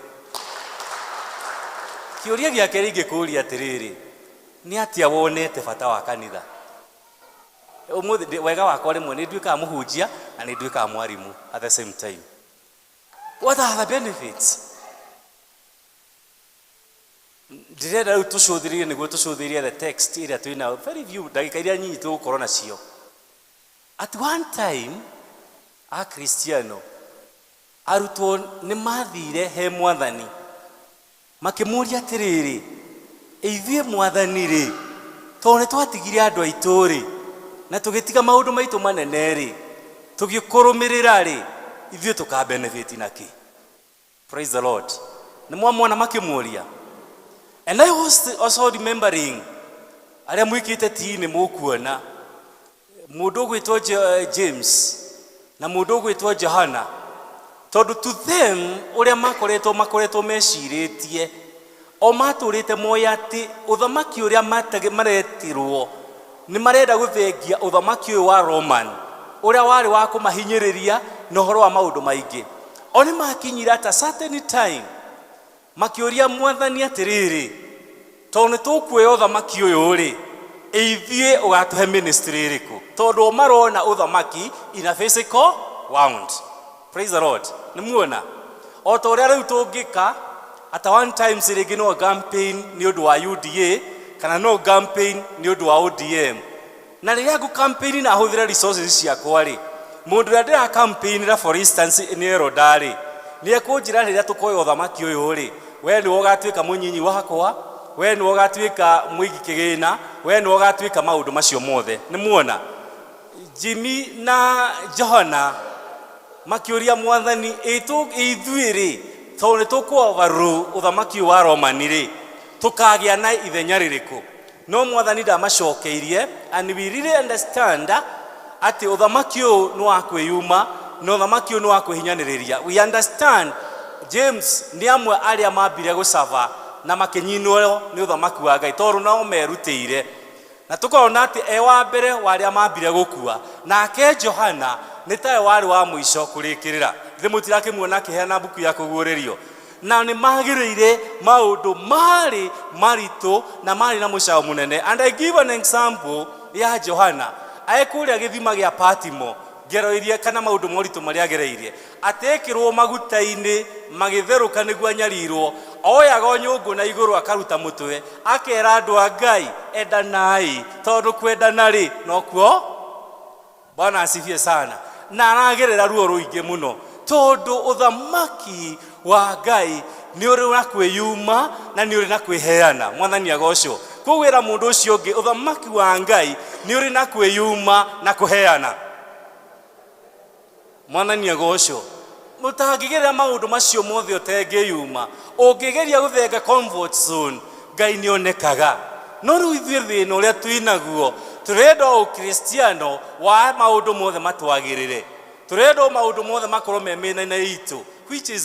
Kĩũria gĩa kerĩ ingĩkũria atĩrĩrĩ nĩ atĩa wonete bata wa kanitha? Ũmũthĩ wega wakwa rĩmwe nĩ nduĩkaga mũhunjia na nĩ nduĩkaga mwarimũ at the same time. What are the benefits? Ndĩrenda rĩu tũcũthĩrĩrie nĩguo tũcũthĩrĩrie the text ĩrĩa twĩnayo very few ndagĩka iria nyinyi tũgũkorwo nacio. At one time akristiano arutwo nĩ mathire he mwathani makĩmũria atĩrĩrĩ ithuĩ mwathani rĩ tondũ nĩ twatigire andũ aitũ rĩ na tũgĩtiga maũndũ maitũ manene rĩ tũgĩkũrũmĩrĩra rĩ ithuĩ tũka benefit na kĩ? Praise the Lord. Nĩ mwamwona makĩmũria. And I was also remembering arĩa mwĩkĩte tii nĩ mũkuona mũndũ ũgwĩtwo James na mũndũ ũgwĩtwo Johana tondũ to them ũrĩa makoretwo mecirĩtie o matũrĩte moĩ atĩ ũthamaki ũrĩa maretirwo nĩ marenda gũthengia ũthamaki ũyũ wa Roman ũrĩa warĩ wa kũmahinyĩrĩria na ũhoro wa maũndũ maingĩ. O nĩ makinyire at a certain time makĩũria mwathani atĩrĩrĩ Tondũ nĩ tũkuoya ũthamaki ũyũ rĩ, ithuĩ ũgatũhe ministry ĩrĩkũ? Tondũ o marona ũthamaki in a physical world. Praise the Lord. Nĩ muona o ta ũrĩa rĩu tũngĩka at one times rĩngĩ no campaign nĩ ũndũ wa UDA kana no campaign nĩ ũndũ wa ODM, na rĩrĩa ngũ campaign na hũthĩre resources ciakwa rĩ, mũndũ ũrĩa ndĩra campaignĩra, for instance nĩ Eroda rĩ, nĩ ekũnjĩra rĩrĩa tũkoya ũthamaki ũyũ rĩ, we nĩwe ũgatuĩka mũnyinyi wakwa, we nĩwe ũgatuĩka mũigi kĩgĩna, we nĩwe ũgatuĩka maũndũ macio mothe. Nĩ muona Jimmy na Johana makĩũria Mwathani, ithuĩ rĩ, tondũ nĩ tũkũovarũ ũthamaki ũyũ wa Romani rĩ, tũkagĩa na ithenya rĩrĩkũ? No Mwathani ndamacokeirie. And we really understand atĩ ũthamaki ũyũ nĩ wa kwĩyuma na ũthamaki ũyũ nĩ wa kwĩhinyanĩrĩria. We understand James nĩ amwe arĩa mambire gũcaba na makĩnyinwo nĩ ũthamaki wa Ngai tondũ nao merutĩire, na tũkona atĩ e wa mbere wa arĩa mambire gũkua, nake Johana nĩ tawe warĩ wa mũico kũrĩkĩrĩra. Thĩ mũtirakĩmuona akĩheana mbuku ya kũguũrĩrio, na nĩ magĩrĩire maũndũ marĩ maritũ na marĩ na mũcao mũnene. And I give an example ya Johana ekũrĩa gĩthima gĩa Patimo, ngero iria kana maũndũ moritũ marĩa agereirie, atĩkĩrwo maguta-inĩ magĩtherũka nĩguo anyarirwo, oyaga o nyũngũ na igũrũ akaruta mũtwe akera andũ a Ngai, endanai tondũ kwendana rĩ nokuo. Bwana asifiwe sana. Na aragerera ruo rũingĩ mũno tondũ ũthamaki wa Ngai nĩ ũrĩ na kwĩyuma na nĩ ũrĩ na kwĩheana. Mwathani agocwo. Koguo ĩra mũndũ ũcio ũngĩ, ũthamaki wa Ngai nĩ ũrĩ na kwĩyuma na kũheana. Mwathani agocwo. Mũtangĩgerera maũndũ macio mothe ũtengĩyuma, ũngĩgeria gũthenga comfort zone, Ngai nĩ onekaga. No rĩu ithuĩ thĩna ũrĩa twĩnaguo, tũrenda o ũkristiano wa maũndũ mothe matwagĩrĩre, tũrenda o maũndũ mothe makorwo me mĩena-inĩ itũ, which is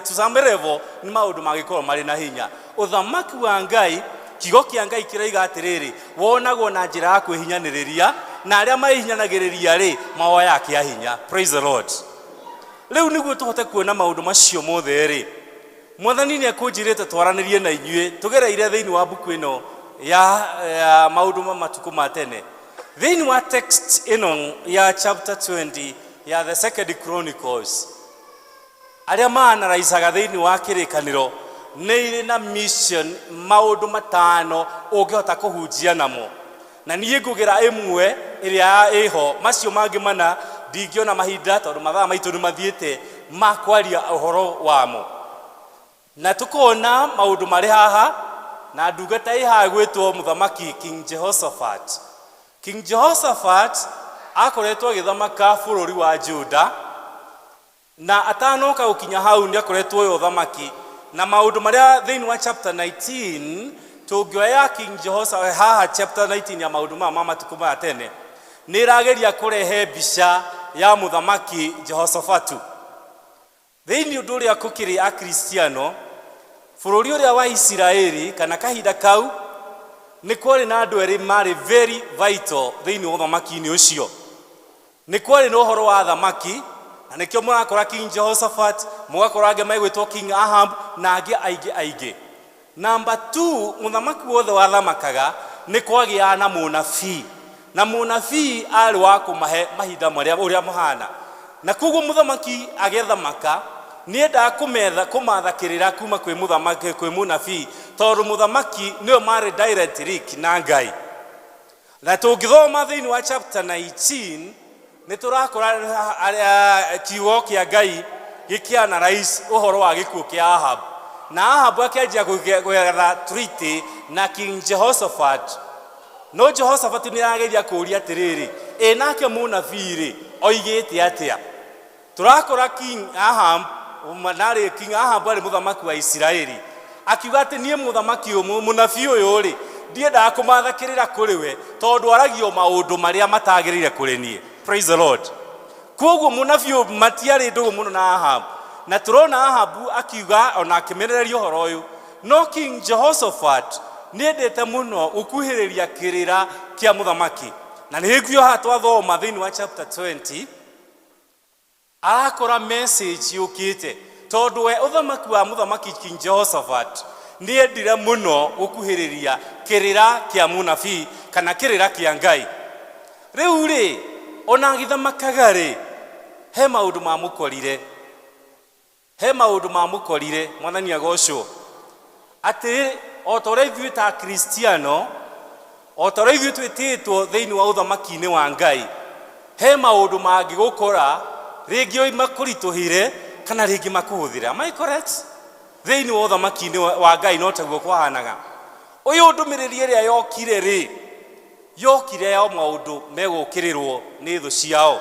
to some level nĩ maũndũ mangĩkorwo marĩ na hinya. Ũthamaki wa Ngai, kiugo kĩa Ngai kĩroiga atĩrĩrĩ, wonagwo na njĩra ya kwĩhinyanĩrĩria, na arĩa maihinyanagĩrĩria rĩ, mawoyaga kĩa hinya. Praise the Lord. Rĩu nĩguo tũhote kuona maũndũ macio mothe rĩ, Mwathani nĩ ekũnjĩrĩte twaranĩrie na inyuĩ tũgereire thĩinĩ wa mbuku ĩno ya maũndũ ma matukũ ma tene, thĩinĩ wa text ĩno ya chapter 20 ya the Second Chronicles. Arĩa maanaraicaga thĩinĩ wa kĩrĩkanĩro, nĩ irĩ na mission maũndũ matano ũngĩhota kũhunjia namo, na niĩ ngũgĩra ĩmwe ĩrĩa ĩho, macio mangĩ mana ndingĩona mahinda tondũ mathaa maitũ nĩ mathiĩte ma kwaria ũhoro wamo. Na tũkona maũndũ marĩ haha na ndungata ĩ haha gwĩtwo mũthamaki King Jehoshaphat. King Jehoshaphat akoretwo agĩthamaka bũrũri wa Juda, na atanoka gũkinya hau nĩ akoretwo ũyũ ũthamaki na maũndũ marĩa thĩinĩ wa chapter 19 tũngĩoya King Jehoshaphat haha. Chapter 19 ya maũndũ maya ma matukũ maya tene nĩ ĩrageria kũrehe mbica ya mũthamaki Jehoshafatu thĩinĩ ũndũ ũrĩa kũkĩrĩ akristiano bũrũri ũrĩa wa Isiraeli kana kahinda kau nĩ kwarĩ na andũ erĩ marĩ very vital thĩinĩ wa ũthamaki-inĩ ũcio. Nĩ kwarĩ na ũhoro wa thamaki, na nĩkĩo mũrakora King Jehoshaphat, mũgakora angĩ megwĩtwo King Ahab na angĩ aingĩ aingĩ. Number 2, mũthamaki wothe wathamakaga nĩ kwagĩaga na mũnabii, na mũnabii arĩ wa kũmahe mahinda marĩa ũrĩa mũhana, na koguo mũthamaki agĩthamaka nĩendaga kũmetha kũmatha kĩrĩra kuma kwĩ mũthamaki, kwĩ mũnabii, tondũ mũthamaki nĩwe marĩ direct link na Ngai. Na tũngĩthoma thĩinĩ wa chapter 19 nĩ tũrakora kiugo kĩa Ngai gĩkĩanalyze ũhoro wa gĩkuũ kĩa Ahab, na Ahab akĩanjia gwetha treaty na King Jehoshaphat. No Jehoshaphat nĩ arageria kũũria atĩrĩrĩ, ĩ nake mũnabii rĩ oigĩte atĩa? Tũrakora King Ahab, narĩ King Ahab arĩ mũthamaki wa Isiraeli, akiuga atĩ niĩ mũthamaki ũyũ, mũnabii ũyũ rĩ, ndiendaga kũmatha kĩrĩra kũrĩ we tondũ aragio maũndũ marĩa matagĩrĩire kũrĩ niĩ. Praise the Lord. Koguo mũnabii ũyũ matiarĩ ndũgũ mũno na Ahab, na tũrona Ahabu akiuga ona akĩmenereria ũhoro ũyũ. No King Jehoshaphat nĩendete mũno gũkuhĩrĩria kĩrĩra kĩa mũthamaki, na nĩ hĩguo haha twathoma thĩinĩ wa chapter 20 arakora message yũkĩte, tondũ we ũthamaki wa mũthamaki King Jehoshaphat Nĩ endire mũno gũkuhĩrĩria kĩrĩra kĩa mũnabii kana kĩrĩra kĩa Ngai. Rĩu rĩ, ona agĩthamakaga rĩ, he maũndũ mamũkorire, he maũndũ mamũkorire. Mwathani agocwo. Atĩ o ta ũrĩa ithuĩ ta Kristiano, o ta ũrĩa ithuĩ twĩtĩtwo thĩinĩ wa ũthamaki-inĩ wa Ngai, he maũndũ mangĩgũkora rĩngĩ makũritũhĩre kana rĩngĩ makũhũthĩre. Am I correct? Thĩinĩ wa ũthamaki-inĩ wa Ngai no taguo kwahanaga. Ũyũ ndũmĩrĩri ĩrĩa yokire rĩ, yokire ya maũndũ megũkĩrĩrwo nĩ thũ ciao.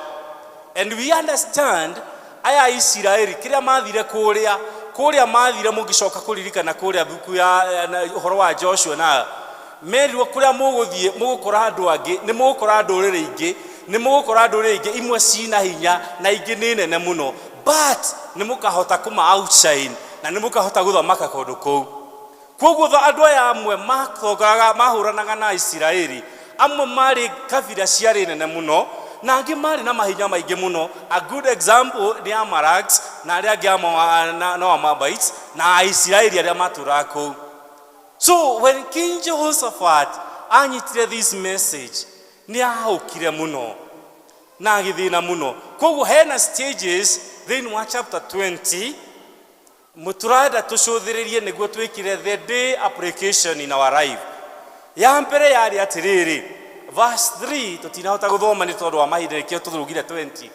And we understand aya Isiraeli kĩrĩa mathire kũrĩa, kũrĩa mathire, mũngĩcoka kũririkana kũrĩa buku ya ũhoro wa Joshua, na merirwo kũrĩa mũgũthiĩ mũgũkora andũ angĩ, nĩ mũgũkora ndũrĩrĩ ingĩ, nĩ mũgũkora ndũrĩrĩ ingĩ imwe cina hinya na ingĩ nĩ nene mũno, but nĩ mũkahota kũma outshine na nĩ mũkahota gũthamaka kũndũ kũu. Koguo andũ aya amwe matongaga mahũranaga na Isiraeli, amwe marĩ kabira ciarĩ nene mũno na angĩ marĩ na mahinya maingĩ mũno. A good example nĩ Amaleks na arĩa angĩ no Amoabites na Aisiraeli arĩa matũraga kũu. So when King Jehoshaphat anyitire this message, nĩ ahũkire mũno na agĩthĩna mũno. Koguo hena stages thĩinĩ wa chapter 20 mũtũrenda tũcũthĩrĩrie nĩguo twĩkire the day application in our life. Ya mbere yarĩ atĩrĩrĩ, verse 3, tũtinahota gũthoma nĩ tondũ wa mahinda, nĩkĩo tũrugire 20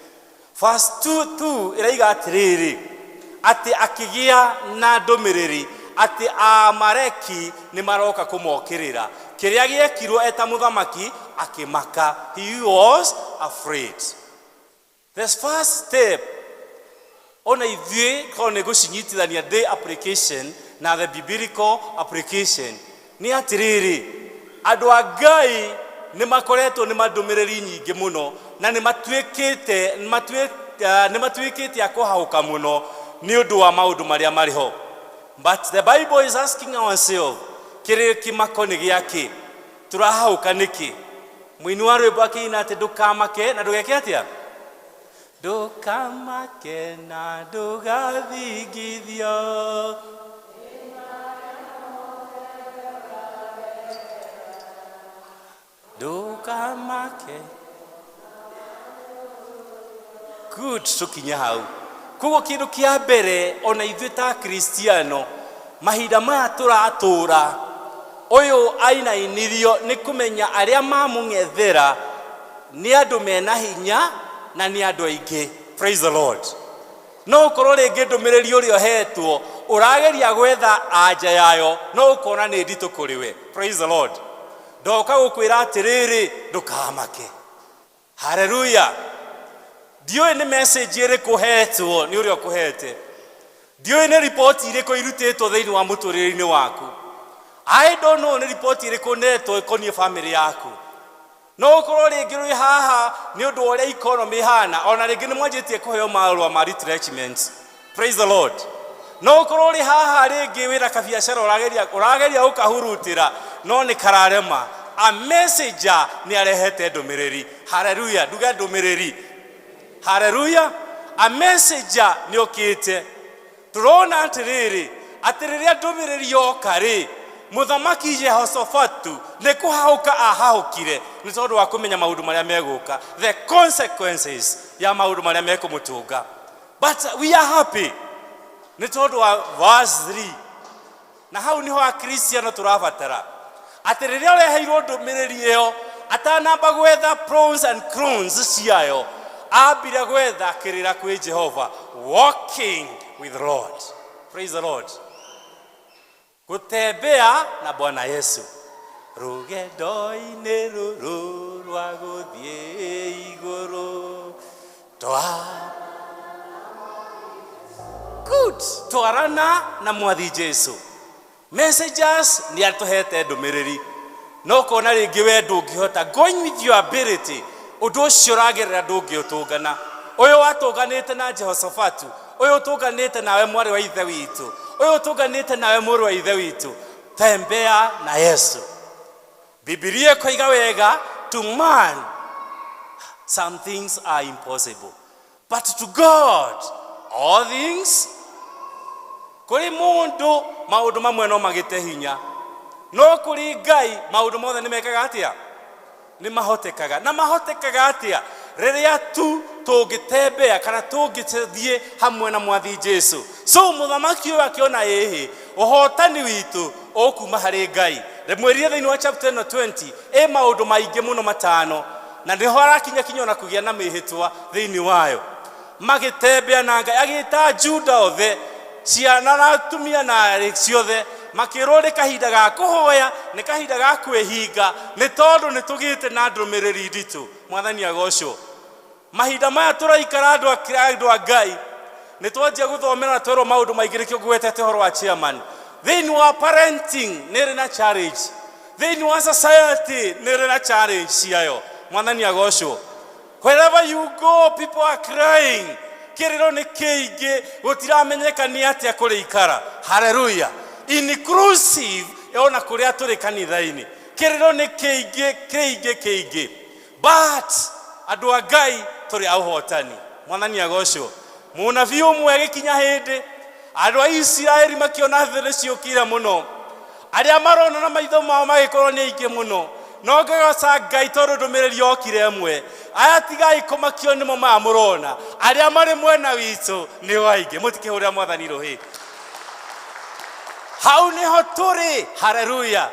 verse 2. 2 ĩraiga atĩrĩrĩ, atĩ akĩgĩa na ndũmĩrĩri atĩ Aamaleki nĩ maroka kũmokĩrĩra. Kĩrĩa gĩekirwo eta mũthamaki, akĩmaka. He was afraid. The first step, ona ithuĩ korwo nĩ gũcinyitithania day application na the biblical application, nĩ atĩrĩrĩ, andũ a Ngai nĩ makoretwo nĩ mandũmĩrĩri nyingĩ mũno na nĩ matuĩkĩte a kũhahũka mũno nĩ ũndũ wa maũndũ marĩa marĩ ho. But the Bible is asking ourselves, kĩrĩ kĩmako nĩ gĩakĩ? Tũrahahũka nĩkĩ? Mũini wa rwĩmbo akĩina atĩ ndũkamake na ndũgeke atĩa? Ndũkamake na ndũgathingithio. Ndũkamake. Good, tũkinye hau. Koguo kĩndũ kĩa mbere, ona ithuĩ ta Kristiano mahinda maya tũratũra, ũyũ ainainirio nĩ kũmenya arĩa mamũng'ethera nĩ andũ mena hinya na nĩ andũ aingĩ. Praise the Lord. No ũkorwo rĩngĩ ndũmĩrĩri ũrĩa ũhetwo ũrageria gwetha anja yayo, no ũkona nĩ nditũ kũrĩ we. Praise the Lord. Ndoka gũkwĩra atĩrĩrĩ, ndũkamake. Haleluya. Ndiũĩ nĩ message ĩrĩkũ ũhetwo nĩ ũrĩa ũkũhete, ndiũĩ nĩ riboti irĩkũ irutĩtwo thĩinĩ wa mũtũrĩre-inĩ waku. I don't know nĩ riboti ĩrĩkũ netwo ĩkoniĩ family yaku. No ũkorwo rĩngĩ rwĩ haha nĩ ũndũ wa ũrĩa economy ĩhana, ona rĩngĩ nĩ mwanjĩtie kũheo marũa ma retrenchment. Praise the Lord. No ũkorwo ũrĩ haha rĩngĩ wĩna kabiacara ũrageria gũkahurutĩra no nĩ kararema. A messenger nĩ arehete ndũmĩrĩri. Haleluya. Nduge ndũmĩrĩri. Haleluya. A messenger nĩ okĩte. Tũrona atĩrĩrĩ, atĩ rĩrĩa ndũmĩrĩri yoka rĩ, mũthamaki Jehoshafatu nĩ kũhahũka ahahũkire nĩ tondũ wa kũmenya maũndũ marĩa megũka, the consequences ya maũndũ marĩa mekũmũtũnga. But we are happy nĩ tondũ wa verse 3, na hau niho Akristiano tũrabatara atĩ rĩrĩa ũreheirwo ndũmĩrĩri ĩyo, atanamba gwetha pros and cons ciayo, ambire gwetha kĩrĩra kwĩ Jehova. Walking with the Lord. Praise the Lord. Gũtembea na Bwana Yesu rũgendo-inĩ rũrũ rwa gũthiĩ igũrũ twa good twarana na Mwathi Jesu. Messengers nĩ atũhete ndũmĩrĩri, no ũkona rĩngĩ we ndũngĩhota, going with your ability, ũndũ ũcio ũragerera ndũngĩũtũngana. Ũyũ watũnganĩte na Jehoshafatu, ũyũ ũtũnganĩte nawe mwarĩ wa ithe witũ, ũyũ ũtũnganĩte nawe mũrũ wa ithe witũ, tembea na Yesu. Bibilia ĩkoiga wega, to man some things are impossible, but to God all things. Kũrĩ mũndũ Maũndũ mamwe no magĩte hinya, no kũrĩ Ngai maũndũ mothe nĩ mekaga atĩa? Nĩ mahotekaga. Na mahotekaga atĩa? Rĩrĩa tu tũngĩtembea kana tũngĩthiĩ hamwe na Mwathi Jesu. So mũthamaki ũyũ akĩona ĩhĩ ũhotani witũ ũkuma harĩ Ngai. Ndĩmwĩrire thĩinĩ wa chapter ĩno 20 ĩ maũndũ maingĩ mũno matano, na nĩho arakinya kinya ona kũgĩa na mĩhĩtwa thĩinĩ wayo. Magĩtembea na Ngai, agĩta Juda othe, ciana na atumia na arĩ ciothe, makĩrwo nĩ kahinda ga kũhoya, nĩ kahinda ga kwĩhinga, nĩ tondũ nĩ tũgĩte na ndũmĩrĩri nditũ. Mwathani agocwo. Mahinda maya tũraikara, andũ a Ngai, nĩ twanjia gũthomera na twerwo maũndũ maingĩ. Nĩkĩo ngwetete ũhoro wa chairman. Thĩinĩ wa parenting nĩ ĩrĩ na challenge, thĩinĩ wa society nĩ ĩrĩ na challenge ciayo. Mwathani agocwo. Wherever you go, people are crying. Kĩrĩro nĩ kĩingĩ, gũtiramenyeka nĩ atĩa kũrĩikara. Haleluya. Inclusive ona kũrĩa tũrĩ kanitha-inĩ, kĩrĩro nĩ kĩingĩ, kĩingĩ, kĩingĩ, but andũ a Ngai tũrĩ a ũhotani. Mwathani agocwo. Mũnabii ũmwe agĩkinya hĩndĩ andũ a Isiraeli makĩona thĩ nĩ ciũkire mũno, arĩa marona na maitho mao magĩkorwo nĩ aingĩ mũno, no ngĩgoca Ngai tondũ ndũmĩrĩri yokire ĩmwe: aya tigai kũmakio nĩmo maya mũrona, arĩa marĩ mwena witũ nĩ aingĩ. Mũtikĩhũrĩra Mwathani rũhĩ. Hau nĩho tũrĩ. Haleluya.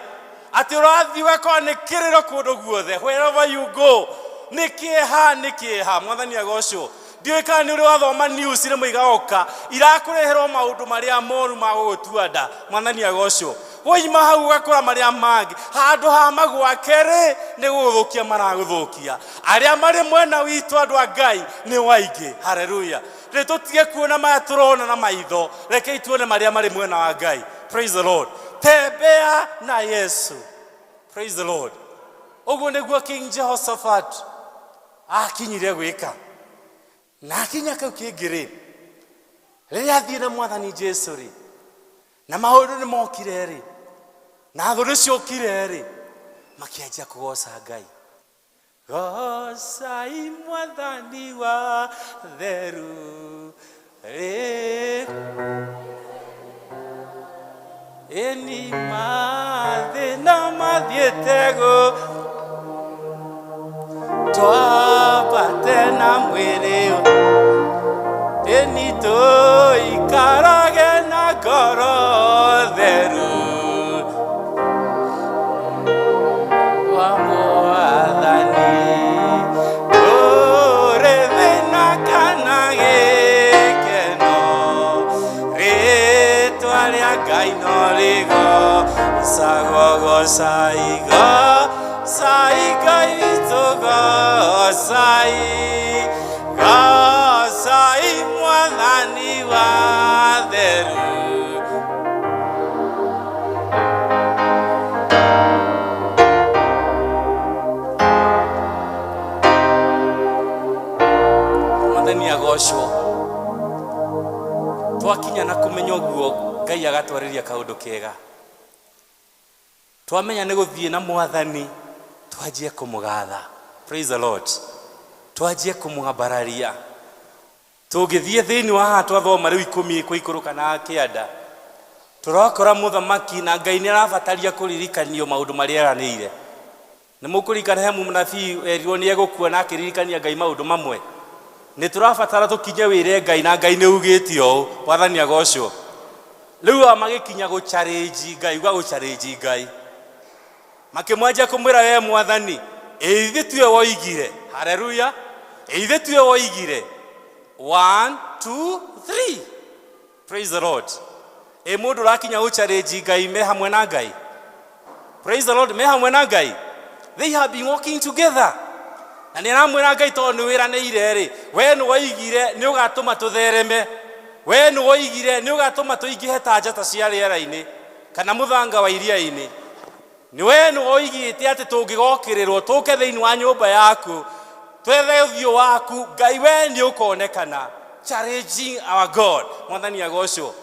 Atĩ ũrathiĩ ũgakora nĩ kĩrĩro kũndũ guothe. Wherever you go, nĩ kĩeha, nĩ kĩeha. Mwathani agocwo. Ndiũĩ kana nĩ ũrĩ wathoma news, rĩmwe igoka irakũreherwo maũndũ marĩa moru ma gũgũtua nda. Mwathani agocwo. Woima hau ũgakora marĩa mangĩ handũ ha magwake rĩ, nĩ gũgũthũkia maragũthũkia. Arĩa marĩ mwena witũ, andũ a Ngai, nĩ waingĩ. Haleluya. Rĩ tũtige kuona maya tũrona na maitho, rekei tuone marĩa marĩ mwena wa Ngai. Praise the Lord. Tembea na Yesu. Praise the Lord. Ũguo nĩguo King Jehoshaphat akinyire gwĩka. Na akinya kau kĩngĩ rĩ, rĩrĩa athiĩ na Mwathani Jesu rĩ, na maũndũ nĩ mokire rĩ, na thũ nĩ ciokire rĩ, makĩanjia kũgoca Ngai. Gocai Mwathani wa theru rĩ, ĩni mathĩna mathiĩte gũ twambate na mwĩrĩ, ĩni tũikarage na ngoro theru wa Mwathani. Kũrĩ thĩna kana gĩkeno, rĩtwa rĩa Ngai no rĩgocagwo. Gocai, gocai Ngai witũ, gocai, gocai Mwathani wa theru. Mwathani agocwo. Twakinya na kũmenya ũguo, Ngai agatwarĩria kaũndũ kega. Twamenya nĩ gũthiĩ na Mwathani, twanjie kũmũgatha. Praise the Lord. Twanjie kũmwambararia. Tũngĩthiĩ thĩinĩ wa haha twathoma rĩu 10 kũikũrũka na kĩanda, tũrakora mũthamaki na Ngai nĩ arabataria kũririkanio maũndũ marĩa eranĩire. Nĩ mũkũririkana he mũnabii erirwo nĩ egũkua na akĩririkania Ngai maũndũ mamwe. Nĩ tũrabatara tũkinye wĩre Ngai na Ngai nĩ ugĩte ũũ. Mwathani agocwo. Rĩu aya magĩkinya gũchallenge Ngai, uga gũchallenge Ngai, makĩmwanjia kũmwĩra, we Mwathani, ĩ ithuĩ tiwe woigire? Haleluya. Ĩ ithuĩ tiwe woigire 1 2 3? Praise the Lord. Ĩ mũndũ ũrakinya gũchallenge Ngai me hamwe na Ngai? Praise the Lord. Me hamwe na Ngai, they have been walking together, na nĩ aramwĩra Ngai, tondũ nĩ wĩranĩire rĩ, we nĩ woigire nĩ ũgatũma tũthereme, we nĩ woigire nĩ ũgatũma tũingĩhe ta njata cia rĩera-inĩ kana mũthanga wa iria-inĩ, nĩ we nĩ woigĩte atĩ tũngĩgokĩrĩrwo tũke thĩinĩ wa nyũmba yaku twethe ũthiũ waku, Ngai we nĩ ũkonekana. Challenging our God. Mwathani agocwo.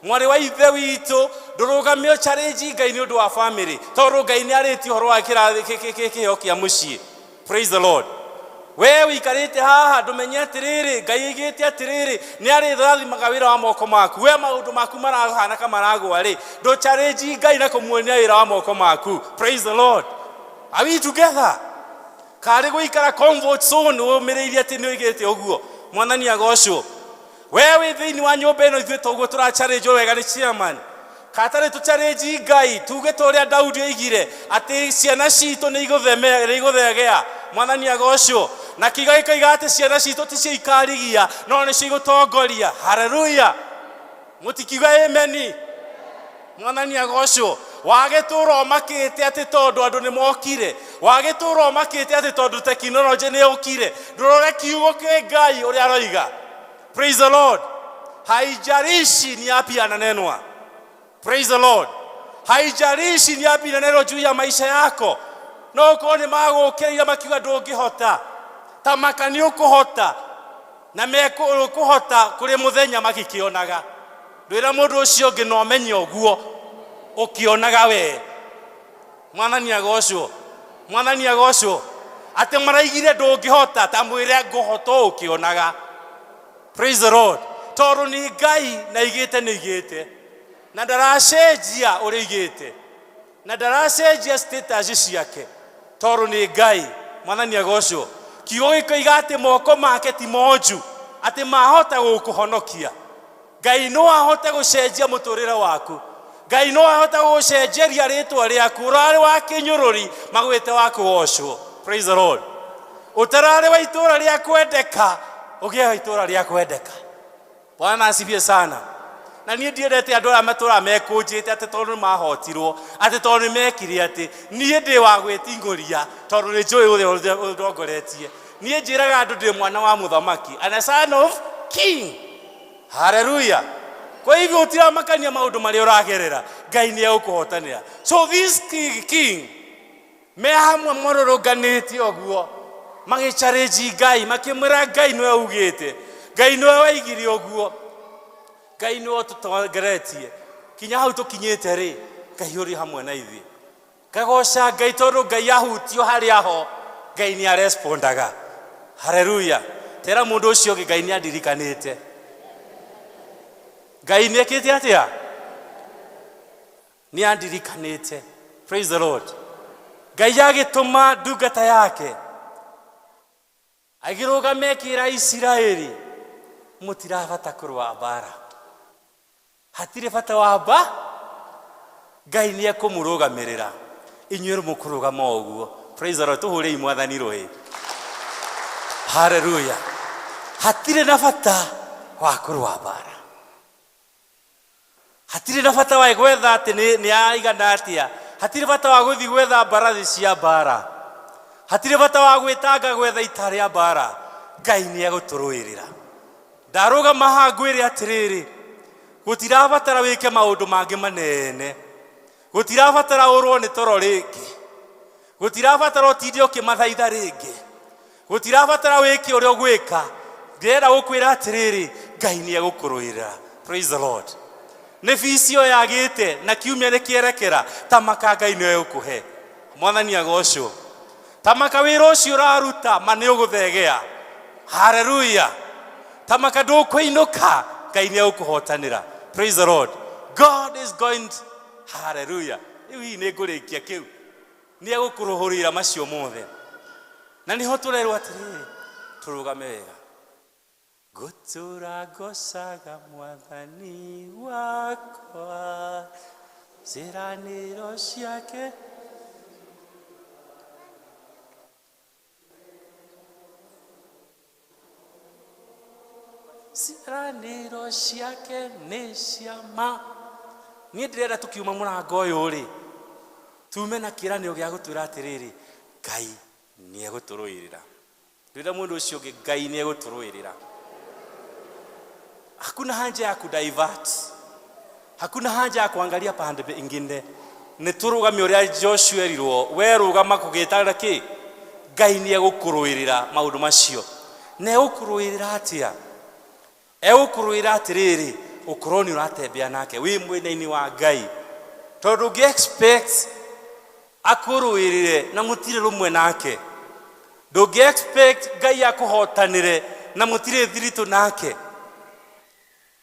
Mwarĩ wa ithe witũ, ndũrũgamio challenge Ngai nĩ ũndũ wa family, tondũ Ngai nĩ arĩtie ũhoro wa kĩheo kĩa mũciĩ. Praise the Lord. We wĩikarĩte haha ndũmenye atĩrĩrĩ Ngai aigĩte atĩrĩrĩ nĩ arĩrathimaga wĩra wa moko maku. We maũndũ maku marahana ka maragwa rĩ, ndũ challenge Ngai na kũmuonia wĩra wa moko maku. Praise the Lord. Are we together? Karĩ gũikara comfort zone ũmĩrĩirie atĩ nĩ oigĩte ũguo. Mwathani agocwo. We wĩ thĩinĩ wa nyũmba ĩno ithuĩ toguo tũra challenge wega nĩ chairman. Katarĩ tũ challenge Ngai tuge ta ũrĩa Daudi oigire atĩ ciana citũ nĩ igũthegea. Mwathani agocwo. Na kiugo gĩkoiga atĩ ciana citũ ticio ikarigia no nĩcio igũtongoria. Haleluya. Mũtikiuga amen. Mwathani agocwo. Wagĩtũra ũmakĩte atĩ tondũ andũ nĩ mokire, wagĩtũra ũmakĩte atĩ tondũ tekinoronjĩ nĩ yũkire, ndũrore kiugo kĩ Ngai ũrĩa aroiga. Praise the Lord. Haijalishi ni yapi yananenwa. Praise the Lord. Haijalishi ni yapi yananenwa juu ya maisha yako. No ũkorwo nĩ magũkĩrĩire makiuga ndũngĩhota, ta maka nĩ ũkũhota, na mekũhota kũrĩ mũthenya magĩkĩonaga. Ndwĩra mũndũ ũcio ũngĩ no ũmenye ũguo ũkĩonaga we. Mwathani agocwo. Mwathani agocwo. Atĩ maraigire ndũngĩhota, ta mwĩre ngũhota ũkĩonaga. Praise the Lord. Tondũ nĩ Ngai na igĩte nĩ igĩte, na ndaracenjia ũrĩa igĩte, na ndaracenjia status ciake, tondũ nĩ Ngai. Mwathani agocwo. Kiugo gĩkoiga atĩ moko make ti monju, atĩ mahota gũkũhonokia. Ngai no ahote gũcenjia mũtũrĩre waku. Ngai no ahote gũgũcenjeria rĩtwa rĩaku. Ũrarĩ wa kĩnyũrũri magwĩte wa kũgocwo. Praise the Lord. Ũtararĩ wa itũra rĩa kwendeka, ũgĩe wa itũra rĩa kwendeka. Bwana asifiwe sana. Na niĩ ndiendete andũ arĩa matũraga mekũnjĩte atĩ tondũ nĩ mahotirwo, atĩ tondũ nĩ mekire atĩ. Niĩ ndĩ wa gwĩting'ũria tondũ nĩ njũĩ ũrĩa ũndongoretie. Niĩ njĩraga andũ ndĩ mwana wa mũthamaki, and a son of king. Hallelujah. Kwa hivyo utiramakania maũndũ marĩa ũragerera, Ngai nĩ egũkũhotanĩra. So this king me hamwe morũrũnganĩte ũguo, magĩchallenge Ngai, makĩmwĩra Ngai nĩwe ugĩte, Ngai nĩwe waigire ũguo, Ngai nĩwe ũtũtongoretie kinya hau tũkinyĩte rĩ, Ngai ũrĩ hamwe na ithuĩ. Ngagoca Ngai tondũ Ngai ahutio harĩa ho, Ngai nĩ arespondaga. Hallelujah. Tera mũndũ ũcio ũngĩ Ngai nĩ andirikanĩte. Ngai nĩ ekĩte atĩa? Nĩ andirikanĩte. Praise the Lord. Ngai agĩtũma ndungata yake agĩrũgama ĩkĩra Isiraeli, mũtirabata kũrũa mbara, hatirĩ bata wa mba, Ngai nĩ ekũmũrũgamĩrĩra, inyuĩ mũkũrũgama o ũguo. Praise the Lord. Tũhũrei Mwathani rũhĩ. Hallelujah. Hatirĩ na bata wa kũrũa mbara, hatirĩ na bata wa gwetha atĩ nĩ aigana atĩa, hatirĩ bata wa gũthiĩ gwetha mbarathi cia mbara, hatirĩ bata wa gwĩtanga gwetha ita rĩa mbara. Ngai nĩ egũtũrũĩrĩra. Ndarũgama haha ngwĩre atĩrĩrĩ, gũtirabatara wĩke maũndũ mangĩ manene, gũtirabatara ũrwo nĩ toro rĩngĩ, gũtirabatara ũtinde ũkĩmathaitha rĩngĩ, gũtirabatara wĩke ũrĩa ũgwĩka. Ndĩrenda gũkwĩra atĩrĩrĩ, Ngai nĩ egũkũrũĩrĩra. Praise the Lord. Nĩ bici ĩyo yagĩte na kiumia nĩ kĩerekera, ta maka Ngai nĩwe ũkũhe. Mwathani agocwo. Ta maka wĩra ũcio ũraruta ma nĩ ũgũthegea. Hallelujah. Ta maka ndũkũinũka, Ngai nĩ egũkũhotanĩra. Praise the Lord. God is going to, hallelujah. Rĩu hihi nĩ ngũrĩkia kĩu, nĩ egũkũrũhũrĩra macio mothe. Na nĩho tũrerwo atĩrĩrĩ, tũrũgame wega. Ngũtũra ngocaga Mwathani wakwa, ciĩranĩro ciake ciĩranĩro ciake nĩ cia ma. Niĩ ndĩrenda tũkiuma mũrango ũyũ rĩ, tume na kĩĩranĩro gĩa gũtwĩra atĩrĩrĩ, Ngai nĩ egũtũrũĩrĩra. Ndwĩra mũndũ ũcio ũngĩ, Ngai nĩ egũtũrũĩrĩra. Hakuna haja ya kudivert, hakuna haja ya kuangalia pande ingine. Nĩ tũrũgame ũrĩa Joshua erirwo, we rũgama kũgĩta kĩ, Ngai nĩ egũkũrũĩrĩra maũndũ macio. Na egũkũrũĩrĩra atĩa? Egũkũrũĩra atĩrĩrĩ, ũkorwo nĩ ũratembea nake wĩ mwena-inĩ wa Ngai, tondũ ũngĩ expect akũrũĩrĩre na mũtirĩ rũmwe nake, Ndũngĩ expect Ngai akũhotanĩre na mũtirĩ thiritũ nake.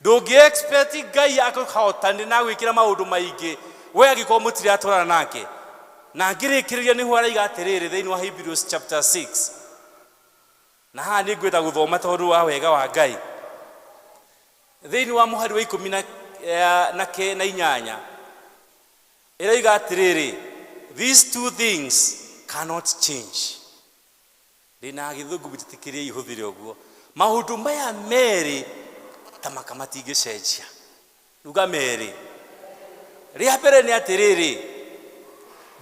Ndũngĩ expect Ngai akũhotanĩre na agwĩkĩra maũndũ maingĩ we angĩkorwo mũtiratwarana nake. Na ngĩrĩkĩrĩria nĩho araiga atĩrĩrĩ thĩinĩ wa Hebrews chapter 6, na haha nĩ ngwenda gũthoma tondũ wa wega wa Ngai, thĩinĩ wa mũhari wa ikũmi na inyanya ĩroiga atĩrĩrĩ, these two things cannot change. Ndĩna gĩthũngũ, mũnjĩtĩkĩrie ihũthĩre ũguo. Maũndũ maya merĩ ta maka matingĩcenjia. Ruga merĩ. Rĩa mbere nĩ atĩrĩrĩ,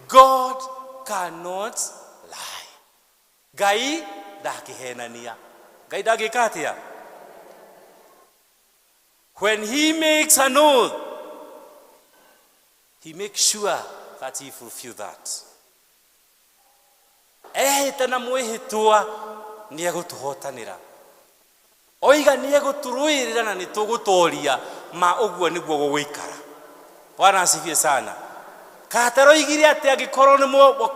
God cannot lie. Ngai ndangĩhenania. Ngai ndangĩka atĩa? When he makes an oath, he makes sure that he fulfill that. Ehĩta na mwĩhĩtwa nĩ egũtũhotanĩra. Oiga nĩ egũtũrũĩrĩra na nĩ tũgũtoria, ma ũguo nĩguo gũgũikara. Bwana asifiwe sana. Kataroigire atĩ angĩkorwo nĩ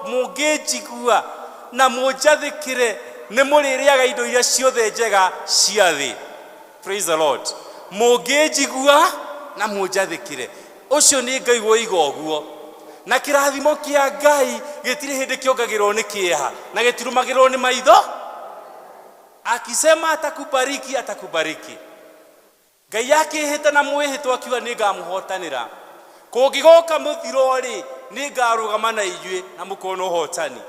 mũngĩnjigua na mũnjathĩkĩre, nĩ mũrĩrĩaga indo iria ciothe njega cia thĩ. Praise the Lord. Mũngĩnjigua na mũnjathĩkĩre, ũcio nĩ Ngai woiga ũguo. Na kĩrathimo kĩa Ngai gĩtirĩ hĩndĩ kĩongagĩrwo nĩ kĩeha na gĩtirumagĩrwo nĩ maitho. Akisema atakubariki, atakubariki. Ngai akĩhĩta na mwĩhĩtwa akiuga nĩ ngamũhotanĩra. Kũngĩgoka mũthiro rĩ, nĩ ngarũgama na inyuĩ na mũkona ũhotani.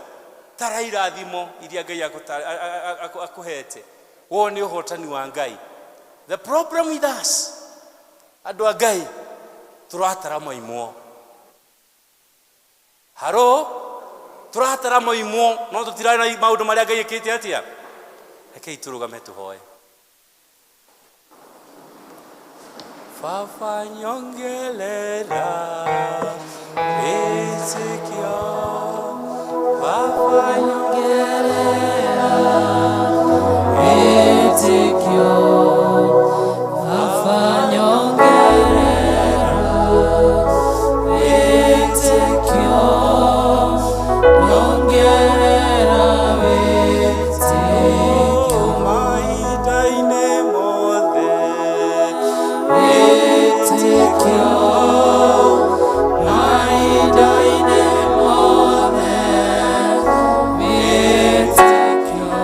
Tara irathimo iria Ngai akũhete, wone ũhotani wa Ngai. The problem with us, andũ a Ngai, tũratara moimwo. Haro, tũratara moimwo, no tũtirona maũndũ marĩa Ngai ĩkĩte atĩa. Rekei tũrũgame tũhoe. Baba nyongerera wĩtĩkio, Baba nyongerera wĩtĩkio, Baba nyongerera wĩtĩkio, nyongerera wĩtĩkio mahinda-inĩ mothe, wĩtĩkio mahinda-inĩ mothe, wĩtĩkio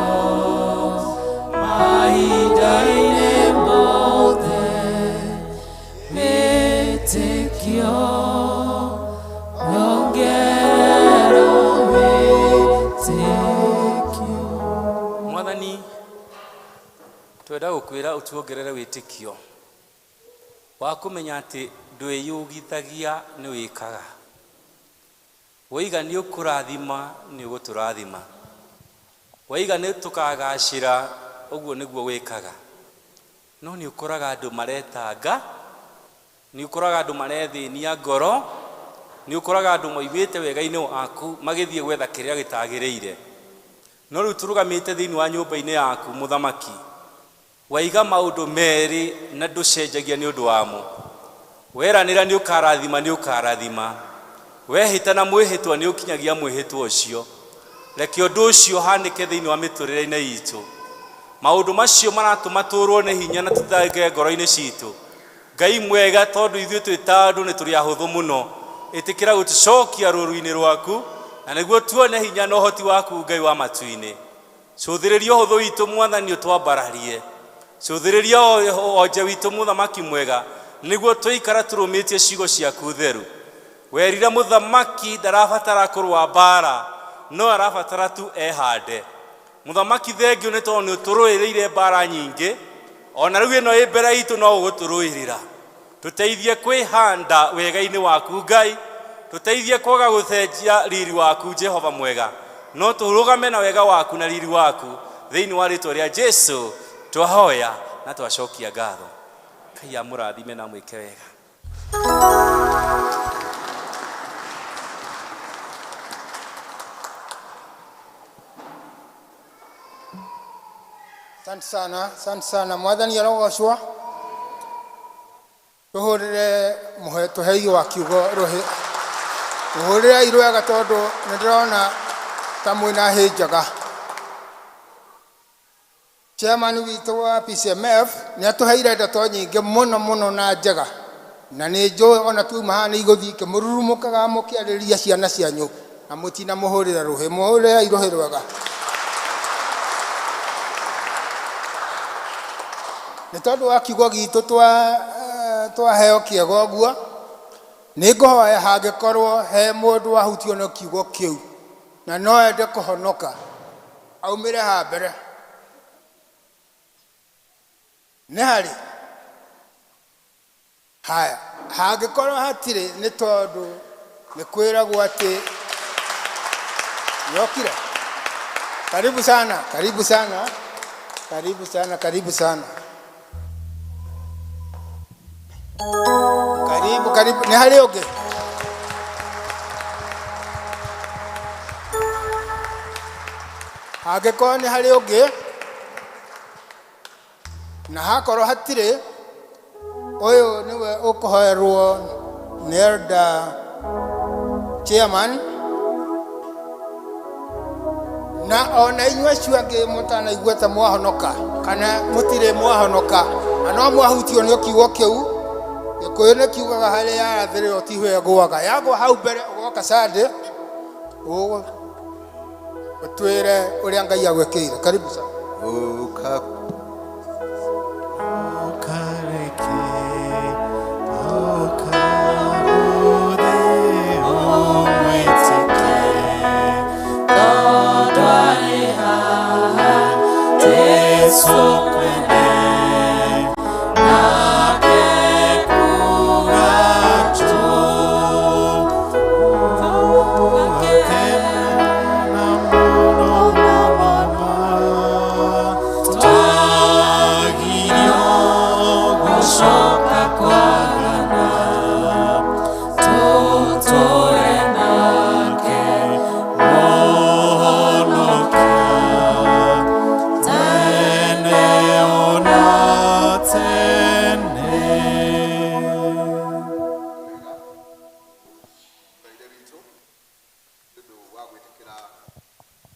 mahinda-inĩ mothe, wĩtĩkio nyongerera wĩtĩkio. Mwathani, twenda gũkwĩra ũtuongerere wĩtĩkio wa kũmenya atĩ ndwĩyugithagia nĩ wĩkaga. Woiga nĩ ũkũrathima, nĩ ũgũtũrathima. Woiga nĩ tũkagacĩra, ũguo nĩguo wĩkaga. No nĩ ũkoraga andũ maretanga, nĩ ũkoraga andũ marethĩnia ngoro, nĩ ũkoraga andũ moimĩte wega-inĩ waku magĩthiĩ gwetha kĩrĩa gĩtagĩrĩire. No rĩu tũrũgamĩte thĩinĩ wa nyũmba-inĩ yaku mũthamaki, waiga maũndũ merĩ na ndũcenjagia nĩ ũndũ wamo. Weranĩra nĩ ũkarathima, nĩ ũkarathima. Wehĩta na mwĩhĩtwa nĩ ũkinyagia mwĩhĩtwa ũcio. Reke ũndũ ũcio ũhanĩke thĩinĩ wa mĩtũrĩre-inĩ itũ. Maũndũ macio maratũma tũrwo nĩ hinya na tũthange ngoro-inĩ citũ. Ngai mwega, tondũ ithuĩ twĩ ta andũ nĩ tũrĩ ahũthũ mũno, ĩtĩkĩra gũtũcokia rũũru-inĩ rwaku na nĩguo tuone hinya na ũhoti waku Ngai wa matu-inĩ. Cũthĩrĩria ũhũthũ witũ Mwathani ũtwambararie. Cũthĩrĩria onje witũ mũthamaki mwega, nĩguo tũikara tũrũmĩtie ciugo ciaku theru. Werire mũthamaki ndarabatara kũrũa mbara, no arabatara tu ehande. Mũthamaki thengio nĩ tondũ nĩ ũtũrũĩrĩire mbara nyingĩ, ona rĩu ĩno ĩ mbere itũ no ũgũtũrũĩrĩra. Tũteithie kwĩhanda wega-inĩ waku Ngai, tũteithie kwaga gũcenjia riri waku Jehova mwega, no tũrũgame na wega waku na riri waku thĩinĩ wa rĩtwa rĩa Jesu twahoya na twacokia ngatho. Ngai amũrathime na mwĩke wega. Asante sana, asante sana. Mwathani arogocwo. Tuhurire muhe tuhei wa kiugo ruhi. Tuhurire irwega tondu nĩ ndĩrona ta mwĩna hĩ njega. Chairman witũ wa PCMF nĩ atũheire ndeto nyingĩ mũno mũno na njega na nĩ njũĩ ona tuuma haha nĩ igũthiĩ ikĩmũrurumũkaga mũkĩarĩria ciana cianyu na mũtinamũhũrĩra rũhĩ mũhũrĩrei rũhĩ rwega nĩ tondũ wa kiugo gitũ twa twaheo kĩega ũguo nĩ ngũhoya hangĩkorwo he mũndũ wahutio nĩ kiugo kĩu na no ende kũhonoka aumĩre haha mbere nĩ harĩ haya hangĩkorwo hatirĩ nĩ tondũ nĩ kwĩragwo atĩ yokire karibu sana karibu sana karibu sana karibu sana karibu karibu nĩ harĩ ũngĩ hangĩkorwo nĩ harĩ ũngĩ na hakorwo hatirĩ ũyũ nĩwe ũkũhoerwo nĩ elder chairman na ona inyuĩ acio angĩ mũtanaigua ta mwahonoka kana mũtirĩ mwahonoka na no mwahutio nĩ kiugo kĩu gĩkũyũ nĩ kiugaga harĩa yarathĩrĩrwo tiho ĩgũaga yagwa hau mbere ũgoka Sunday ũtwĩre ũrĩa Ngai agwĩkĩire karibu sana Ũka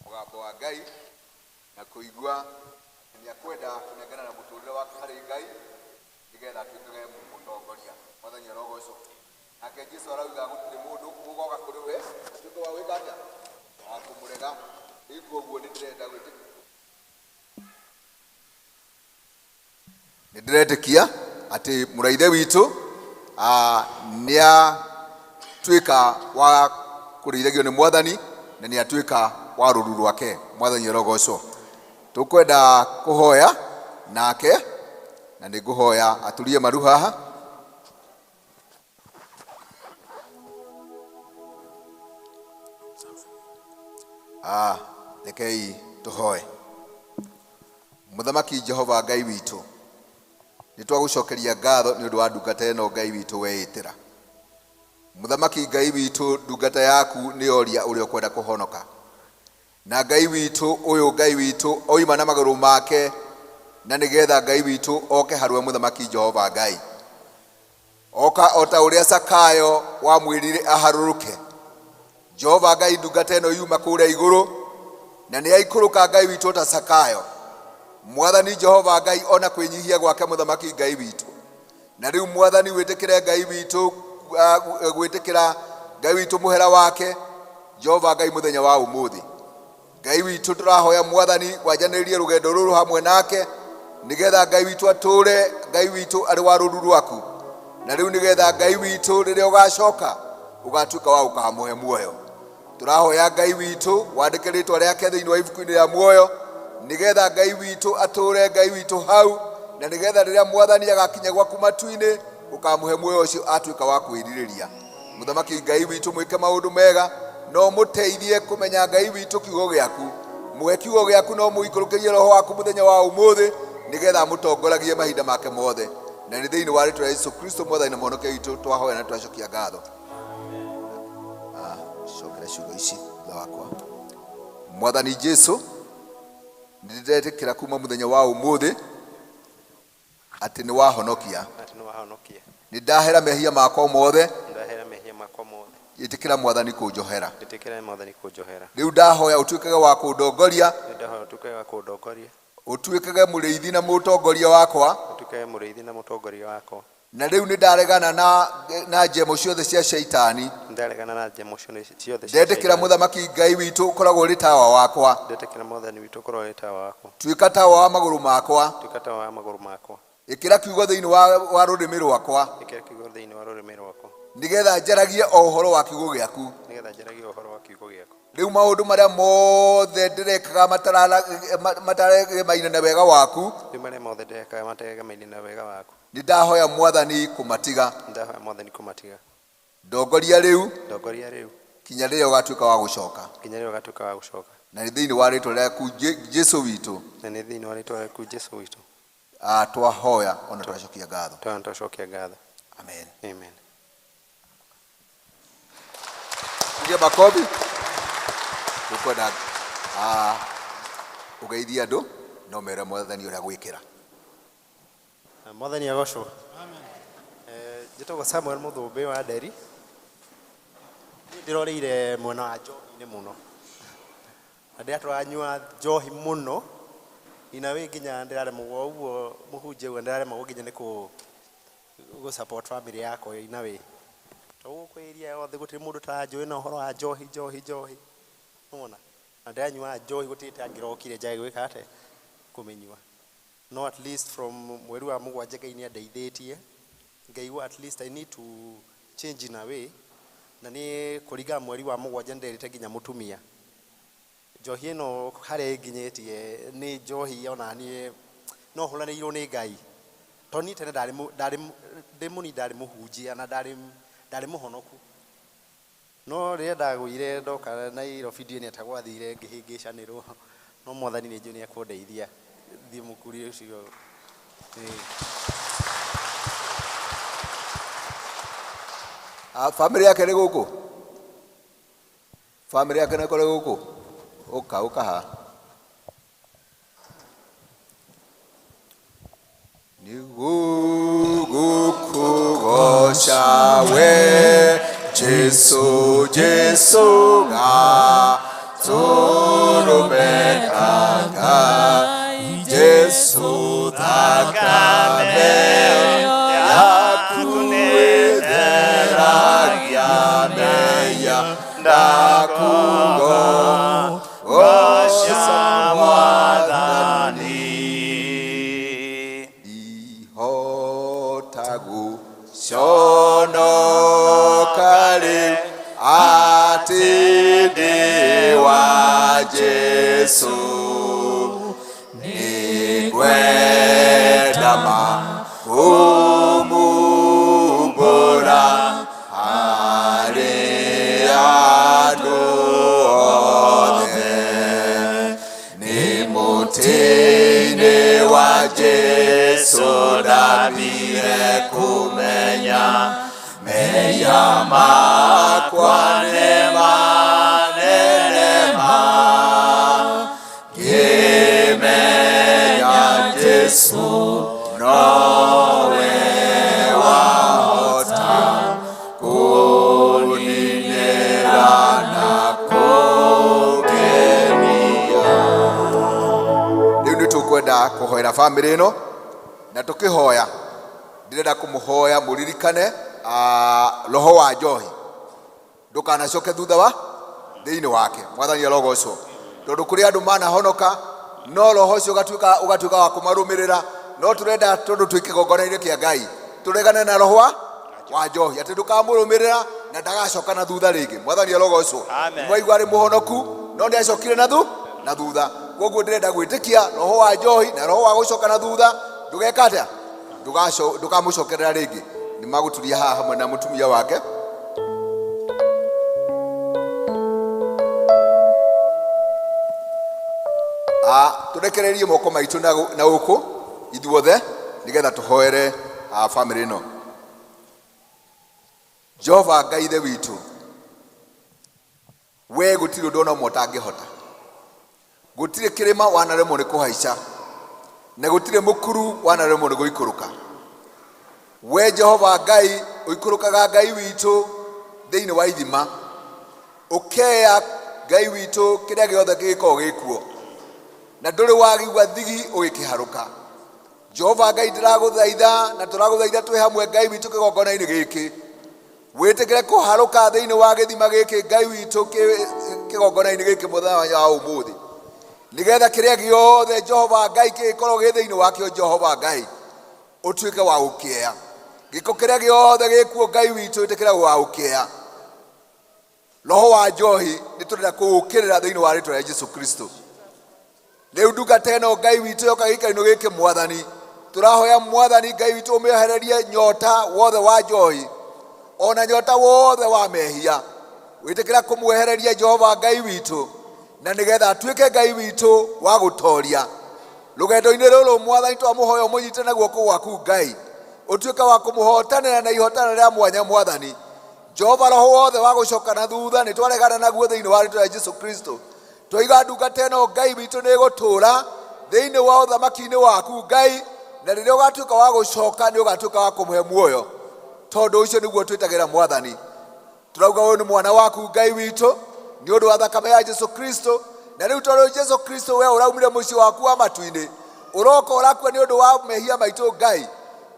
Mũgambo wa Ngai na kũigua atĩ nĩ akwenda kũnengana na mũtũrĩre wake harĩ Ngai nĩgetha atuĩkage mũtongoria. Mwathani arogocwo. Nake Jesũ arauga gũtirĩ mũndũ ũgoka kũrĩ we atuĩke wa gwĩka atĩa? Wa kũmũrega. Rĩu koguo nĩ ndĩrenda gwĩtĩkia nĩ ndĩretĩkia atĩ mũraithe witũ nĩ atuĩka wa kũrĩithagio nĩ mwathani na nĩ atuĩka wa rũru rwake. Mwathani arogocwo. Tũkwenda kũhoya nake na nĩ ngũhoya aturie maru haha. Rekei tũhoe. Mũthamaki Jehova Ngai witũ, nĩ twagũcokeria ngatho nĩ ũndũ wa ndungata ĩno Ngai witũ weĩtĩra. Mũthamaki Ngai witũ, ndungata yaku nĩ yoria ũrĩa ũkwenda kũhonoka. Na Ngai witũ ũyũ Ngai witũ oima na magũrũ make na nĩgetha Ngai witũ oke harĩwe Mũthamaki Jehova Ngai. Oka o ta ũrĩa Zakayo wamwĩrire aharũrũke. Jehova Ngai ndungata ĩno yuma kũrĩa igũrũ na nĩ aikũrũka Ngai witũ ta Zakayo. Mwathani Jehova Ngai ona kwĩnyihia gwake Mũthamaki Ngai witũ. Na rĩu Mwathani wĩtĩkĩre Ngai witũ gwĩtĩkĩra Ngai witũ mũhera wake Jehova Ngai mũthenya wa ũmũthĩ. Ngai witũ tũrahoya Mwathani wanjanĩrie rũgendo rũrũ hamwe nake nĩgetha Ngai witũ atũre Ngai witũ arĩ wa rũru rwaku. Na rĩu nĩgetha Ngai witũ rĩrĩa ũgacoka ũgatuĩka wa gũkamũhe muoyo. Tũrahoya Ngai witũ wandĩke rĩtwa rĩake thĩinĩ wa ibuku-inĩ rĩa muoyo nĩgetha Ngai witũ atũre Ngai witũ hau na nĩgetha rĩrĩa Mwathani agakinya gwaku matu-inĩ ũkamũhe muoyo ũcio atuĩka wa kwĩrirĩria. Mũthamaki Ngai witũ mwĩke maũndũ mega no mũteithie kũmenya Ngai witũ kiugo gĩaku. Mũhe kiugo gĩaku no mũikũrũkĩrie roho waku mũthenya wa ũmũthĩ nĩgetha amũtongoragie mahinda make mothe. Na nĩ thĩinĩ wa rĩtwa rĩa Jesũ Kristo Mwathani na Mũhonokia witũ twahoya na twacokia ngatho. Cokera ciugo ici thutha wakwa. Mwathani Jesũ, nĩ ndĩretĩkĩra kuma mũthenya wa ũmũthĩ atĩ nĩ wahonokia. Atĩ nĩ wahonokia. Nĩ ndahera mehia makwa mothe. Ndahera mehia makwa mothe. Ĩtĩkĩra Mwathani kũnjohera. Ĩtĩkĩra Mwathani kũnjohera. Rĩu ndahoya ũtuĩkage wa kũndongoria. Rĩu ndahoya ũtuĩkage wa kũndongoria. Ũtuĩkage mũrĩithi na mũtongoria wakwa. Ũtuĩkage mũrĩithi na mũtongoria wakwa. Na rĩu nĩ ndaregana na, na njemo ciothe cia shaitani. Ndaregana na njemo ciothe cia Ndetĩkĩra Shaitani. mũthamaki Ngai witũ ũkoragwo ũrĩ tawa wakwa. Ndetĩkĩra mwathani witũ ũkorwo ũrĩ tawa wakwa. Tuĩka tawa wa magũrũ makwa. Tuĩka tawa wa magũrũ makwa. Ĩkĩra kiugo thĩinĩ wa, wa rũrĩmĩ rwakwa. Ĩkĩra kiugo thĩinĩ wa rũrĩmĩ rwakwa. Nĩgetha njaragie o ũhoro wa kiugo gĩaku. Nĩgetha njaragie ũhoro wa kiugo gĩaku. Rĩu maũndũ marĩa mothe ndĩrekaga mataragemaine na wega waku. Rĩu marĩa mothe ndĩrekaga mategemainie na wega waku. Nĩ ndahoya mwathani kũmatiga. Ndahoya mwathani kũmatiga. Ndongoria rĩu Ndongoria rĩu kinya rĩrĩa ũgatuĩka wa gũcoka. nginya rĩrĩa ũgatuĩka wa gũcoka. Na nĩ thĩinĩ wa rĩtwa rĩaku Jesu witũ. Na nĩ thĩinĩ wa rĩtwa rĩaku Jesu witũ. Ah, twahoya ona twacokia ngatho. Twana twacokia ngatho. Amen. Amen. Piga makofi. Tukwenda ũgeithie andũ no mere mwathani ũrĩa gwĩkĩra. Mwathani agocwo. Njĩtagwo Samuel Mũthũmbĩ wa Nderi. Niĩ ndĩroreire mwena wa njohi-inĩ mũno. Na ndĩratũranyua njohi mũno. Ina wĩ nginya ndĩraremagwo ũguo mũhunjia ũguo ndĩraremagwo nginya nĩ kũ gũ support family yakwa ina wĩ. Tondũ gũkũ area yothe gũtirĩ mũndũ ũtaranjũĩ na ũhoro wa njohi njohi njohi. Nĩwona? Na ndĩranyua njohi gũtirĩ tangĩrokire njage gwĩka atĩa? Kũmĩnyua. No at least from mweri wa mũgwanja Ngai nĩ andeithĩtie. Ngaigua at least I need to change in a way. Na nĩ kũringana mweri wa mũgwanja nĩ nderĩte nginya mũtumia. Njohi ĩno harĩa ĩnginyĩtie nĩ njohi ona niĩ no hũranĩirwo nĩ Ngai. Tondũ niĩ tene ndarĩ ndarĩ ndĩ mũnini ndarĩ mũhunjia na ndarĩ ndarĩ mũhonoku. No rĩrĩa ndagũire ndoka Nairobi ndiũĩ nĩ atĩa gwathire ngĩhĩngĩcanĩrwo. No mwathani nĩ njũĩ nĩ ekũndeithia thiĩ mũkuri ũcio. Ah, family yake nĩ gũkũ? Family yake nĩ kũrĩ gũkũ? Ũka ũka haha. Nĩgũgũkũgoca we Jesu Jesu gatũrũme ka Ngai Jesu thakame yaku nĩtheragia mehia ndakũgoca Mwathani ihota gũconoka rĩu atĩ ndĩ wa Jesu nĩngwenda ma kũmumbũra harĩ andũ othe nĩ mũtĩ-inĩ wa Jesu ndambire kũmenya mehia makwa nĩ manene ma ngĩmenya Jesu nowe wahota kũninĩra na kũngenia. Rĩu nĩ tũkwenda kũhoera bamĩrĩ ĩno na tũkĩhoya ndĩrenda kũmũhoya mũririkane roho wa njohi ndũkanacoke thutha wa thĩinĩ wake. Mwathani arogocwo. Tondũ kũrĩ andũ manahonoka no roho ũcio ũgatuĩka ũgatuĩka wa kũmarũmĩrĩra no tũrenda tondũ twĩ kĩgongona-inĩ kĩa Ngai tũregane na roho wa wa njohi atĩ ndũkamũrũmĩrĩra na ndagacoka na thutha rĩngĩ. Mwathani arogocwo. Amen. Mwaigua arĩ mũhonoku no nĩ acokire na thu na thutha. Koguo ndĩrenda gwĩtĩkia roho wa njohi na roho wa gũcoka na thutha ndũgeka atĩa? Ndũkamũcokerera rĩngĩ. Nĩ magũturia haha hamwe na mũtumia wake. Tũrekererie moko maitũ na gũkũ ithuothe nĩgetha tũhoere bamĩrĩ ĩno. Jehova Ngai Ithe witũ, we gũtirĩ ũndũ ona ũmwe ũtangĩhota. Gũtirĩ kĩrĩma wanaremwo nĩ kũhaica, na gũtirĩ mũkuru wanaremwo nĩ gũikũrũka. We Jehova Ngai ũikũrũkaga Ngai witũ thĩinĩ wa ithima, ũkeya Ngai witũ kĩrĩa gĩothe kĩngĩkorwo gĩkuo. Na ndũrĩ wagigua thigi ũgĩkĩharũka. Jehova Ngai ndĩragũthaitha na tũragũthaitha twĩ hamwe Ngai witũ kĩgongona-inĩ gĩkĩ. Wĩtĩkĩre kũharũka thĩinĩ wa gĩthima gĩkĩ Ngai witũ kĩgongona-inĩ gĩkĩ mũthenya wa ũmũthĩ. Nĩgetha kĩrĩa gĩothe Jehova Ngai kĩgĩkorwo gĩ thĩinĩ wakĩo Jehova Ngai ũtuĩke wa gũkĩea. Gĩko kĩrĩa gĩothe gĩkuo Ngai witũ ĩtĩkĩra wa gũkĩea. Roho wa njohi nĩ tũrenda kũũkĩrĩra thĩinĩ wa rĩtwa rĩa Jesu Kristo. Rĩu ndungata ĩno Ngai witũ yoka gĩikaro-inĩ gĩkĩ mwathani, tũrahoya mwathani Ngai witũ ũmĩehererie nyota wothe wa njohi ona nyota wothe wa mehia. Wĩtĩkĩra kũmwehereria Jehova Ngai witũ na nĩgetha atuĩke Ngai witũ wa gũtoria rũgendo-inĩ rũrũ mwathani twamũhoya ũmũnyite na guoko gwaku Ngai ũtuĩke wa kũmũhotanĩra na ihotana rĩa mwanya mwathani. Jehova roho wothe wa gũcoka na thutha nĩ twaregana naguo thĩinĩ wa rĩtwa rĩa Jesu Kristo. Twaiga ndungata ĩno Ngai witũ nĩ ĩgũtũũra thĩinĩ wa ũthamaki-inĩ waku Ngai, na rĩrĩa ũgatuĩka wa gũcoka nĩ ũgatuĩka wa kũmũhe muoyo, tondũ ũcio nĩguo twĩtagĩra mwathani. Tũrauga ũyũ nĩ mwana waku Ngai witũ nĩ ũndũ wa thakame ya Jesu Kristo, na rĩu tondũ Jesu Kristo we ũraumire mũciĩ waku wa matu-inĩ ũroka ũrakua nĩ ũndũ wa mehia maitũ Ngai.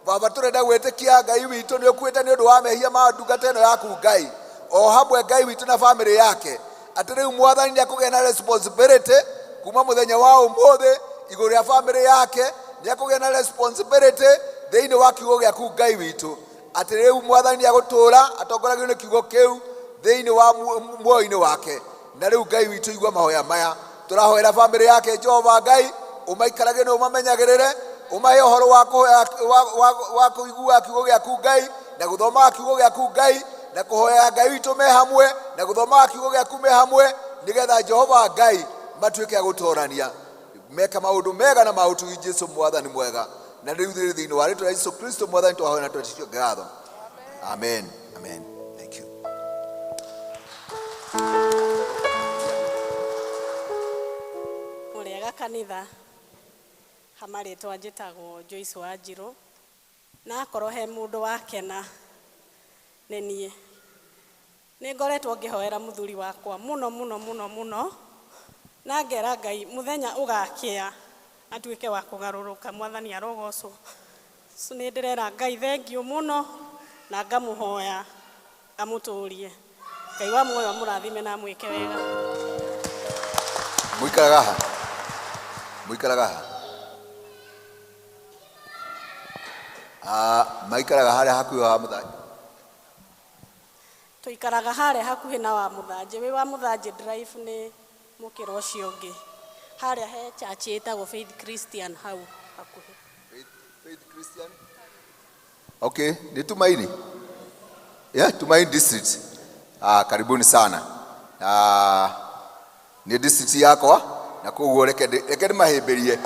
Baba tũrenda gwĩtĩkia Ngai witũ nĩ ũkuĩte nĩ ũndũ wa mehia ma ndungata ĩno yaku Ngai, o hamwe Ngai witũ na bamĩrĩ yake, atĩ rĩu mwathani nĩ akũgĩa na responsibility kuma mũthenya wa ũmũthĩ igũrũ rĩa bamĩrĩ yake, nĩ akũgĩa na responsibility thĩinĩ wa kiugo gĩaku Ngai witũ, atĩ rĩu mwathani nĩ agũtũũra atongoragio nĩ kiugo kĩu thĩinĩ wa muoyo-inĩ wake. Na rĩu Ngai witũ igua mahoya maya tũrahoera bamĩrĩ yake Jehova Ngai, ũmaikarage na ũmamenyagĩrĩre, ũmahe ũhoro wa wa kũigua kiugo gĩaku Ngai na gũthomaga kiugo gĩaku Ngai na kũhoya Ngai witũ me hamwe na gũthomaga kiugo gĩaku me hamwe, nĩgetha Jehova Ngai matuĩke a gũtorania meka maũndũ mega na maũtugi Jesu mwathani mwega. Na rĩu thĩinĩ wa rĩtwa rĩa Jesu Kristo mwathani twahoya na twetĩkio ngatho. Amen. Amen. Thank you. Mũrĩega kanitha, hama rĩtwa njĩtagwo Joyce Wanjirũ, na akorwo he mũndũ wakena nĩ niĩ. Nĩ ngoretwo ngĩhoera mũthuri wakwa mũno mũno mũno mũno, na ngera Ngai mũthenya ũgakĩa atuĩke wa kũgarũrũka, mwathani arogocwo. So nĩ ndĩrera Ngai thengiũ mũno na ngamũhoya amũtũrie. Ngai wa muoyo amũrathime na amwĩke wega. Mũikaraga ha? Mũikaraga ha? Maikaraga harĩa hakuhĩ wa Mũthanjĩ. Tũikaraga harĩa hakuhĩ na wa Mũthanjĩ. Wĩ wa Mũthanjĩ Drive nĩ mũkĩra ũcio ũngĩ. Harĩa he church ĩtagwo Faith Christian hau hakuhĩ. Faith Christian? Okay, ni Tumaini. Yeah, Tumaini district. Karibuni sana. Ni district yakwa na koguo reke ndĩmahĩmbĩrie.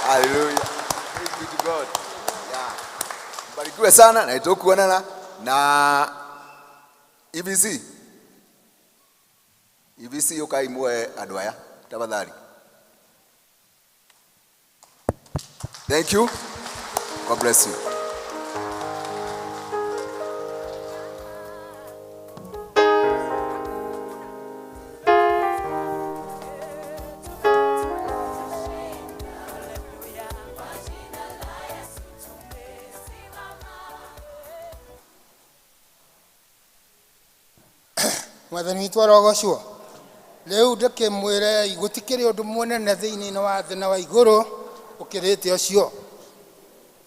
Hallelujah. Praise be to God. Yeah. Mbarikiwe sana na nĩtũkuonana na EBC. EBC ũkai muoe andũ aya tafadhali. Thank you. God bless you. Mwathani witũ arogocwo. Rĩu ndĩkĩmwĩre gũtikĩrĩ ũndũ mũnene thĩinĩ wa thĩ na wa igũrũ ũkĩrĩte ũcio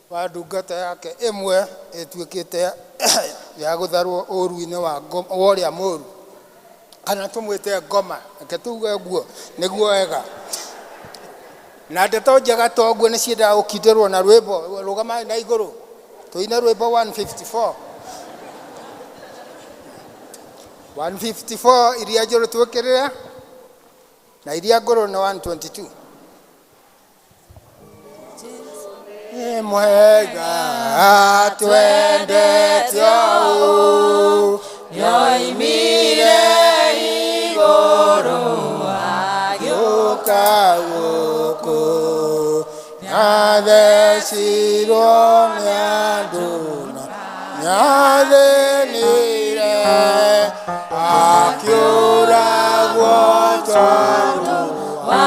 wa ndungata yake ĩmwe ĩtuĩkĩte ya gũtharwo ũru-inĩ wa ũrĩa mũru, kana tũmwĩte ngoma, reke tuge ũguo nĩguo wega. Na ndeto njega to ũguo nĩ ciendaga gũkindĩrwo na rwĩmbo, rũgamai na igũrũ tũine rwĩmbo 154. 154 iria njũrũ twĩkĩrĩre na iria ngũrũ nĩ 122. Nĩ mwega twendete ũũ, nĩoimire igũrũ agĩũka gũkũ, nĩathecirwo nĩ andũ na nĩathĩnire, akĩũragwo tondũ wa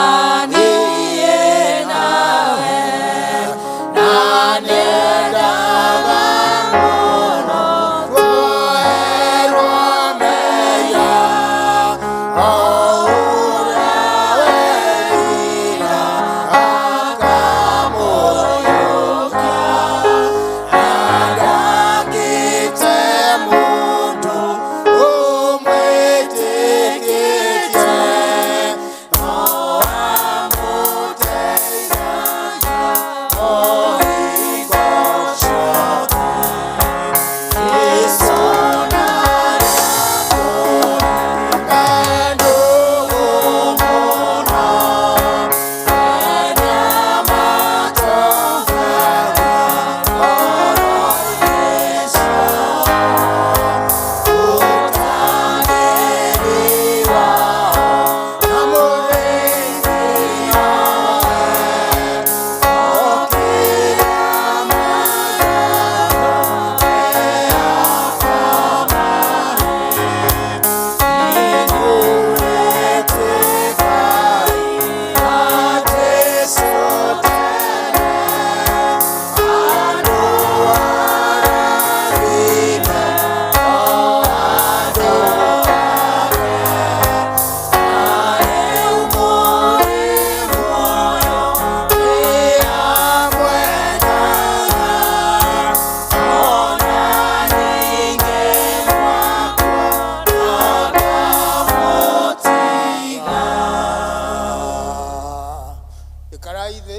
thĩ.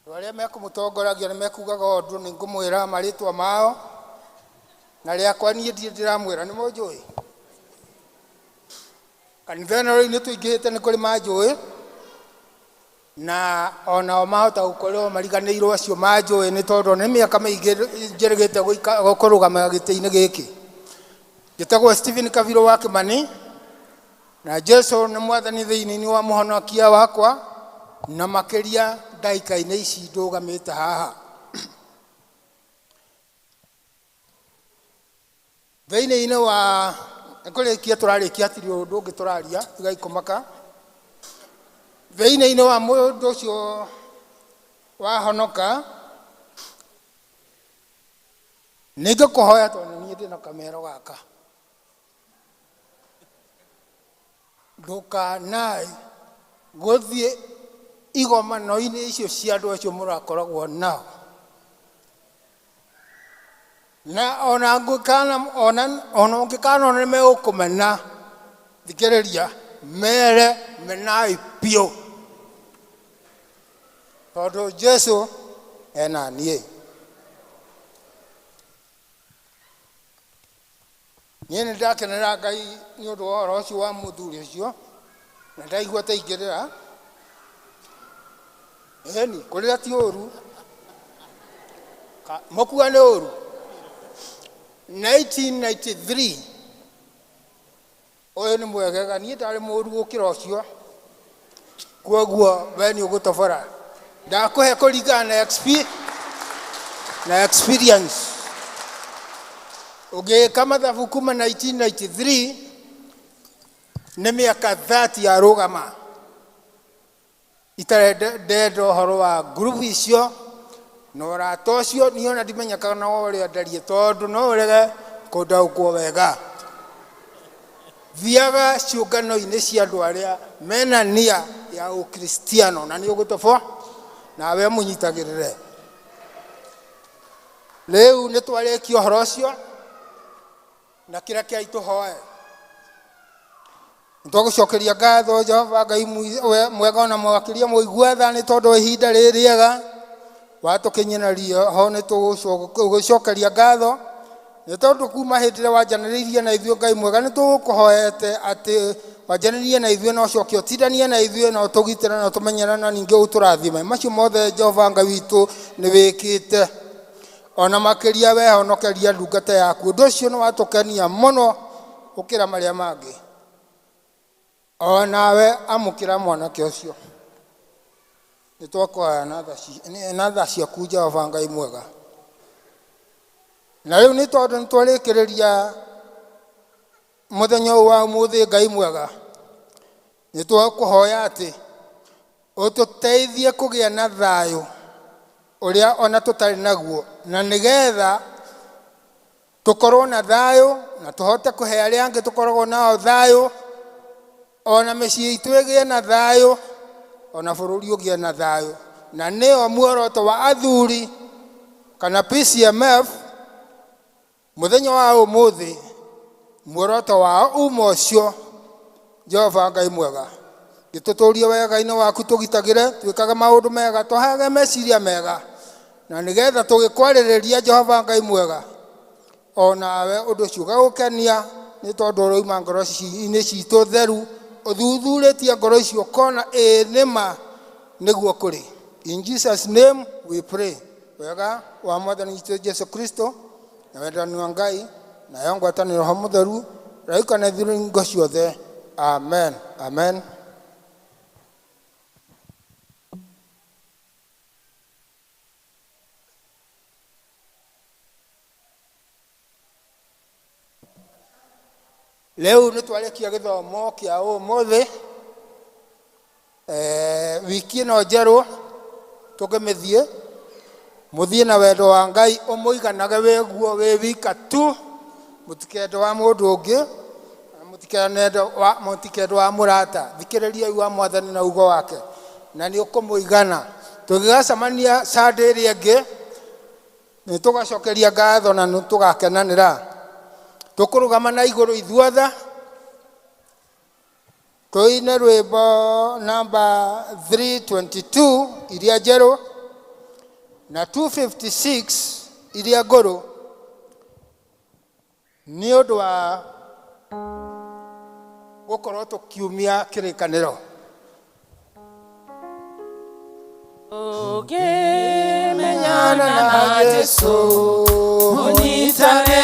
Andũ arĩa mekũmũtongoragia nĩ mekugaga ũndũ nĩ ngũmwĩra marĩtwa mao na rĩakwa niĩ ndirĩ ndĩramwĩra nĩ mũnjũĩ. Kanitha ĩno rĩu nĩ tũingĩhĩte nĩ kũrĩ manjũĩ na onao mahota gũkorwo mariganĩirwo acio manjũĩ nĩ tondũ nĩ mĩaka mĩingĩ njĩrĩgĩte kũrũgama gĩtĩ-inĩ gĩkĩ. Njĩtagwo Stephen Kavirũ wa Kĩmani na Jesu nĩ mwathani thĩinĩ wa mũhonokia wakwa na makĩria ndagĩka-inĩ ici ndũgamĩte haha. Thĩinĩ-inĩ wa nĩkũrĩkia tũrarĩkia hatirĩ ũndũ ũngĩ tũraria tigai kũmaka. Thĩinĩ-inĩ wa mũndũ ũcio wahonoka nĩ ngũkũhoya tondũ niĩ ndĩna kamero gaka ndũkanae gũthiĩ igomano-inĩ icio cia andũ acio mũrakoragwo nao na ona ngũkana ona ona ũngĩkanona nĩ megũkũmena thikĩrĩria mere menai biũ tondũ Jesu ena niĩ. Niĩ nĩ ndakenera Ngai nĩ ũndũ wa ũhoro ũcio wa mũthuri ũcio na ndaigua ta ingĩrĩra. Ĩni kũrĩra ti ũru, mũkua nĩ ũru. 1993 ũyũ nĩ mwegega niĩ ndarĩ mũru gũkĩra ũcio kwoguo we nĩ ũgũtobora ndakũhe kũringana na na experience ũngĩka mathabu kuma 1993 nĩ mĩaka 30 yarũgama itarendenda ũhoro wa ngurubu icio na ũrata ũcio niĩ ona ndimenyekaga na ũrĩa ndariĩ tondũ no ũrege kũndaũkwo wega. Thiaga ciũngano-inĩ cia andũ arĩa mena nia ya ũkristiano na nĩ ũgũtoboa nawe mũnyitagĩrĩre. Rĩu nĩ twarĩkia ũhoro ũcio na kĩrĩa kĩai tũhoe. Nĩtwagũcokeria ngatho Jehova Ngai mwega ona makĩria mũigua tha nĩ tondũ wa ihinda rĩrĩ rĩega watũkinyanĩria ho nĩ tũgũcokeria ngatho nĩ tondũ kuma hĩndĩ ĩrĩa wanjanĩrĩirie na ithuĩ Ngai mwega nĩ tũgũkũhoete atĩ wanjanĩrie na ithuĩ na ũcoke ũtindanie na ithuĩ na ũtũgitĩre na ũtũmenyerere na ningĩ ũtũrathime. Macio mothe Jehova Ngai witũ nĩ wĩkĩte ona makĩria wehonokeria ndungata yaku. Ũndũ ũcio nĩ watũkenia mũno gũkĩra marĩa mangĩ. Onawe amũkĩra mwanake ũcio. Nĩ twakũhoya na tha ciaku Jehova Ngai mwega. Na rĩu nĩ tondũ nĩ twarĩkĩrĩria mũthenya ũyũ wa ũmũthĩ Ngai mwega, nĩ twakũhoya atĩ ũtũteithie kũgĩa na thayũ ũrĩa ona tũtarĩ naguo, na nĩgetha tũkorwo na thayũ na tũhote kũhe arĩa angĩ tũkoragwo nao thayũ, ona mĩciĩ itũ ĩgĩe na thayũ, ona bũrũri ũgĩe na thayũ. Na nĩyo muoroto wa athuri kana PCMF mũthenya wa ũmũthĩ, muoroto wao uma ũcio. Jehova Ngai mwega, gĩtũtũrie wega-inĩ waku, tũgitagĩre, twĩkage maũndũ mega, tũhage meciria mega, na nĩgetha tũgĩkwarĩrĩria Jehova Ngai mwega, onawe ũndũ ũcio ũgagũkenia nĩ tondũ ũroima ngoro inĩ citũ theru, ũthuthurĩtie ngoro icio ũkona ĩĩ nĩma nĩguo kũrĩ. In Jesus name we pray. Wega wa Mwathani witũ Jesu Kristo na wendani wa Ngai nayo ngwatanĩro Roho Mũtheru raika na ithuĩ hingo ciothe. Amen. Amen. Rĩu nĩ twarĩkia gĩthomo kĩa ũmũthĩ. Wiki ĩno njerũ tũngĩmĩthiĩ, mũthiĩ na wendo wa Ngai ũmũiganage wĩguo wĩ wika tu, mũtikende wa mũndũ ũngĩ, mũtikende wa mũrata. Thikĩrĩriai wa Mwathani na ugo wake, na nĩ ũkũmũigana. Tũngĩgacemania Sunday ĩrĩa ĩngĩ, nĩ tũgacokeria ngatho na nĩ tũgakenanĩra. Tũkũrũgama na igũrũ ithuothe tũine rwĩmbo namba 322 iria njerũ na 256 iria ngũrũ nĩ ũndũ wa gũkorwo tũkiumia kĩrĩkanĩro. Ũngĩmenyana na Jesũ, mũnyitane